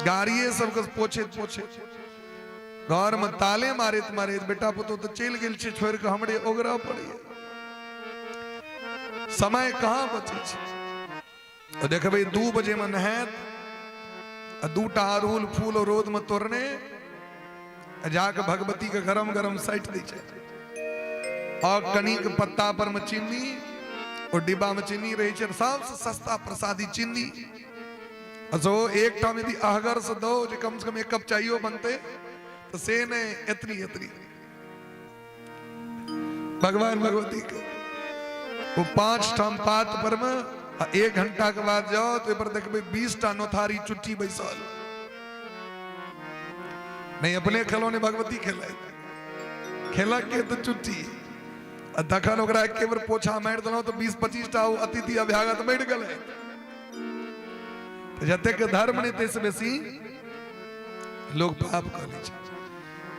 गाड़िए सबके पोछैत पोछैत, घर में ताले मारैत मारैत, बेटा पुतोह तऽ चलि गेल छै छोड़ि कऽ, हमरे ओगरऽ पड़ैए, समय कहाँ बचै छै। देखबै 2 बजे में नहायत आ 2टा अड़हुल फूल रौद में तोड़ने जाके भगवती के गरम गरम साटि दै छै, और कनिक पत्ता पर में चीनी, और डिब्बा में चीनी रहै छै, सबसे सस्ता प्रसादी चीनी। जो एकटा में यदि अहगर से दो जे कम से कम 1 कप चाइयो बनते तो से नहीं, एतनी एतनी भगवान भगवती के वो 5 ठाम पात पर में, आ 1 घंटा के बाद जाओ तो पर देखबै 20 टा नोथारी चुट्टी बैसल, नहीं अपने खेलो नहीं भगवती खेले, खेलक के तो चुट्टी। आ तखन ओकरा एक बेर पोछा मारि देलहुँ तऽ 20-25 टा ओ अतिथि अभ्यागत मरि गेलै। जतेक धर्म नहि ताहिसँ बेसी लोग पाप कऽ लै छै।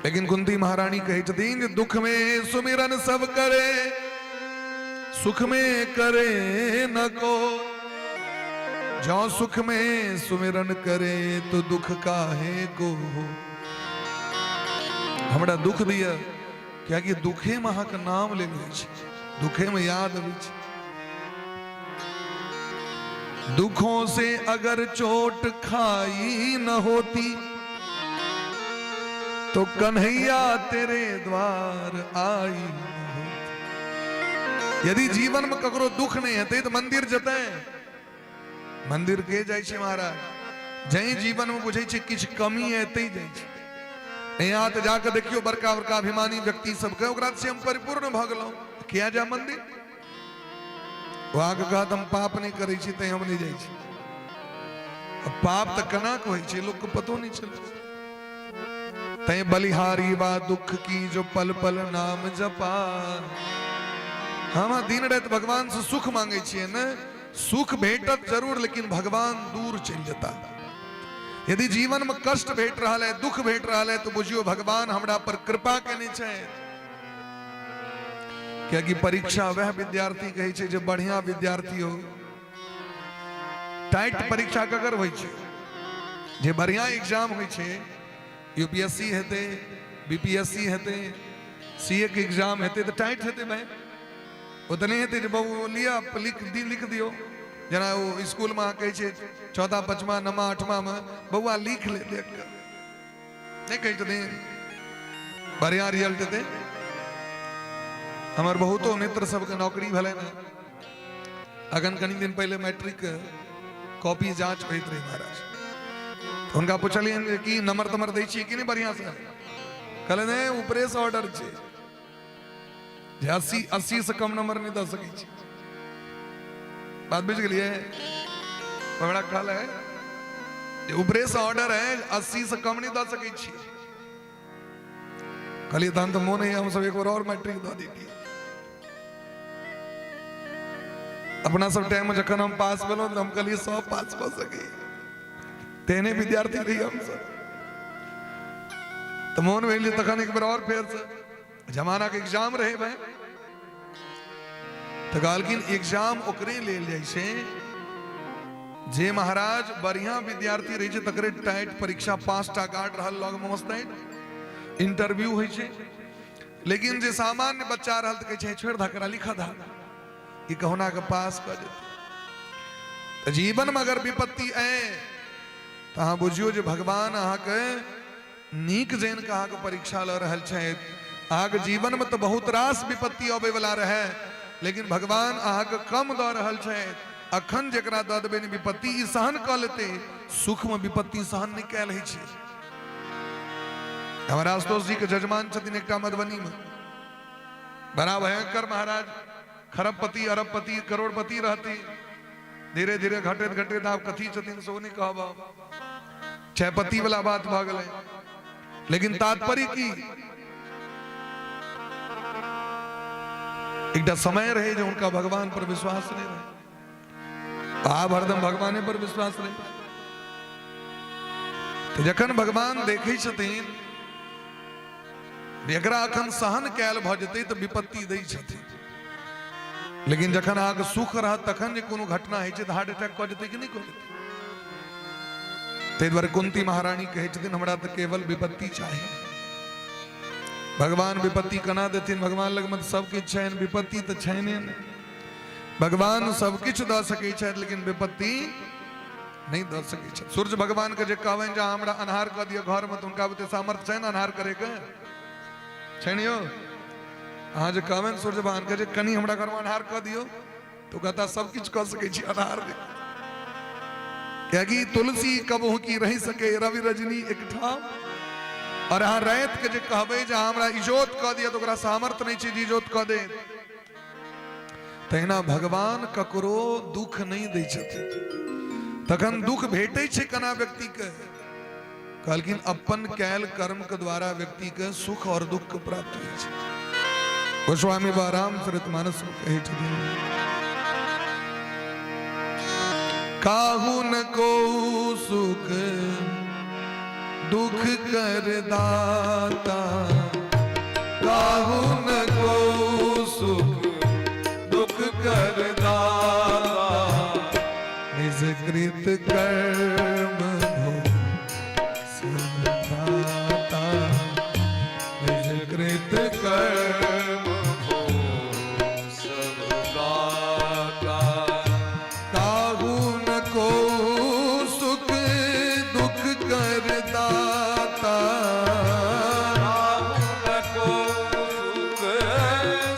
लेकिन कुंती महारानी कहै छथिन जे दुख में सुमिरन सब करे, सुख में करे न को, जौ सुख में सुमिरन करे तो दुख काहे को हो। हमरा दुख दिया, कियाकि दुखे में अहाँके नाम लेल जाइ छै, दुखे में याद अबै छै। दुखों से अगर चोट खाई न होती तो कन्हैया तेरे द्वार आई न होती। यदि जीवन में ककरो दुख नहीं हेतै तो मंदिर जतै, मंदिर के जाइ छै महाराज, जै जीवन में बुझै छै किछु कमी है तै जाइ छै। यहाँ तऽ जाके देखियौ बड़का बड़का अभिमानी व्यक्ति सबके, ओकरा से हम परिपूर्ण भऽ गेलहुँ, किया जा मंदिर? ओ अहाँके कहत हम पाप नहि करै छी तैं हम नहि जाइ छी। पाप तऽ केना के होइ छै लोकके पतो नहि चलै। तैं बलिहारी बा दुख की जो पल पल नाम जपा। हम दिन राति भगवान से सुख मांगे छियै ने, सुख भेटत जरूर लेकिन भगवान दूर चलि जेता। यदि जीवन में कष्ट भेट रहल है, दुख भेट रहल है, तो बुझियो भगवान हमरा पर कृपा केने छै। कियाकि परीक्षा वह विद्यार्थी कहै छै जे बढ़िया विद्यार्थी हो। टाइट परीक्षा ककर होइ छै? जे बढ़िया एग्जाम होइ छै, यूपीएससी हेतै, बीपीएससी हेतै, सीए के एग्जाम हेतै, तऽ टाइट हेतै भाई। ओ तऽ नहि हेतै जे बाबू लिअ लिख दी लिख दियौ, जेना ओ स्कूलमे अहाँ कहै छियै चौथा पचमा नवमा आठमामे बौआ लिख ले देख कऽ, नहि कहै छथिन बढ़िया रिजल्ट हेतै। हमर बहुतो मित्र सबके नौकरी भेलै ने, अखन कनि दिन पहिले मैट्रिक कॉपी जांच होइत रहै महाराज, हुनका पुछलियनि जे की नंबर तमर दै छियै कि नहि बढ़िया से? कहले नहि ऊपरे से ऑर्डर छै जे 80 से कम नंबर नहि दऽ सकै छी। बात बुझि गेलियै? हमरा कहल है जे ऊपरे से ऑर्डर है 80 से कम नहि दऽ सकै छी। कहलियै तहन तऽ मोन है हम सब एक बार और मैट्रिक दऽ दैतियै। अपना सब टाइम में जखन हम पास भेलहुँ तऽ हम कहलियै सब पास भऽ सकैए, तेहने विद्यार्थी रही हम सब। तऽ मोन भेल जे तखन एक बेर और फेर से जमाना के एग्जाम रहे भाई, तऽ कहलखिन एग्जाम ओकरे लेल जाइ छै जे महाराज बढ़िया विद्यार्थी रहै छै, तकरे टाइट परीक्षा 5टा गार्ड रहल लग में मस्त इंटरव्यू होइ छै। लेकिन जे सामान्य बच्चा रहल तऽ कहै छै छोड़ि धकरा लिखऽ धा, ई कहुना के पास कऽ जेतै। तऽ जीवनमे अगर विपत्ति आय तऽ अहाँ बुझियौ जे भगवान अहाँके नीक जानि कऽ अहाँके परीक्षा लऽ रहल छथि। अहाँके जीवनमे तऽ बहुत रास विपत्ति अबैवला रहै, लेकिन भगवान अहाँके कम दऽ रहल छथि। अखन जकरा दऽ देबै ने विपत्ति, ई सहन कऽ लेतै, सुखमे विपत्ति सहन नहि कयल होइ छै। हमर आशुतोष जी के जजमान छथिन एकटा मधुबनीमे, बड़ा भयंकर महाराज, खरबपति अरबपति करोड़पति रहती, धीरे धीरे घटैत घटैत आब कथी छथिन से नहि कहब, चयपति वाला बात भऽ गेलै। लेकिन तात्पर्य की, एकटा समय रहे जे हुनका भगवान पर विश्वास नहीं रहे, आब हरदम भगवाने पर विश्वास रहे। तो जखन भगवान देखै छथिन एकरा अखन सहन कयल भऽ जेतै तऽ विपत्ति दै छथिन, लेकिन जखन अहाँके सुख रहत तखन जे कोनो घटना होइ छै तऽ हार्ट अटैक कऽ जेतै कि नहि कऽ जेतै? ताहि दुआरे कुंती महारानी कहै छथिन हमरा तऽ केवल विपत्ति चाही। भगवान विपत्ति केना देथिन? भगवान लगमे तऽ सब किछु छनि, विपत्ति तऽ छनि नहि। भगवान सब किछु दऽ सकै छथि लेकिन विपत्ति नहि दऽ सकै छथि। सूर्य भगवान के जे कहबनि जे हमरा अन्हार कऽ दिअ घरमे, तऽ हुनका बुते सामर्थ्य छनि अन्हार करैके? छनि यौ? अहाँ जे कहबनि सूर्य भगवान के जे कनि हमरा घरमे अन्हार कऽ दियौ, तऽ ओ कहता सब किछु कऽ सकै छी, अन्हार नहि। कियाकि तुलसी कबहु की रहि सके रवि रजनी एक ठाम। और अहाँ राति के जे कहबै जे अहाँ हमरा इजोत कऽ दिअ, तऽ ओकरा सामर्थ्य नहि छै जे इजोत कऽ दे। तहिना भगवान ककरो दुख नहि दै छथिन। तखन दुख भेटै छै केना व्यक्तिके? कहलखिन अपन कैल कर्म के द्वारा व्यक्ति के सुख और दुख के प्राप्ति होइ छै। गोस्वामी बा रामचरित मानस में कहै छथिन, काहू न को सुख दुख कर दाता, काहू न को सुख दुख कर दाता, निज कृत कर्म भोग सब दाता, निज कृत कर्म भोग सब दाता, काहू न को सुख दुख कर दाता, काहू न को सुख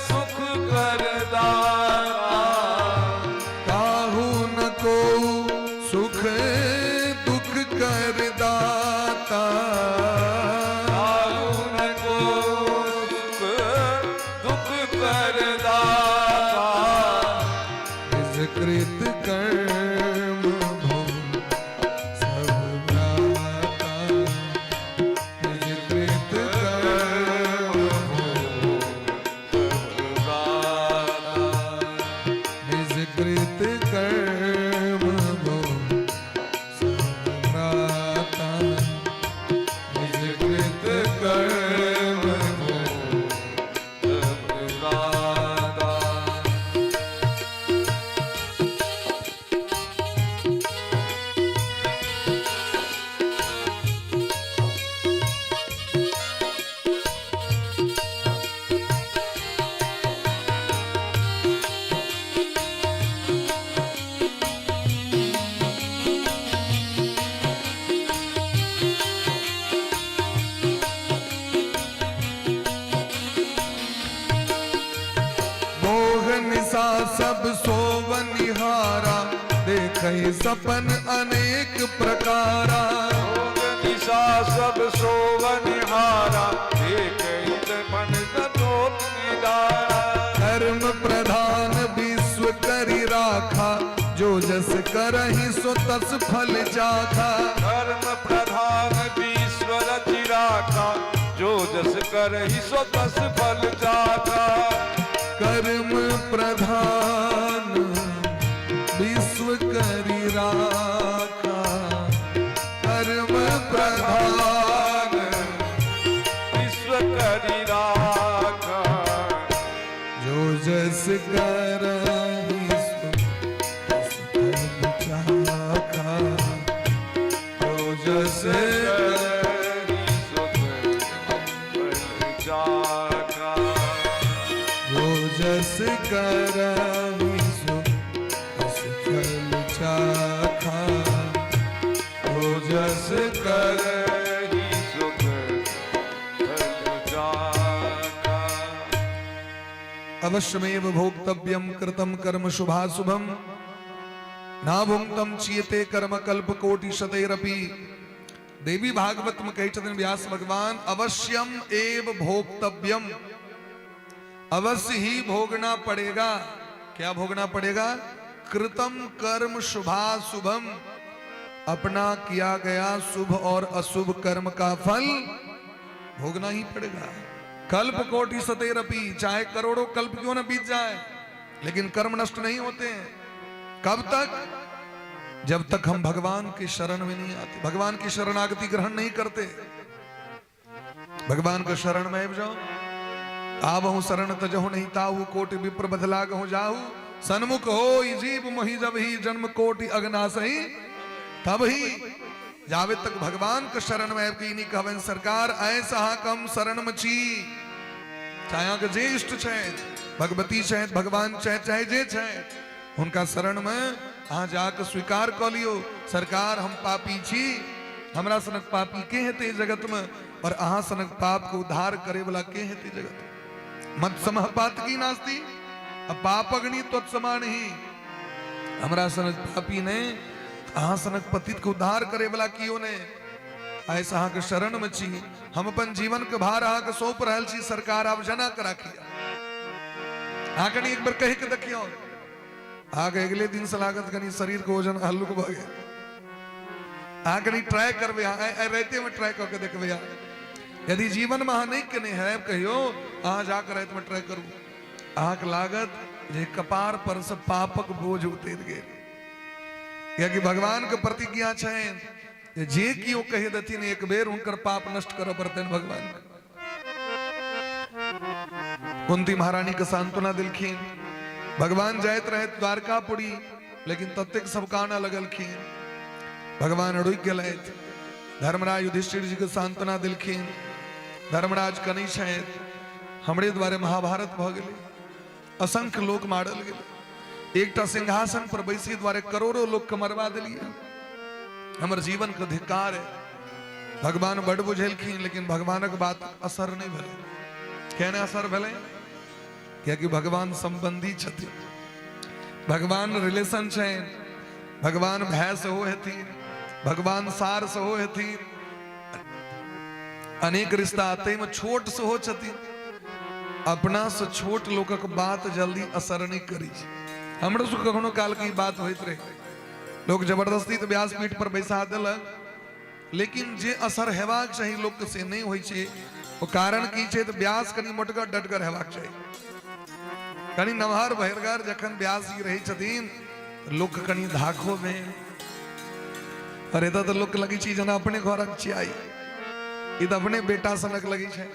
सुख कर दाता, काहू न को सुख दुख कर दाता, काहू न को सुख दुख कर दाता, निज कृत कर्म भोग सब भ्राता, निज कृत कर्म भोग सब भ्राता, निज कृत कर्म भोग सब भ्राता, निज कृत कर्म भोग सब भ्राता। मोह निशा सब सोवनिहारा, देखहि सपन अनेक प्रकारा, मोह निशा सब सोवनिहारा, देखहि सपन सतोत निदारा, कर्म प्रधान विश्व करि राखा, जो जस करहि सो तस फल चाखा, कर्म प्रधान विश्व रचि राखा, जो जस करहि सो तस फल चाखा, कर्म प्रधान विश्व करि राखा, कर्म प्रधान विश्व करि राखा, जो जस करहि सो तस फल चाखा, जो जस करहि सो तस फल चाखा, जो जस करहि अवश्यमेव भोक्तव्यम कृतम कर्म शुभाशुभम ना भुंक्तम चीयते कर्म कल्प कोटि शतैरपि। देवी भागवत में कहै छथिन व्यास भगवान, अवश्यम एव भोक्तव्यम, अवश्य ही भोगना पड़ेगा। क्या भोगना पड़ेगा? कृतम कर्म शुभाशुभम, अपना किया गया शुभ और अशुभ कर्म का फल भोगना ही पड़ेगा। कल्प कोटि सतेरपि, चाहे करोड़ों कल्प क्यों न बीत जाए, लेकिन कर्म नष्ट नहीं होते हैं। कब तक? जब तक हम भगवान की शरण में नहीं आते, भगवान की शरणागति ग्रहण नहीं करते। भगवान के शरण में आबि जाओ। आवहु शरण तजहु नहीं ताहु, कोटि विप्र बधलागहु जाहु। सन्मुख हो जीव मोहि जब ही, जन्म कोटि अगनासही तब ही। जावे तक भगवान के शरण में आबि के ई नहीं कहबनि सरकार ऐसा कम शरण में छी, चाहे अहाँके जे इष्ट छथि, भगवती छथि, भगवान छथि, चाहे जे छथि, हुनका शरण में अहाँ जाके स्वीकार कऽ लियौ, सरकार हम पापी छी, हमरा सनक पापी के हेतै जगत में, और अहाँ सनक पाप के उद्धार करे वाला के हेतै जगत में। मत समह पातकी नास्ति पाप अग्नि त्वत्समान ही, हमरा सनक पापी नहि, अहाँ सनक पतित के उद्धार करे वाला कियो नहि, ऐसा अहाँके शरण में छी, हम अपन जीवन के भार अहाँके सौंप रहल छी, सरकार आब जना के राखिए। अहाँ कनि एक बेर कहि के देखियौ, अहाँके अगले दिन से लागत कनि शरीर के वजन हल्लुक भऽ गेल। अहाँ कनि ट्राई करबै, अहाँ आइ रातिमे ट्राई कऽ के देखबै। अहाँ यदि जीवनमे अहाँ नहि केने हैब कहियो, अहाँ जाकऽ रातिमे ट्राई करू, अहाँके लागत जे कपार पर से पापक बोझ उतरि गेल। कियाकि भगवान के प्रतिज्ञा छनि जे केओ कहि देथिन एक बेर, हुनकर पाप नष्ट करऽ पड़तनि भगवान के। कुंती महारानी के सांत्वना दिलखिन। भगवान जाइत रहे द्वारकापुरी, लेकिन ततेक सब कानऽ लगलखिन, भगवान रुकि गेलथि। धर्मराज युधिष्ठिर जी के सांत्वना दिलखिन। धर्मराज कनै छथि, हमरे द्वारे महाभारत भऽ गेलै, असंख्य लोक मारल गेलै, एकटा सिंहासन पर बैसी द्वारे करोड़ों लोक के मरवा देलियै, हमर जीवन के धिक्कार है। भगवान बड बुझेलखिन, लेकिन भगवानक बात असर नहीं भेलै। केना असर भेलै? कियाकि भगवान संबंधी छथिन, भगवान रिलेशन छनि, भगवान भाय सेहो हेथिन, भगवान सार सेहो हेथिन, अनेक रिश्ता, ताहिमे छोट सेहो छथिन। अपना से छोट लोकक बात जल्दी असर नहि करै छै। हमरो सबके कखनो कालके ई बात होइत रहै, लोक जबरदस्ती तऽ व्यासपीठ पर बैसा देलक, लेकिन जे असर हेबाक चाही लोकके से नहि होइ छै। ओ कारण की छै? तऽ व्यास कनि मोटगर डटगर हेबाक चाही, कनि नमहर भरिगर। जखन व्यास जी रहै छथिन, लोक कनि धाखो भेल। पर एतऽ तऽ लोकके लगै छै जेना अपने घरक छियै, ई तऽ अपने बेटा सनक लगै छै,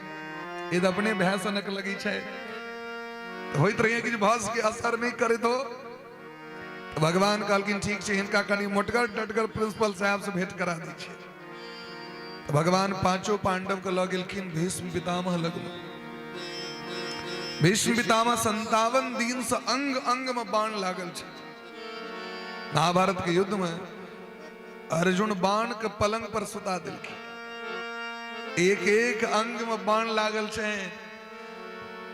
ई तऽ अपने भाय सनक लगै छै। होइत रहै कि भस के असर नहि करैत हो। तऽ भगवान कहलखिन ठीक छै, हिनका कनि मोटगर डटगर प्रिंसिपल साहब से भेंट करा दै छियै। तऽ भगवान पांचों पांडव के लऽ गेलखिन भीष्म पितामह लगमे। भीष्म पितामह 57 दिन से अंग अंग में बाण लागल छै। महाभारत के युद्ध में अर्जुन बाण के पलंग पर सुता देलखिन, एक एक अंग में बाण लागल छै।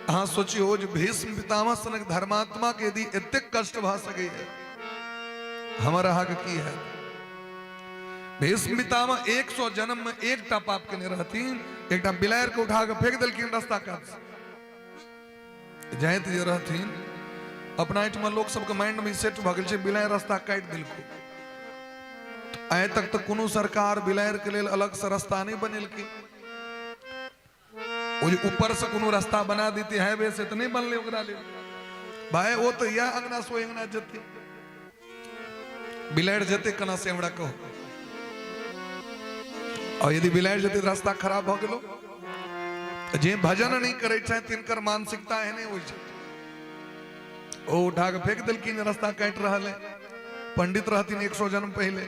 अहाँ सोचियो जे भीष्म पितामह सनक धर्मात्मा के यदि एतेक कष्ट भऽ सकैए, हमर अहाँके की है? भीष्म पितामह 100 जन्म में एकटा पाप केने रहथिन, एकटा बिलाड़ि के उठा के फेंक देलखिन रास्ता कात से। जाइत जे रहथिन, अपना एहिठमा लोक सबके माइंड में सेट भऽ गेल छै, बिलाड़ि रास्ता काटि देलको। आइ तक तऽ कोनो सरकार बिलाड़ि के लेल अलग से रास्ता नहि बनेलकै। ओ जे ऊपर से कोनो रास्ता बना देते हाईवे से तऽ नहि बनलै ओकरा लेल। भाय, ओ तऽ इएह अंगना से ओहि अंगना जेतै, बिलाड़ि जेतै केना से हमरा कहू? और यदि बिलाड़ि जेतै तऽ रास्ता खराब भऽ गेलो। जे भजन नहि करै छथि तिनकर मानसिकता एहने होइ छै। ओ उठा के फेंक देलखिन, रास्ता काटि रहल है। पंडित रहथिन 100 जन्म पहिले।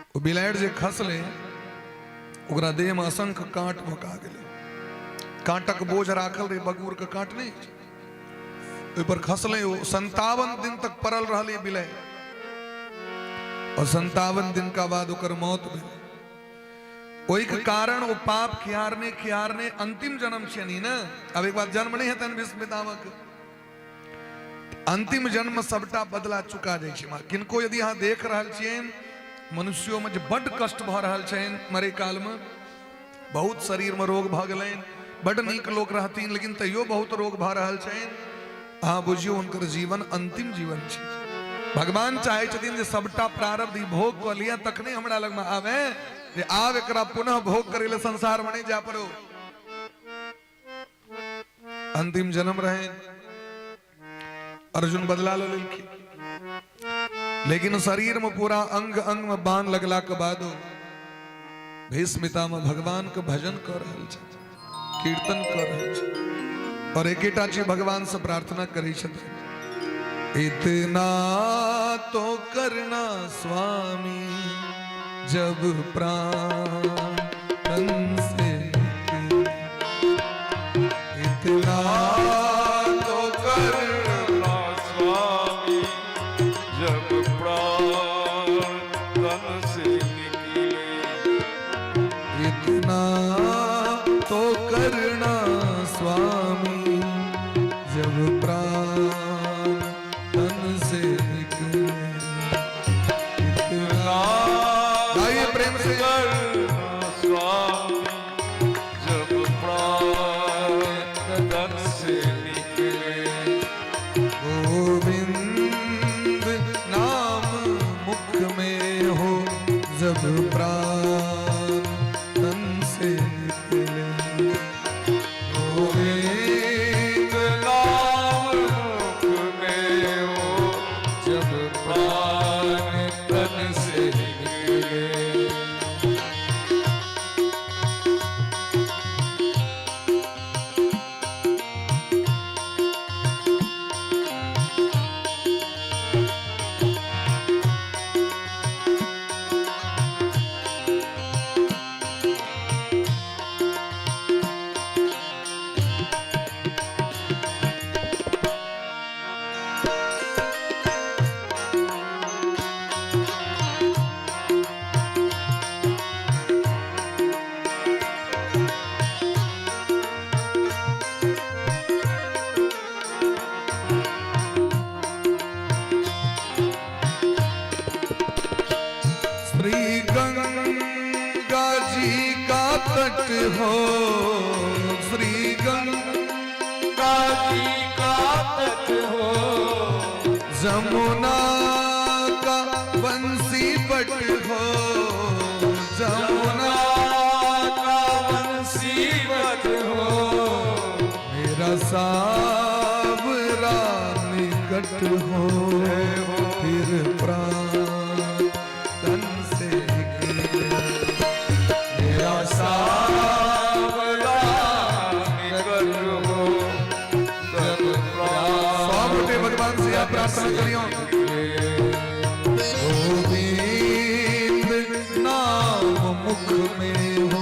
ओ बिलाड़ि जे खसलै, ओकरा देह में असंख्य कांट भोका गेलै। कांटक बोझ राखल रहे, बगूर के कांट नहीं, ओहि पर खसलै ओ, 57 दिन तक पड़ल रहलै बिलाड़ि, और 57 दिन का बाद ओकर मौत भेलै। ओहिके कारण ओ पाप खिहारने खिहारने अंतिम जन्म छियनि ने। आब एक बार जन्म नहि हेतनि भीष्म पितामह, अंतिम जन्म सबटा बदला चुका जाइ छै। माँ किनको यदि अहाँ देख रहल छियनि मनुष्योमे जे बड्ड कष्ट भऽ रहल छनि, मरे कालमे बहुत शरीरमे रोग भऽ गेलनि, बड्ड नीक लोक रहथिन लेकिन तैयो बहुत रोग भऽ रहल छनि, अहाँ बुझियौ हुनकर जीवन अंतिम जीवन छै। भगवान चाहै छथिन जे सबटा प्रारब्ध ई भोग कऽ लिअ तखने हमरा लगमे आवे जे आब एकरा पुनः भोग करै लए संसारमे नहि जाय पड़ो। अंतिम जन्म रहे, अर्जुन बदला लऽ लेलखिन, लेकिन शरीर में पूरा अंग अंग में बाण लगला के बादो भीष्म पितामह भगवान के भजन कर रहल छथि, कीर्तन कर रहल छथि और एकेटा चीज भगवान से प्रार्थना करै छथिन, इतना तो करना स्वामी जब प्राण तन से निकले, इतना तो करना स्वामी जब प्राण तन से निकले, इतना तो करना स्वामी जब प्राण तन से निकले, इतना गाइए प्रेम से। करना स्वामी जब प्राण तन से निकले, गोविंद नाम मुख में हो जब प्राण तन से निकले, गोविंद नाम मुख में हो जब प्राण तन से निकले। श्री गंगा जी का तट हो, श्री गंगा जी का तट हो, जमुना का बंसी बट हो, जमुना का बंसी बट हो, मेरा सावरा निकट हो, फिर प्राण तन से निकले, मेरा सावरा निकट हो जब प्राण सब गोटे भगवान से यह प्रार्थना करियो, गोविंद नाम मुख में हो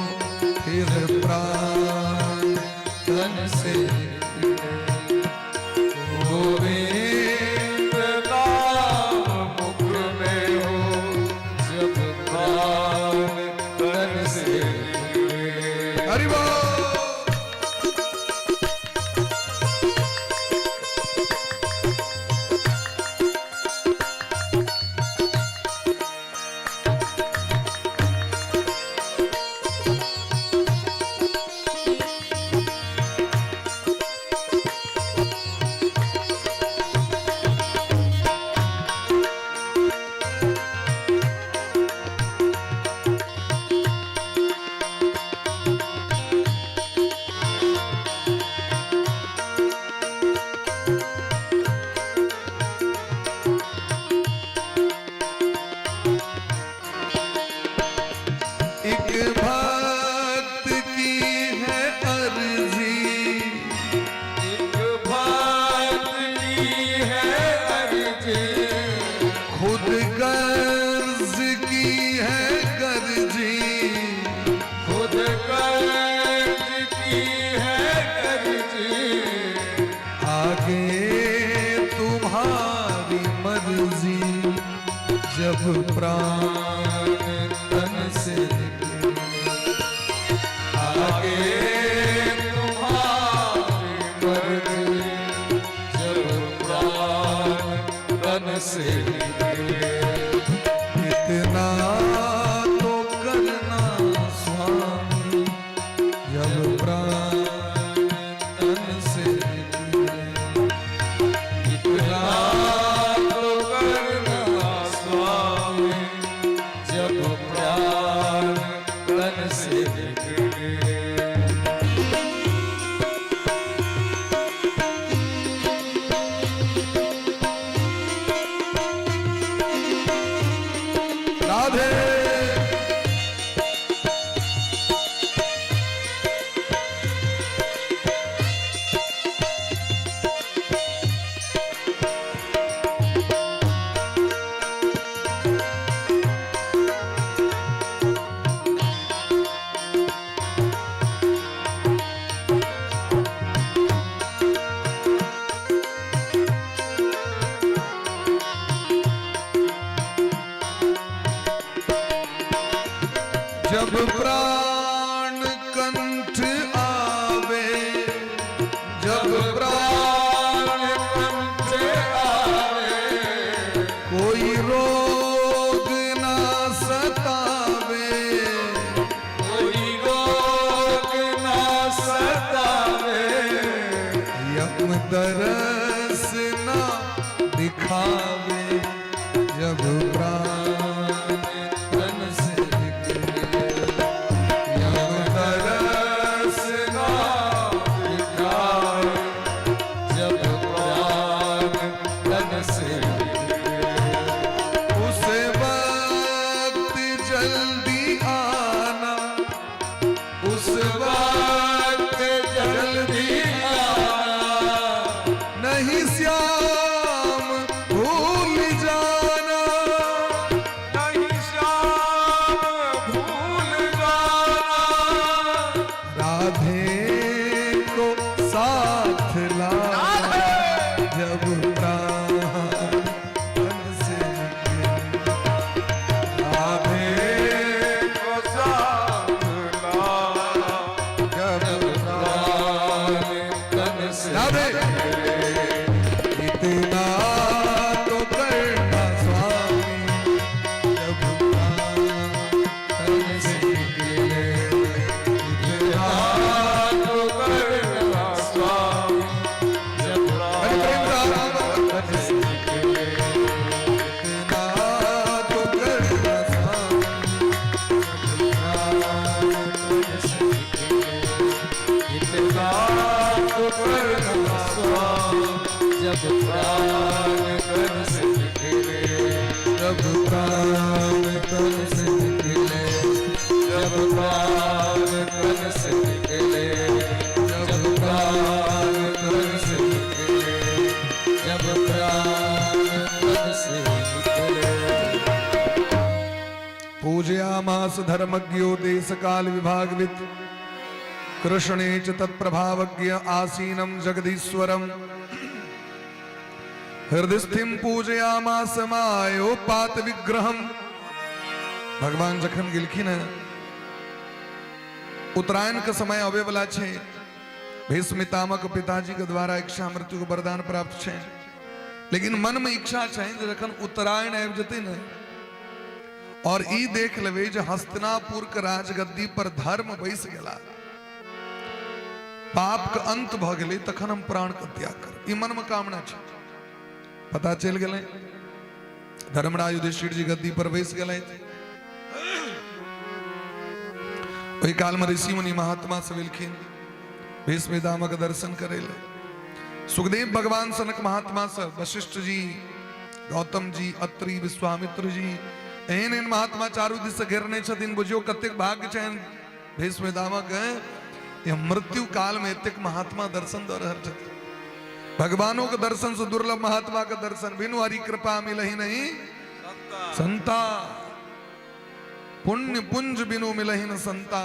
फिर प्राण तन से निकले, गोविंद नाम मुख में हो जब प्राण तन से निकले। हरि बोल। एक भक्त की है अर्जी, एक भक्त की है अर्जी, खुद गर्ज की है गर्जी, खुद गर्ज की है गर्जी, आगे तुम्हारी मर्जी जब प्राण तन से निकले, से निकले। इतना तो करना स्वामी, जब प्राण तन से निकले। इतना तो करना स्वामी, जब प्राण तन से निकले। राधे। जब प्राण कंठ आवे, जब प्राण कंठ आवे, कोई रोग ना सतावे, कोई रोग ना सतावे, यम दरस ना दिखावे, जब प्राण तन से निकले, यम दरस ना दिखावे, जब प्राण तन से निकले। उस वक्त जल्दी आना, उस वक्त जल्दी आना, नहीं श्याम भूल जाना, नहीं श्याम भूल जाना, राधे को साथ लाना, जब प्राण तन से निकले, राधे को साथ लाना, जब प्राण तन से राधे। इतना तो करना स्वामी, जब प्राण तन से निकले। इतना तो करना स्वामी, जब अरे प्रेम राम तन से निकले। इतना तो करना स्वामी, प्राण तन से निकले। इतना तो करना स्वामी, जब प्राण तन से निकले। जब प्राण तन से निकले, जब प्राण तन से निकले। जब प्राण तन से निकले। जब प्राण तन से निकले। पूजयामास धर्मज्ञो देश काल विभागविद, कृष्णे च तत्प्रभावज्ञ आसीनं जगदीश्वरम, हृदयस्थिम पूजयामास मायोपात विग्रहम। भगवान जखन गेलखिन हँ, उत्तरायण के समय आवे वाला छै। भीष्म पितामह के पिताजी के द्वारा इच्छा मृत्यु के वरदान प्राप्त छै, लेकिन मन में इच्छा छै जे जखन उत्तरायण आबि जेतै ने और ई देख लेबै जे हस्तिनापुर के राजगद्दी पर धर्म बैस गेला, पाप के अंत भऽ गेलै, तखन हम प्राण के त्याग करब। ई मन में कामना छै। पता चलि गेलै, धर्मराज युधिष्ठिर जी गद्दी पर बैस गेलथि। ओहि काल में ऋषि मुनि महात्मा सब एलखिन भीष्म पितामह के दर्शन करै लए। सुखदेव भगवान सनक महात्मा सब, वशिष्ठ जी, गौतम जी, अत्रि, विश्वामित्र जी, एहन एहन महात्मा चारू दिस से घेरने छथिन। बुझियौ कतेक भाग्य छनि भीष्म पितामह के, मृत्यु काल में एतेक महात्मा दर्शन दऽ रहल छथिन। भगवानों के दर्शन से दुर्लभ महात्मा के दर्शन। बिनु हरि कृपा मिलही नहीं संता, पुण्य पुंज बिनु मिलही न संता।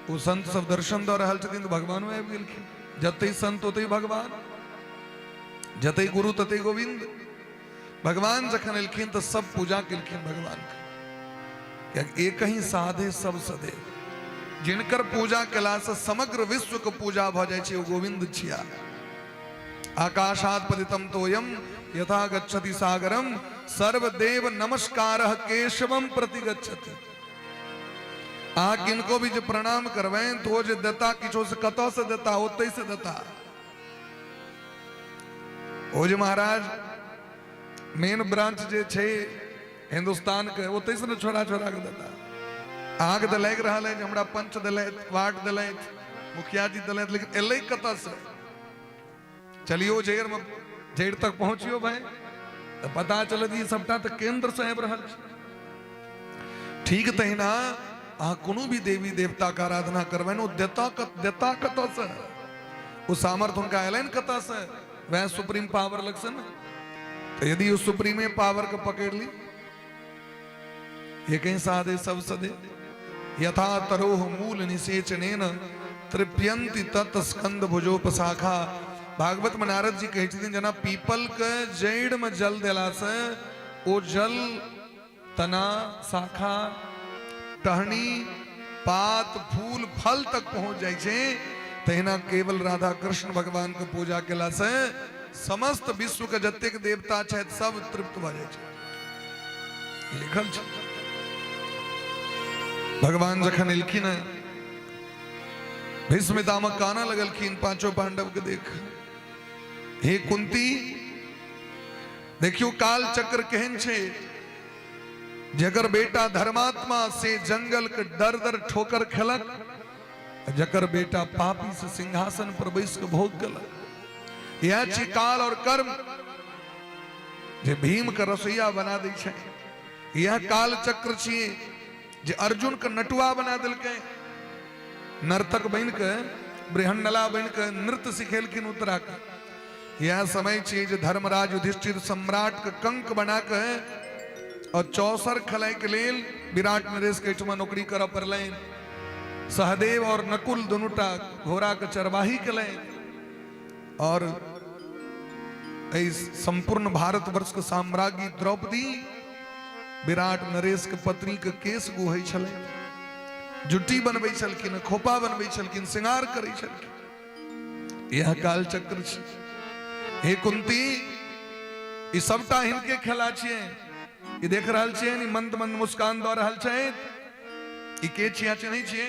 ओ संत सब दर्शन दऽ रहल छथिन तऽ भगवानो आबि गेलखिन। जतै संत ओतै भगवान, जतै गुरु ततै गोविंद। भगवान जखन एलखिन तऽ सब पूजा केलखिन भगवान के, कियाकि एक ही साधे सब सदे। जिनकर पूजा केलासँ समग्र विश्व के पूजा भऽ जाइ छै, ओ गोविंद छिया। आकाशात पतितम तोयम यथा गच्छति सागरम सर्वदेव नमस्कार केशवम प्रति गच्छति। अहाँ किनको भी जे प्रणाम करबनि तऽ ओ जे देता किछो से कतऽ से देता, ओतहि से देता। ओ जे महाराज मेन ब्रांच जे छै हिंदुस्तान के, ओतहि से ने छोड़ा छोड़ा के देता। अहाँके तऽ लागि रहल है जे हमरा पंच देलथि, वार्ड देलथि, मुखिया जी देलथि, लेकिन एलै कतऽ से? चलियो जड़ि में, जड़ि तक पहुँचियो भाई, तऽ पता चलत ई सबटा तऽ केंद्र से आबि रहल छै। ठीक तहिना अहाँ कोनो भी देवी देवता के आराधना करबनि, ओ देता देता कतऽ से? ओ सामर्थ्य हुनका एलनि कतऽ से? वएह सुप्रीम पावर लग से ने। तऽ यदि ओ सुप्रीमे पावर के पकड़ि ली, एक ही साधे सब सदे, यथा तरोह मूल निषेचनेन तृप्यंति तत् स्कंद भुजोपशाखा। भागवत में नारद जी कहै छथिन जेना पीपल के जड़ि में जल देला से ओ जल तना शाखा टहनी पात फूल फल तक पहुंच जाइ छै, तहिना केवल राधा कृष्ण भगवान के पूजा केला से समस्त विश्व के जतेक देवता छथि सब तृप्त भऽ जाइ छै। लिखल छै। भगवान जखन एलखिन भीष्म पितामह कानऽ लगलखिन पांचों पांडव के देख, हे कुंती देखियो काल चक्र केहन छै, जकर बेटा धर्मात्मा से जंगल के दर दर ठोकर खेलक, जकर बेटा पापी से सिंहासन पर बैस के भोग केलक। यह छी काल और कर्म जे भीम के रसोईया बना दै छै। यह काल चक्र छी जे अर्जुन के नटुआ बना देलकै, नर्तक बन के बृहन्नला बन के नृत्य सिखेलखिन उत्तरा के। यह समय छी जे धर्मराज युधिष्ठिर सम्राट के कंक बना के और चौसर खेलाय के लेल विराट नरेश के एहिठमा नौकरी करऽ पड़लनि। सहदेव और नकुल दुनूटा घोड़ा के चरवाही केलनि और एहि संपूर्ण भारतवर्ष के साम्राज्ञी द्रौपदी विराट नरेश के पत्नी के केश गुहै छलै, जुट्टी बनबै छलखिन, खोपा बनबै छलखिन, श्रृंगार करै छलखिन। यह काल चक्र छै। हे कुंती, ई सबटा हिनके खेला छियै। ई देख रहल छियै ई मंद मंद मुस्कान दऽ रहल छै, ई के छियै चिन्है छियै?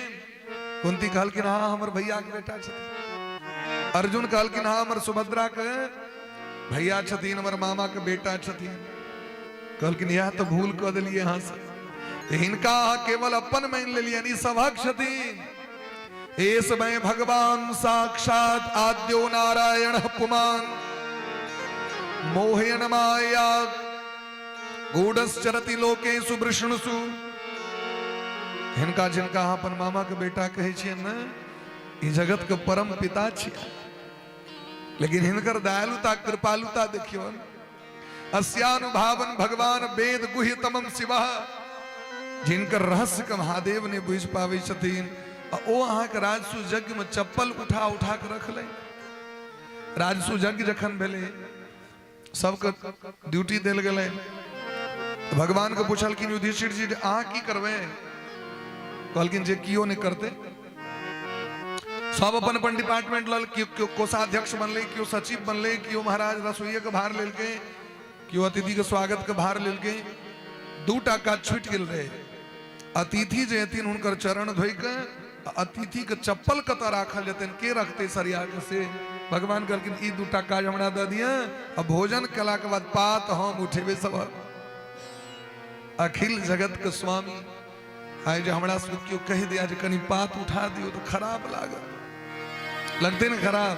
कुंती कहलखिन हाँ हमर भैया के बेटा छथिन। अर्जुन कहलखिन हाँ हमर सुभद्रा के भैया छथिन, हमर मामा के बेटा छथिन। कहलखिन यह तो भूल कऽ देलियै अहाँ सब, हिनका अहाँ केवल अपन मानि लेलियनि, ई सभक छथिन। एस मैं भगवान साक्षात आद्यो नारायण पुमान मोहयन माया गूढ़श्चरति लोकेषु वृष्णुषु। हिनका जिनका अहाँ अपन मामा के बेटा कहै छियनि ने, ई जगत के परम पिता छियै, लेकिन हिनकर दयालुता कृपालुता देखियौ। अस्यानुभावन भगवान वेद गुह्यतमम शिवः, जिनकर रहस्य के महादेव नहि बुझि पाबै छथिन, आ ओ अहाँके राजसु यज्ञ में चप्पल उठा उठा के रखलनि। राजसु यज्ञ जखन भेलै, सबके ड्यूटी देल गेलै, भगवान के पूछलखिन युधिष्ठिर जी अहाँ की करबै? कहलखिन जे कियो नहि करतै। सब अपन अपन डिपार्टमेंट लल, केओ केओ कोषाध्यक्ष बनलै, केओ सचिव बनलै, केओ महाराज रसोइये के भार लेलकै, केओ अतिथि के स्वागत के भार लेलकै। दूटा काज छूटि गेल रहे, अतिथि जे एथिन हुनकर चरण धोइ के, अतिथि के चप्पल कतऽ राखल जेतनि, के रखतै सरिया के, से भगवान कहलखिन ई दूटा काज हमरा दऽ दिअ, आ भोजन केला के बाद पात हम उठेबै सबहक। अखिल जगत के स्वामी आइ जे हमरा सबके केओ कहि दिया जे कनि पात उठा दियौ तऽ खराब लागत, लगतै ने खराब।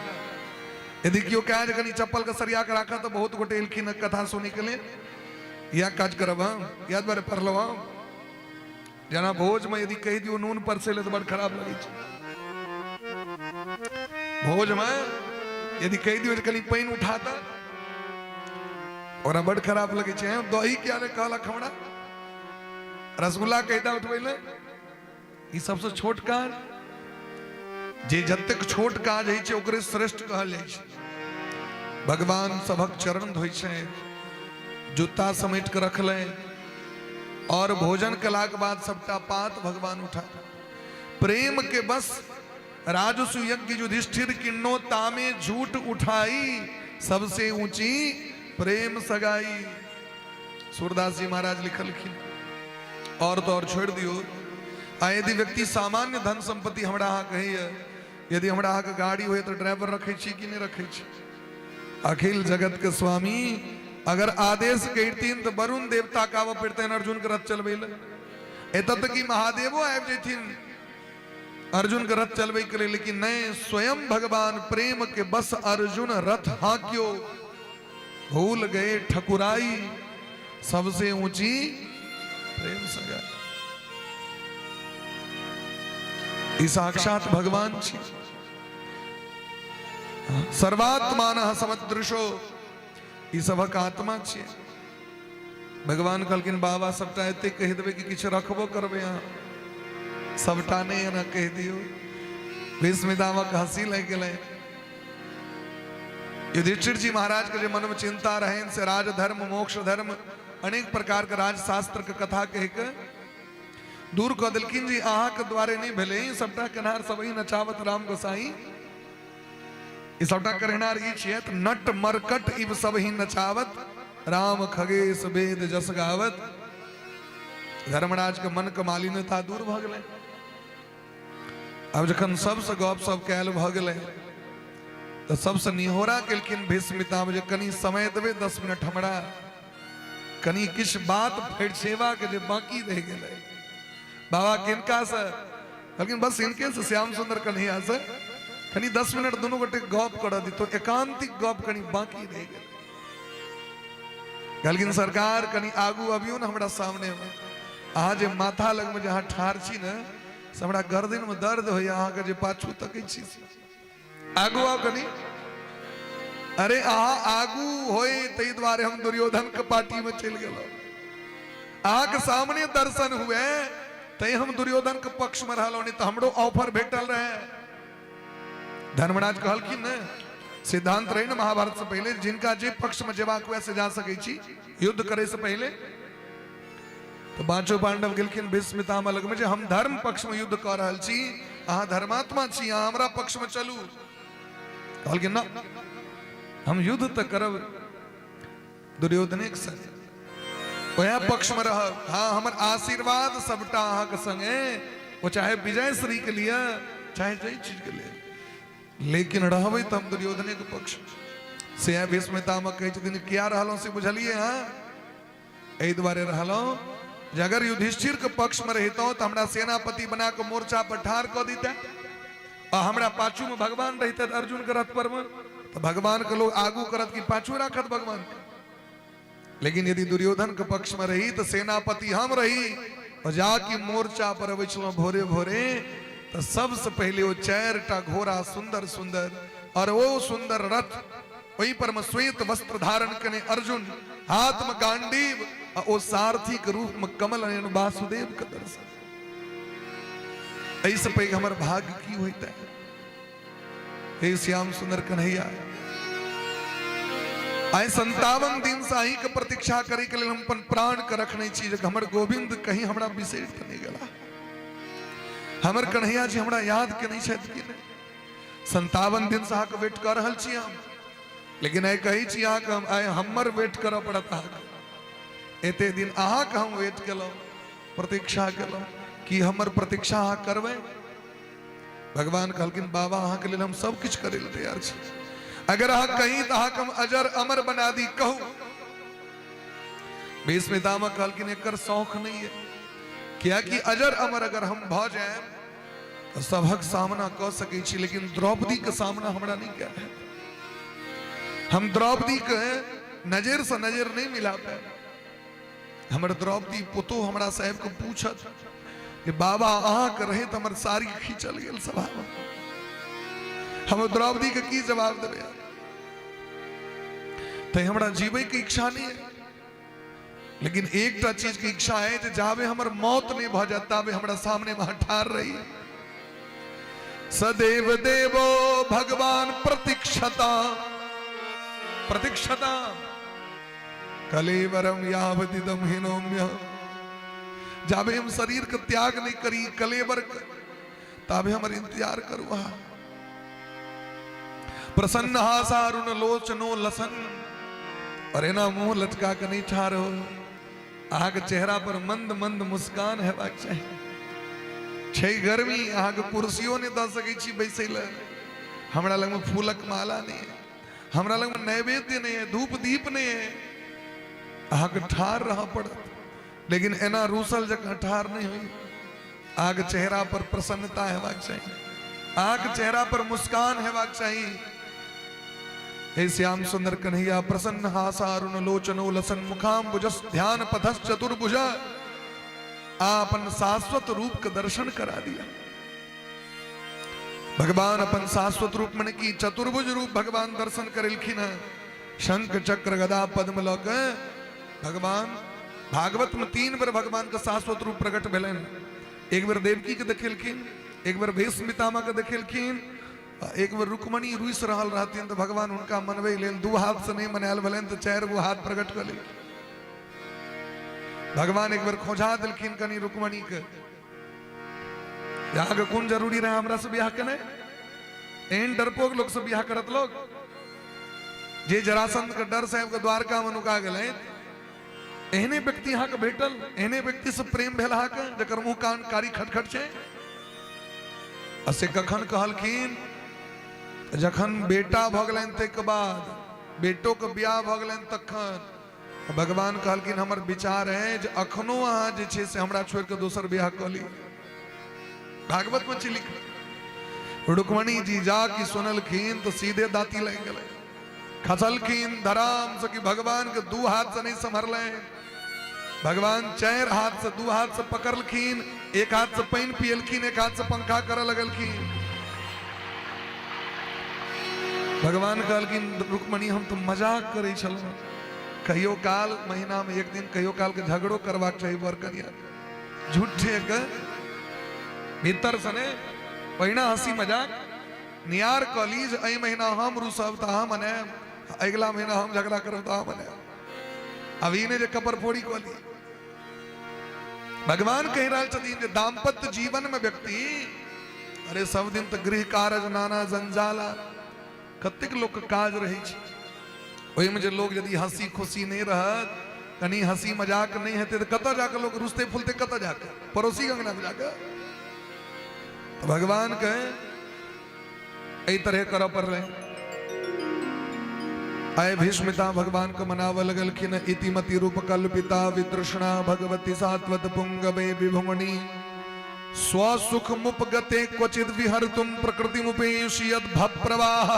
यदि केओ कहे जे कनि चप्पल के सरिया के राखऽ, तऽ बहुत गोटे एलखिन हँ कथा सुनैके लेल, इएह काज करब हम, इएह दुआरे पढ़लहुँ हम। जेना भोजमे यदि कहि दियौ नून परसै लए तऽ बड़ खराब लगै छै। भोजमे यदि कहि दियौ जे कनि पानि उठा तऽ ओकरा बड़ खराब लगै छै। दही किया नहि कहलक हमरा, रसगुल्ला कहि दे उठबै लए। ई सबसँ छोट काज, जे जतेक छोट काज होइ छै ओकरे श्रेष्ठ कहल जाइ छै। भगवान सभक चरण धोइ छै, जूता समेट के रखलनि और भोजन केलाके बाद सबटा पात भगवान उठा। प्रेम के बस राजसु यज्ञ युधिष्ठिर किन्नो तामे झूठ उठाई, सबसे ऊंची प्रेम सगाई। सूरदास जी महाराज लिखलखिन। और तो और छोड़ दियो, आ यदि व्यक्ति सामान्य धन संपत्ति हमरा अहाँ कहैया, यदि हमरा अहाँके गाड़ी होय तऽ ड्राइवर रखै छी कि नहि रखै छी? अखिल जगत के स्वामी अगर आदेश करितिन तऽ वरुण देवता के आबऽ पड़तनि अर्जुन के रथ चलबै लए। एतऽ तक कि महादेवो आबि जैथिन अर्जुन के रथ चलबै के लेल, लेकिन नहि, स्वयं भगवान प्रेम के बस अर्जुन रथ हाँक्यो, भूल गए ठकुराई, सबसे ऊंची प्रेम सगाई। ई साक्षात भगवान छी। सर्वात्मान समदृशो, ई सबक आत्मा छियै। भगवान कहलखिन बाबा सबटा एते कहि देबै कि किछु रखबो करबै अहाँ? सबटा नहि एना कहि दियौ। भीष्म पितामह हंसी लागि गेलै। युधिष्ठिर जी महाराज के जे मन में चिंता रहनि से राजधर्म, मोक्ष धर्म, अनेक प्रकार के राजशास्त्र के कथा कहि के दूर कऽ देलखिन जी अहाँके द्वारे नहि भेलै, सबटा केनहार सब ही नचावत राम गोसाई, ई सबटा करनार ई छियै। तऽ नट मरकट इब सब ही नचावत राम खगेश वेद जस गावत। धर्मराज के मन के मालिन्यता दूर भऽ गेलै। आब जखन सबसँ गप सब कयल भऽ गेलै तऽ सबसँ निहोरा केलखिन भीष्म पितामह जे कनि समय देबै 10 मिनट हमरा, कनि किछु बात फरिछेबाक जे बाकी रहि गेलै। बाबा किनका से? कहलखिन बस इनके से, श्याम सुंदर कन्हैया से कनि 10 मिनट दुनू गोटे गप करऽ दितो, एकांतिक गप कनि बाकी रहि गेलै। कहलखिन सरकार कनि आगू अबियौ ने हमरा सामने में, अहाँ जे माथा लगमे जे अहाँ ठाढ़ छी ने से हमरा गर्दन में दर्द होइया, अहाँके जे पाछू तकै छी, आगू आउ कनि। अरे अहाँ आगू होय ताहि दुआरे हम दुर्योधन के पार्टी में चलि गेलहुँ, अहाँके सामने दर्शन हुए तै हम दुर्योधन के पक्ष में रहलहुँ, नहीं तऽ हमरो ऑफर भेटल रहे। धर्मराज कहलखिन ने, सिद्धांत रहे ने महाभारत से पहले, जिनका जे पक्ष में जेबाक हुए से जा सकै छी युद्ध करे से पहले। तो पांचों पांडव गेलखिन भीष्म पितामह लग में जे हम धर्म पक्ष में युद्ध कऽ रहल छी, अहाँ धर्मात्मा छी, अहाँ हमरा पक्ष में चलू। कहलखिन ना, हम युद्ध तऽ करब दुर्योधने के संग, वएह पक्ष में रहब, हाँ हमर आशीर्वाद सबटा अहाँके संगे, वो चाहे विजय श्री के लिए चाहे जाहि चीज के लिए, लेकिन रहबै तऽ हम दुर्योधने के पक्ष। से भीष्म पितामह कहै छथिन किया रहलहुँ से बुझलियै? हाँ एहि दुआरे रहलहुँ जे अगर युधिष्ठिर के पक्ष में रहितहुँ तऽ हमरा सेनापति बना कऽ मोर्चा पर ठाढ़ कऽ दिते आ हमरा पाछू में भगवान रहिते अर्जुन के रथ पर में, तऽ भगवान के लोग आगू करत कि पाछू राखत भगवान के। लेकिन यदि दुर्योधन के पक्ष में रही तऽ सेनापति हम रही और जाकि मोर्चा पर अबै छलहुँ भोरे भोरे तऽ सबसे पहिले ओ 4टा घोड़ा सुंदर सुंदर और ओ सुंदर रथ, ओहि पर में श्वेत वस्त्र धारण केने अर्जुन, हाथ में गांडीव आ ओ सारथी के रूप में कमल नयन वासुदेव के दर्शन। एहिसँ पैघ हमर भाग्य की होइतै? हे श्याम सुंदर कन्हैया, आइ 57 दिन से अहीं के प्रतीक्षा करे के लेल हम अपन प्राण के रखने छी जे हमर गोविंद कहीं हमरा बिसरि तऽ नहि गेला, हमर कन्हैया जी हमरा याद केने छथि कि नहि। 57 दिन से अहाँके वेट कऽ रहल छी हम, लेकिन आइ कहै छी अहाँके हम, आइ हमर वेट करऽ पड़त अहाँके। एते दिन अहाँके हम वेट केलहुँ, प्रतीक्षा केलहुँ, की हमर प्रतीक्षा अहाँ करबै? भगवान कहलखिन बाबा अहाँके लेल हम सब किछु करै लए तैयार छी, अगर अहाँ कही तऽ अहाँके हम अजर अमर बना दी, कहू। भीष्म पितामह कहलखिन एकर शौख नहीं है, कियाकि अजर अमर अगर हम भऽ जायब तऽ सभक सामना कऽ सकै छी, लेकिन द्रौपदी के सामना हमरा नहि कयल हैत। हम द्रौपदी के नजर से नजर नहीं मिला पायब। हमर द्रौपदी पुतोह हमरा साहेब के पूछत कि बाबा अहाँके रहे तऽ हमर साड़ी खींचल गेल सभा में, हम द्रौपदी के की जवाब देबै? तैं हमरा जीबै के इच्छा नहीं है, लेकिन एकटा चीज के इच्छा है जे जाबे हमर मौत नहीं भऽ जात ताबे हमरा सामने में ठाढ़ रही। सदैव देवो भगवान प्रतीक्षता प्रतीक्षता कलेवरम यावदिदम हिनोम्य। जाबे हम शरीर के त्याग नहीं करी कलेवर के, ताबे हमर इंतजार करू अहाँ। प्रसन्न हासारुण लोचनो लसन। और एना मुंह लटका के नहीं ठाढ़ हो, अहाँके चेहरा पर मंद मंद मुस्कान हेबाक चाही। छै गर्मी, अहाँके कुर्सियो नहि दऽ सकै छी बैसै लए। हमरा लगमे फूलक माला नहि है, हमरा लगमे नैवेद्य नहि है, धूप दीप नहि है, अहाँके ठाढ़ रहऽ पड़त। लेकिन एना रूसल जकाँ ठाढ़ नहि होइ। अहाँके चेहरा पर प्रसन्नता हेबाक चाही, अहाँके चेहरा पर मुस्कान हेबाक चाही। हे श्याम सुंदर कन्हैया, प्रसन्न हासारुण लोचनो लसन मुखाम्बुजस ध्यान पथस चतुर्भुज, आ अपन शाश्वत रूप के दर्शन करा दिया। भगवान अपन शाश्वत रूप मने की चतुर्भुज रूप भगवान दर्शन करेलखिन हैं। शंख चक्र गदा पद्म लऽ के भगवान, भागवत में 3 बेर भगवान के शाश्वत रूप प्रकट भेलनि। एक बेर देवकी के देखेलखिन, एक बेर भीष्म पितामह के देखेलखिन, एक बेर रुक्मणी रुसि रहल रहथिन तऽ भगवान हुनका मनबै लेल 2 हाथ से नहि मनायल भेलनि तऽ 4 गो हाथ प्रकट कऽ लेलखिन। भगवान एक बेर खोझा देलखिन कनि रुक्मणी के, अहाँके कोन जरूरी रहै हमरा से बियाह केनाइ, एहन डरपोक लोक से बियाह करत लोग। जे जरासंध के डर से आबि कऽ द्वारका में नुका गेलै, एहने व्यक्ति अहाँके भेटल, एहने व्यक्ति से प्रेम भेल अहाँके, जकर मुंह कान कारी खटखट छै। आ से कखन कहलखिन, जखन बेटा भऽ गेलनि ताहिके बाद, बेटो के बियाह भऽ गेलनि तखन भगवान कहलखिन हमर विचार है जे अखनो अहाँ जे छै से हमरा छोड़ि कऽ दोसर बियाह कऽ ली। भागवत में छै लिखल। रुक्मणी जी जा की सुनलखिन तो सीधे दांती लागि गेलै, खसलखिन धराम से कि भगवान के 2 हाथ से नहीं संभरले। भगवान 4 हाथ से 2 हाथ से पकड़लखिन, 1 हाथ से पानि पियलखिन, 1 हाथ से पंखा करऽ लगलखिन। भगवान कहलखिन रुक्मणी हम तो मजाक करै छलहुँ, कहियो काल महीना में एक दिन कहियो काल के झगड़ो करबाक चाही बर कनिया, झूठे के भीतर सने पहिना हंसी मजाक नियार कऽ ली जे एहि महीना हम रुसब तऽ अहाँ मनायब, अगिला महीना हम झगड़ा करब तऽ अहाँ मनायब। अब ई नहि जे कपर फोड़ी कऽ ली। भगवान कहि रहल छथिन जे दाम्पत्य जीवन में व्यक्ति, अरे सब दिन तऽ गृह कारज नाना जंजाला, कतेक लोक के काज रहै छै, ओहिमे जे लोग यदि हंसी खुशी नहि रहत, कनि हंसी मजाक नहि हेतै तऽ कतऽ जाकऽ लोक रुसतै फुलतै, कतऽ जाकऽ पड़ोसी अंगना मे जाकऽ। तऽ भगवान के एहि तरह करऽ पड़लै। आय भीष्मिता भगवान के मनावऽ लगलखिन, इति मति रूप कल्पिता वितृष्णा भगवती सात्वत पुंगवे विभुमणि स्वसुख मुपगते क्वचित विहरतुम प्रकृति मुपेश यद भप्रवाह।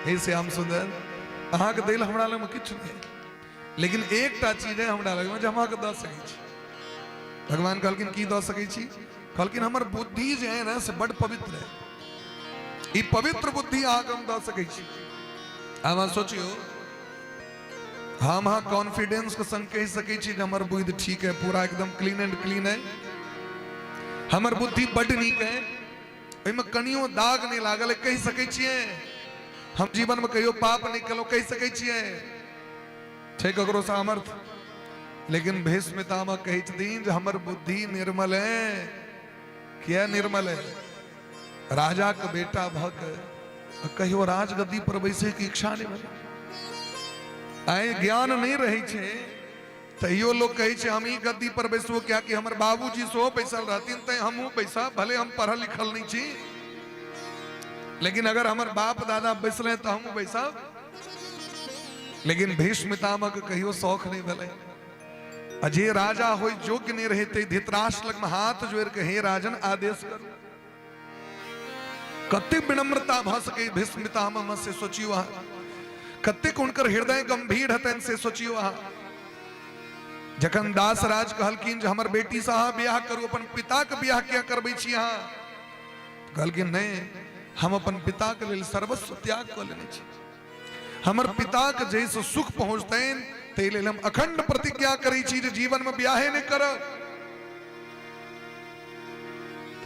हे श्याम सुंदर, अहाँके दिल हमरा लग में किछु नहि, लेकिन एकटा चीज है हमरा लग में जे हम अहाँके दऽ सकै छी। भगवान कहलखिन की दऽ सकै छी? कहलखिन हमर बुद्धि जे है ना से बड पवित्र है, ई पवित्र बुद्धि अहाँके हम दऽ सकै छी। आब अहाँ सोचियौ, हम अहाँ कॉन्फिडेंस के संग कहि सकै छी जे हमर बुद्धि ठीक है, पूरा एकदम क्लीन एंड क्लीन है, हमर बुद्धि बड नीक है, ओहिमे कनियो दाग नहि लागल है, कहि सकै छियै हम जीवन में कहियो पाप नहि केलहुँ, कहि सकै छियै, छै ककरो सामर्थ्य? लेकिन भीष्म पितामह कहै छथिन जे हमर बुद्धि निर्मल है। किया निर्मल है? राजा के बेटा भऽ के कहियो राजगद्दी पर बैसे के इच्छा नहीं भेलै। आइ ज्ञान नहीं रहै छै तैयो लोग कहै छै हम ई गद्दी पर बैसबो, कियाकि हमर बाबूजी सेहो बैसल रहथिन तैं हमहूँ बैसब, भले हम पढ़ल लिखल नहीं छी, लेकिन अगर हमर बाप दादा बैसले तऽ हमहूँ बैसब। लेकिन भीष्म पितामह के कहियो शौख नहीं भेलै। आ जे राजा होय योग्य नहीं रहे ते धृतराष्ट्र लग में हाथ जोड़ के हे राजन आदेश करू। कतेक विनम्रता भऽ सकै भीष्म पितामह में से सोचियो अहाँ, कतेक हुनकर हृदय गंभीर हेतनि से सोचियो अहाँ। जखन दासराज कहलखिन जे हमर बेटी से अहाँ बियाह करू, अपन पिता के बियाह किया करबै छी अहाँ? कहलखिन नहीं, हम अपन पिता के लेल सर्वस्व त्याग कऽ लेने छी, हमर पिता के जैसे सुख पहुंचतनि ताहि लेल हम अखंड प्रतिज्ञा करै छी जे जीवन में बियाहे नहीं करब।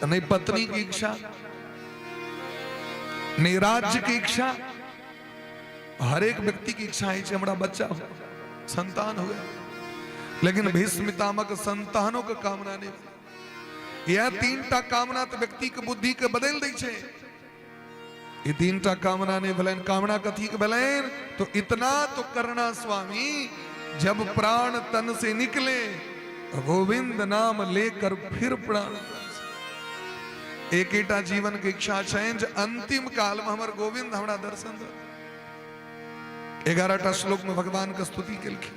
नहीं पत्नी की इच्छा, नहीं राज्य की इच्छा, हर एक व्यक्ति की इच्छा है हमरा बच्चा हो, संतान हुए, लेकिन भीष्म पितामह के संतानों के कामना नहीं। यह 3 टा कामना तो व्यक्ति के बुद्धि के बदल दै छै। ई तीनटा कामना नहीं भेलनि। कामना कथी के भेलनि? तो इतना तो करना स्वामी, जब प्राण तन से निकले गोविंद नाम लेकर फिर प्राण तन से। एकेटा जीवन के इच्छा छनि जे अंतिम काल में हमर गोविंद हमरा दर्शन दे। 11टा श्लोक में भगवान के स्तुति केलखिन।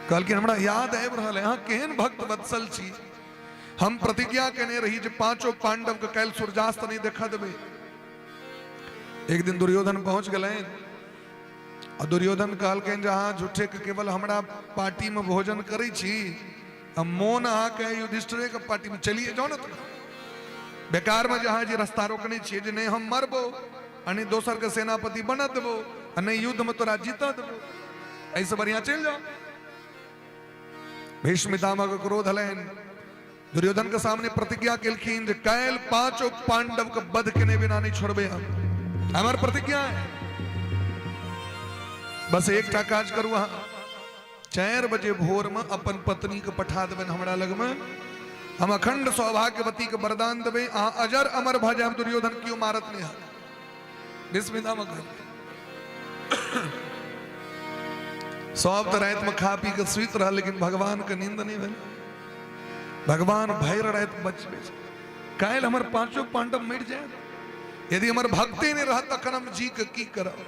कहलखिन हमरा याद आबि रहल है अहाँ केहन भक्त वत्सल छी। हम प्रतिज्ञा केने रही जे पांचों पांडव के काल्हि सूर्यास्त नहीं देखा देबै। एक दिन दुर्योधन पहुंच गेलनि आ दुर्योधन कहलकनि जे अहाँ झूठे के केवल हमरा पार्टी में भोजन करै छी आ मोन अहाँके युधिष्ठिरे के पार्टी में चलिए जाओ ना। तो बेकार में जे अहाँ जे रास्ता रोकने छियै जे नहि हम मरबो आ नहि दोसर के सेनापति बना देबो आ नहि युद्ध में तोरा जीत देबो, एहिसँ बढ़िया चलि जाओ। भीष्म पितामह के क्रोध हलनि। दुर्योधन के सामने प्रतिज्ञा केलखिन जे काल्हि पांचों पांडव के वध केने बिना नहीं छोड़बे हम, हमर प्रतिज्ञा है। बस एकटा काज करू, अहाँ 4 बजे भोर में अपन पत्नी के पठा देबनि हमरा लग में, हम अखंड सौभाग्यवती के वरदान देबै, अहाँ अजर अमर भऽ जायब, दुर्योधन क्यों मारत नहीं हाथ। भीष्म पितामह कहलखिन सब तऽ रातिमे खा पी के सुति रहल, लेकिन भगवान के नींद नहीं भेल। भगवान भरि राति बचबै छै, काल्हि हमर पांचों पांडव मरि जाए, यदि हमर भक्ति नहीं रहत तखन हम जी के की करब।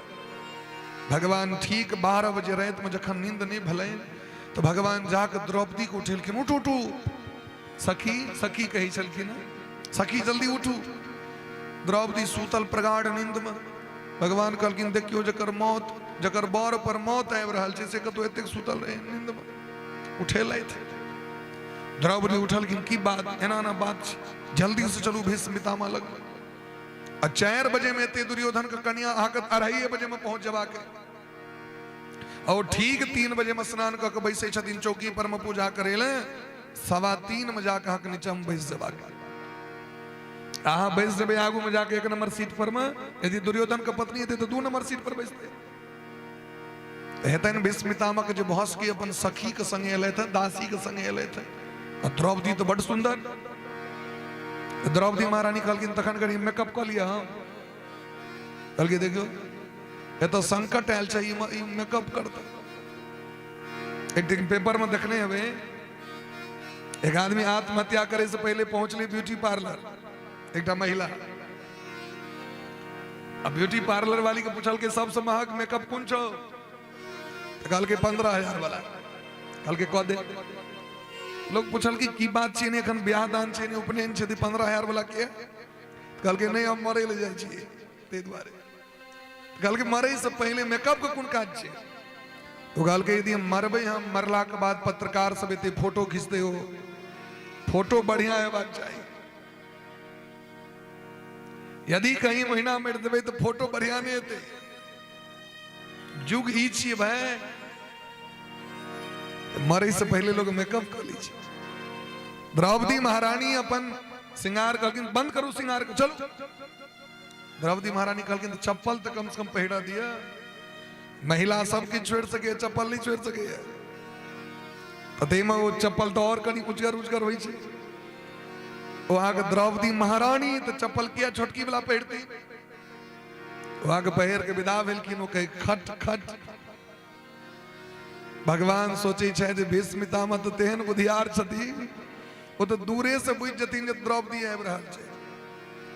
भगवान ठीक 12 बजे राति में जखन नींद नहीं भेलनि तो भगवान जाके द्रौपदी के उठेलखिन, उठू उठू सखी, सखी कहै छलखिन, सखी जल्दी उठू। द्रौपदी सूतल प्रगाढ़ नींद में। भगवान कहलखिन देखियो जकर मौत, जकर बर पर मौत आबि रहल छै से कतौ एतेक सुतल रहे नींद में, उठेलथि। द्रौपदी उठलखिन, की बात, एना एना बात छै, जल्दी से चलू भीष्म पितामह लग। आ 4 बजे में एते दुर्योधन के कन्या अहाँके 2:30 बजे में पहुंच जबाक। और ठीक 3 बजे में स्नान कऽ के बैसै छथिन चौकी पर में पूजा करै लए, 3:15 में जाके अहाँके नीचा में बैस जबाक। अहाँ बैस जेबै आगू में जाके 1 नंबर सीट पर में, यदि दुर्योधन के पत्नी हेतै तऽ 2 नंबर सीट पर बैसतै। हेतनि भीष्म पितामह के जे भऽ सकै अपन सखी के संगे एलथि, दासी के संगे एलथि। आ द्रौपदी तऽ बड सुंदर। द्रौपदी महारानी कहलखिन तखन कनि मेकअप कऽ लिअ। हम कहलकै देखियौ एतऽ संकट आयल छै, ई मेकअप करतै। एक दिन पेपर में देखने हेबै, एक आदमी आत्महत्या करे से पहले पहुंचले ब्यूटी पार्लर, एकटा महिला। आ ब्यूटी पार्लर वाली के पूछल के सबसे महग मेकअप कोन छौ? तऽ कहलकै 15,000 वाला। कहलकै कऽ दे। लोग पूछल कि की बात छै, ने एखन ब्याह दान छै, ने उपनयन छै, 15,000 वाला के? कहलकै नहि हम मरै लए जाइ छियै ताहि दुआरे। कहलकै मरै से पहिले मेकअप के कोन काज छै? ओ कहलकै यदि हम मरबै, हम मरला के बाद पत्रकार सब एते फोटो खींचते हो, फोटो बढ़िया हेबाक चाही। यदि कहीं महीना मरि देबै तऽ फोटो बढ़िया नहि हेतै। युग ई छियै भाई, मरै से पहिले लोग मेकअप कऽ लै छै। द्रौपदी महारानी अपन श्रृंगार कहलखिन बंद करू श्रृंगार के, चलू। द्रौपदी महारानी कहलखिन चप्पल तऽ कम से कम पहिरा दिअ, महिला सब किछु छोड़ि सकैए चप्पल नहि छोड़ि सकैए। तऽ ताहिमे ओ चप्पल तऽ आओर कनि उचगर उचगर होइ छै। ओ अहाँके द्रौपदी महारानी तऽ चप्पल किया छोटकी वाला पहिरती? ओ अहाँके पहिर के विदा भेलखिन, ओ कहै खट खट। भगवान सोचै छै जे भीष्म पितामह तऽ तेहन बुधियार छथिन, ओ तऽ दूरे से बुझि जेथिन जे द्रौपदी आबि रहल छै।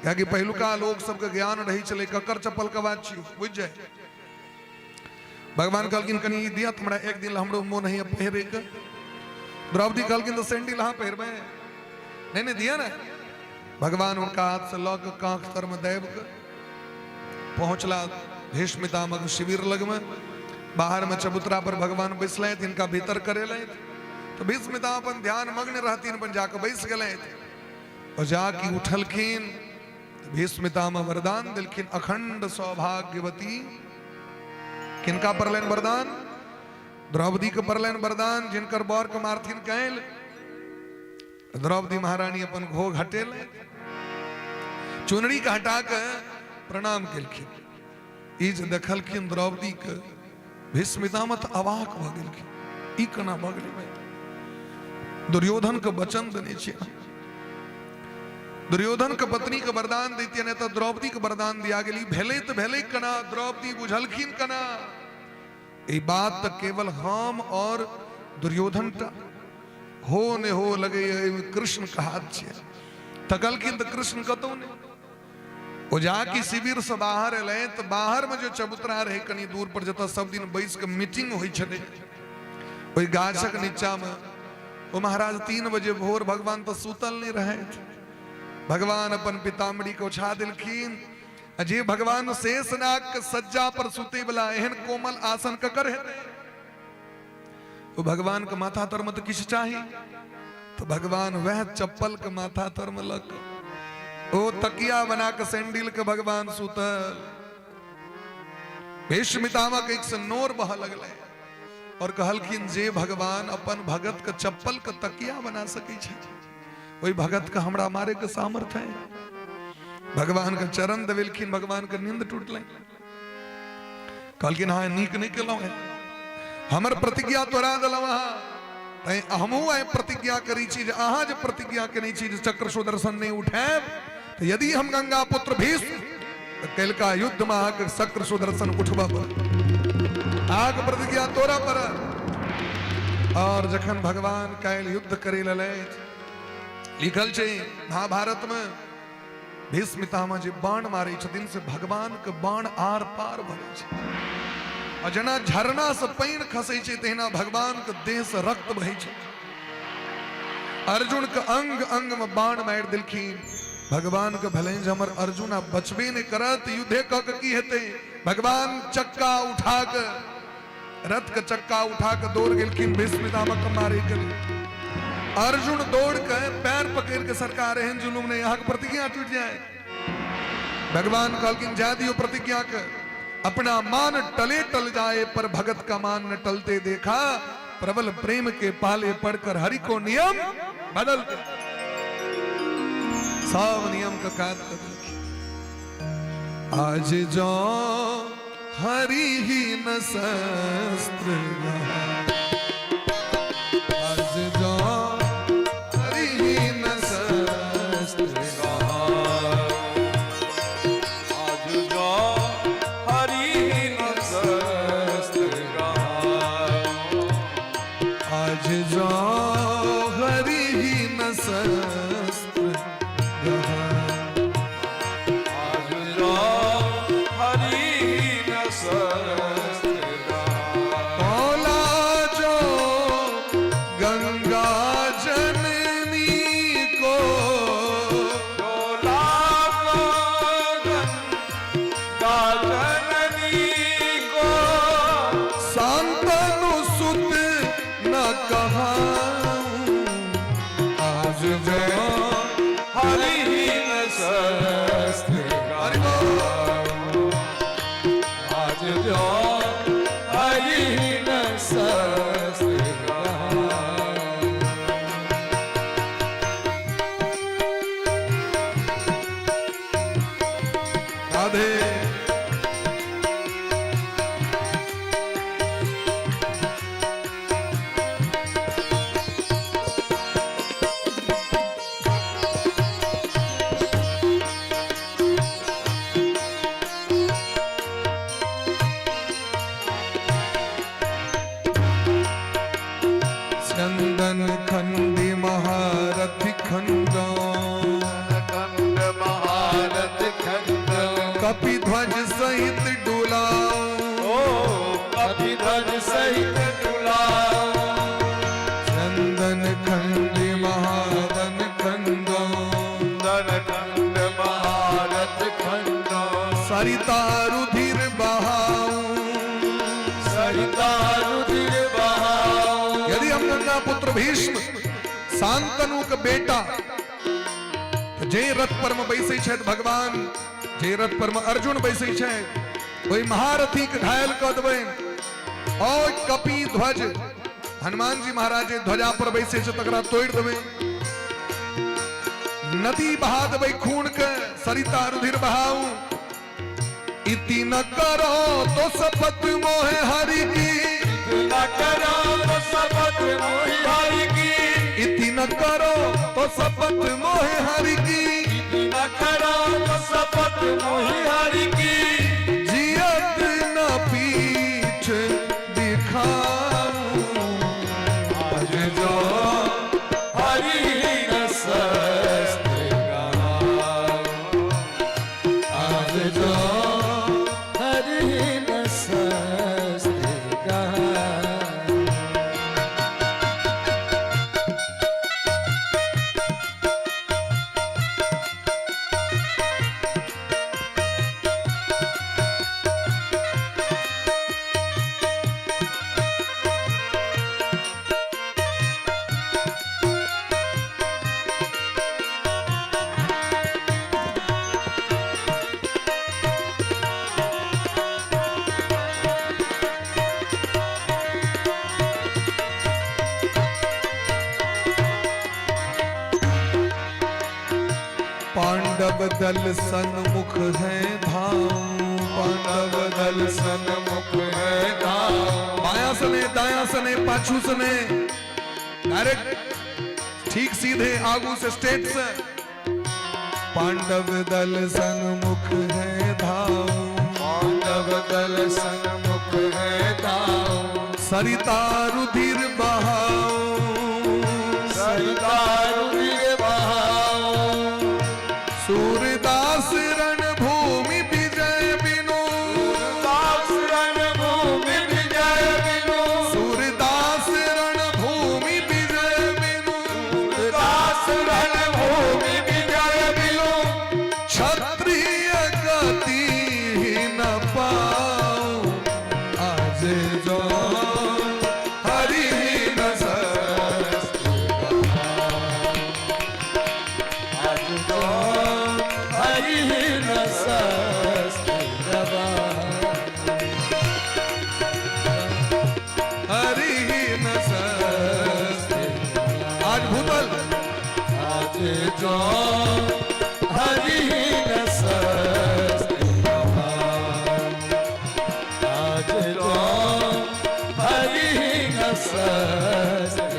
कियाकि पहिलुका लोक सबके ज्ञान रहै छलै ककर चप्पल के बात छियौ, बुझि जाय। भगवान कहलखिन कनि ई दिअ हमरा एक दिन हमरो मोन होइए पहिरैके। द्रौपदी कहलखिन तऽ सैंडिल अहाँ पहिरबै? नहि नहि दिअ ने। भगवान हुनका हाथ से लऽ कऽ काँख तर में दाबि कऽ पहुँचला भीष्म पितामह शिविर लगमे। बाहर में चबूतरा पर भगवान बैसलथि, हिनका भीतर करेलथि। तऽ भीष्म पितामह अपन ध्यान मग्न रहथिन, अपन जाकऽ बैस गेलथि। और जाके उठलखिन भीष्म पितामह वरदान देलखिन अखंड सौभाग्यवती। किनका पड़लनि वरदान? द्रौपदी के पड़लनि वरदान, जिनकर बर के मारथिन काल्हि। द्रौपदी महारानी अपन घोघ हटेलनि, चुनरी के हटा के प्रणाम केलखिन। ई जे देखलखिन द्रौपदी के, भीष्म पितामह तऽ अवाक भऽ गेलखिन, ई केना भऽ गेलै भाई? दुर्योधन के वचन देने छियै। दुर्योधन के पत्नी के वरदान दैतियै, नहि तऽ द्रौपदी के वरदान दिया गेली। भेलै तऽ भेलै केना, द्रौपदी बुझलखिन केना? ई बात तऽ केवल हम और दुर्योधन टा हो ने हो, लगे कृष्ण के हाथ छियै। तकलखिन तऽ कृष्ण कतौ नहि। ओ जाकि शिविर से बाहर एलै तऽ बाहर में जो चबूतरा रहै कनी दूर पर, जतऽ सब दिन बैस के मीटिंग होइ छलै, ओहि गाछक नीचा में ओ महाराज 3 बजे भोर, भगवान तऽ सुतल नहि रहथि। भगवान अपन पिताम्बरी के ओछा देलखिन। आ जे भगवान शेषनाग के सज्जा पर सुते वाला एहन कोमल आसन ककर हेतै? ओ भगवान के माथा तर में तऽ किछु चाही, तो भगवान वह चप्पल के माथा तर में लग ओ तकिया बना के सैंडल के भगवान सुतल। भीष्म पितामह के एक से नोर बह लगलै और कहलखिन जे भगवान अपन भगत के चप्पल के तकिया बना सकै छै, ओहि भगत के हमरा मारे के सामर्थ्य है। भगवान के चरण दबेलखिन, भगवान के नींद टूटलै। कहलखिन हाँ नीक नहीं केलहुँ है, हमर प्रतिज्ञा तोड़ा देलहुँ अहाँ, तैं हमहूँ आइ प्रतिज्ञा करै छी जे अहाँ जे प्रतिज्ञा केने छी जे चक्र सुदर्शन नहि उठायब, तऽ यदि हम गंगा पुत्र भीष्म तऽ कलिका युद्ध में अहाँके चक्र सुदर्शन उठबऽ पड़त, अहाँके प्रतिज्ञा तोड़ऽ पड़त। और जखन भगवान काल्हि युद्ध करै ललथि, लिखल छै महाभारत में, भीष्म पितामह जे बाण मारै छथिन से भगवान के बाण आर पार भरै छै, आ जेना झरना से पानि खसै छै तहिना भगवान के देह से रक्त बहै छै। अर्जुन के अंग अंग में बाण मारि देलखिन। भगवान के भेलनि जे हमर अर्जुन आब बचबे नहि करत, युद्धे कऽ के की हेतै। भगवान चक्का उठा के, रथ के चक्का उठा के दौड़ गेलखिन भीष्म पितामह के मारे के लिए। अर्जुन दौड़ के पैर पकड़ के, सरकार एहन जुलूम नहीं, अहाँके प्रतिज्ञा टूट जाए। भगवान कहलखिन जा दियो प्रतिज्ञा के, अपना मान टले टल जाए पर भगत का मान न टलते देखा, प्रबल प्रेम के पाले पड़कर हरि को नियम बदलते। सब नियम के कात कर देलखिन। आज जो हरि ही न शस्त्र, आज जो हरि ही न शस्त्र, आज जो हरि न शस्त्र, आज जो हरि ही न शस्त्र, आज जो हरि न शस्त्र, कौला जो गंगा जननी को, डोला गंगा जननी को, शांतनु सुत न कहा, आज जो हरि न शस्त्र, हरि बोल। आज जो हरि न शस्त्र। राधे। चंदन खंडी महारथी खंड, खंड महारथ खंड, कपि ध्वज सहित डुलाओ, ओ कपिध्वज सहित डुला, चंदन खंडी महावन खंड, चंदन खंड महारथ खंड, सरिता रुधिर बहाऊ, सरिता रुधिर बहाओ। यदि हम गंगा पुत्र भीष्म शांतनु के बेटा, तऽ जे रथ पर में बैसै छथि भगवान, जे रथ पर में अर्जुन बैसै छथि, ओहि महारथी के घायल कऽ देबनि। और कपि ध्वज हनुमान जी महाराज जे ध्वजा पर बैसै छै तकरा तोड़ि देबै, नदी बहा देबै खून के, सरिता रुधिर बहाऊ। इति न करो तो शपथ मोहे हरि की, न करो तो शपथ मोहि हरि की, इति न करो तो शपथ मोहे हरि की, न करो शपथ मोहि हरि की। जियत न पीठ दिखाऊं। आज जो हरि न शस्त्र गवाऊं। आज जो हरि न शस्त्र गवाऊं। पांडव दल सन्मुख है धाम। पांडव दल सन्मुख है धाम। बाया सने दाया सने पाछू सने डायरेक्ट ठीक सीधे आगू से स्टेट से। पांडव दल सन्मुख है धाम। पांडव दल सन्मुख है धाम। सरिता रुधिर बहाओ। सरिता रुधिर बहाओ। सूरदास रण भूमि विजय बिनु। दास रण भूमि विजय बिनु। सूरदास रण भूमि विजय बिनु। दास रण भूमि विजय बिनु। क्षत्रिय गति न पाऊं। आज जो हरि न शस्त्र। आज जो हरि न शस्त्र गवाऊं। हरि न शस्त्र। आज भूतल आज जो हरि न शस्त्र गवाऊं। आज जो हरि न शस्त्र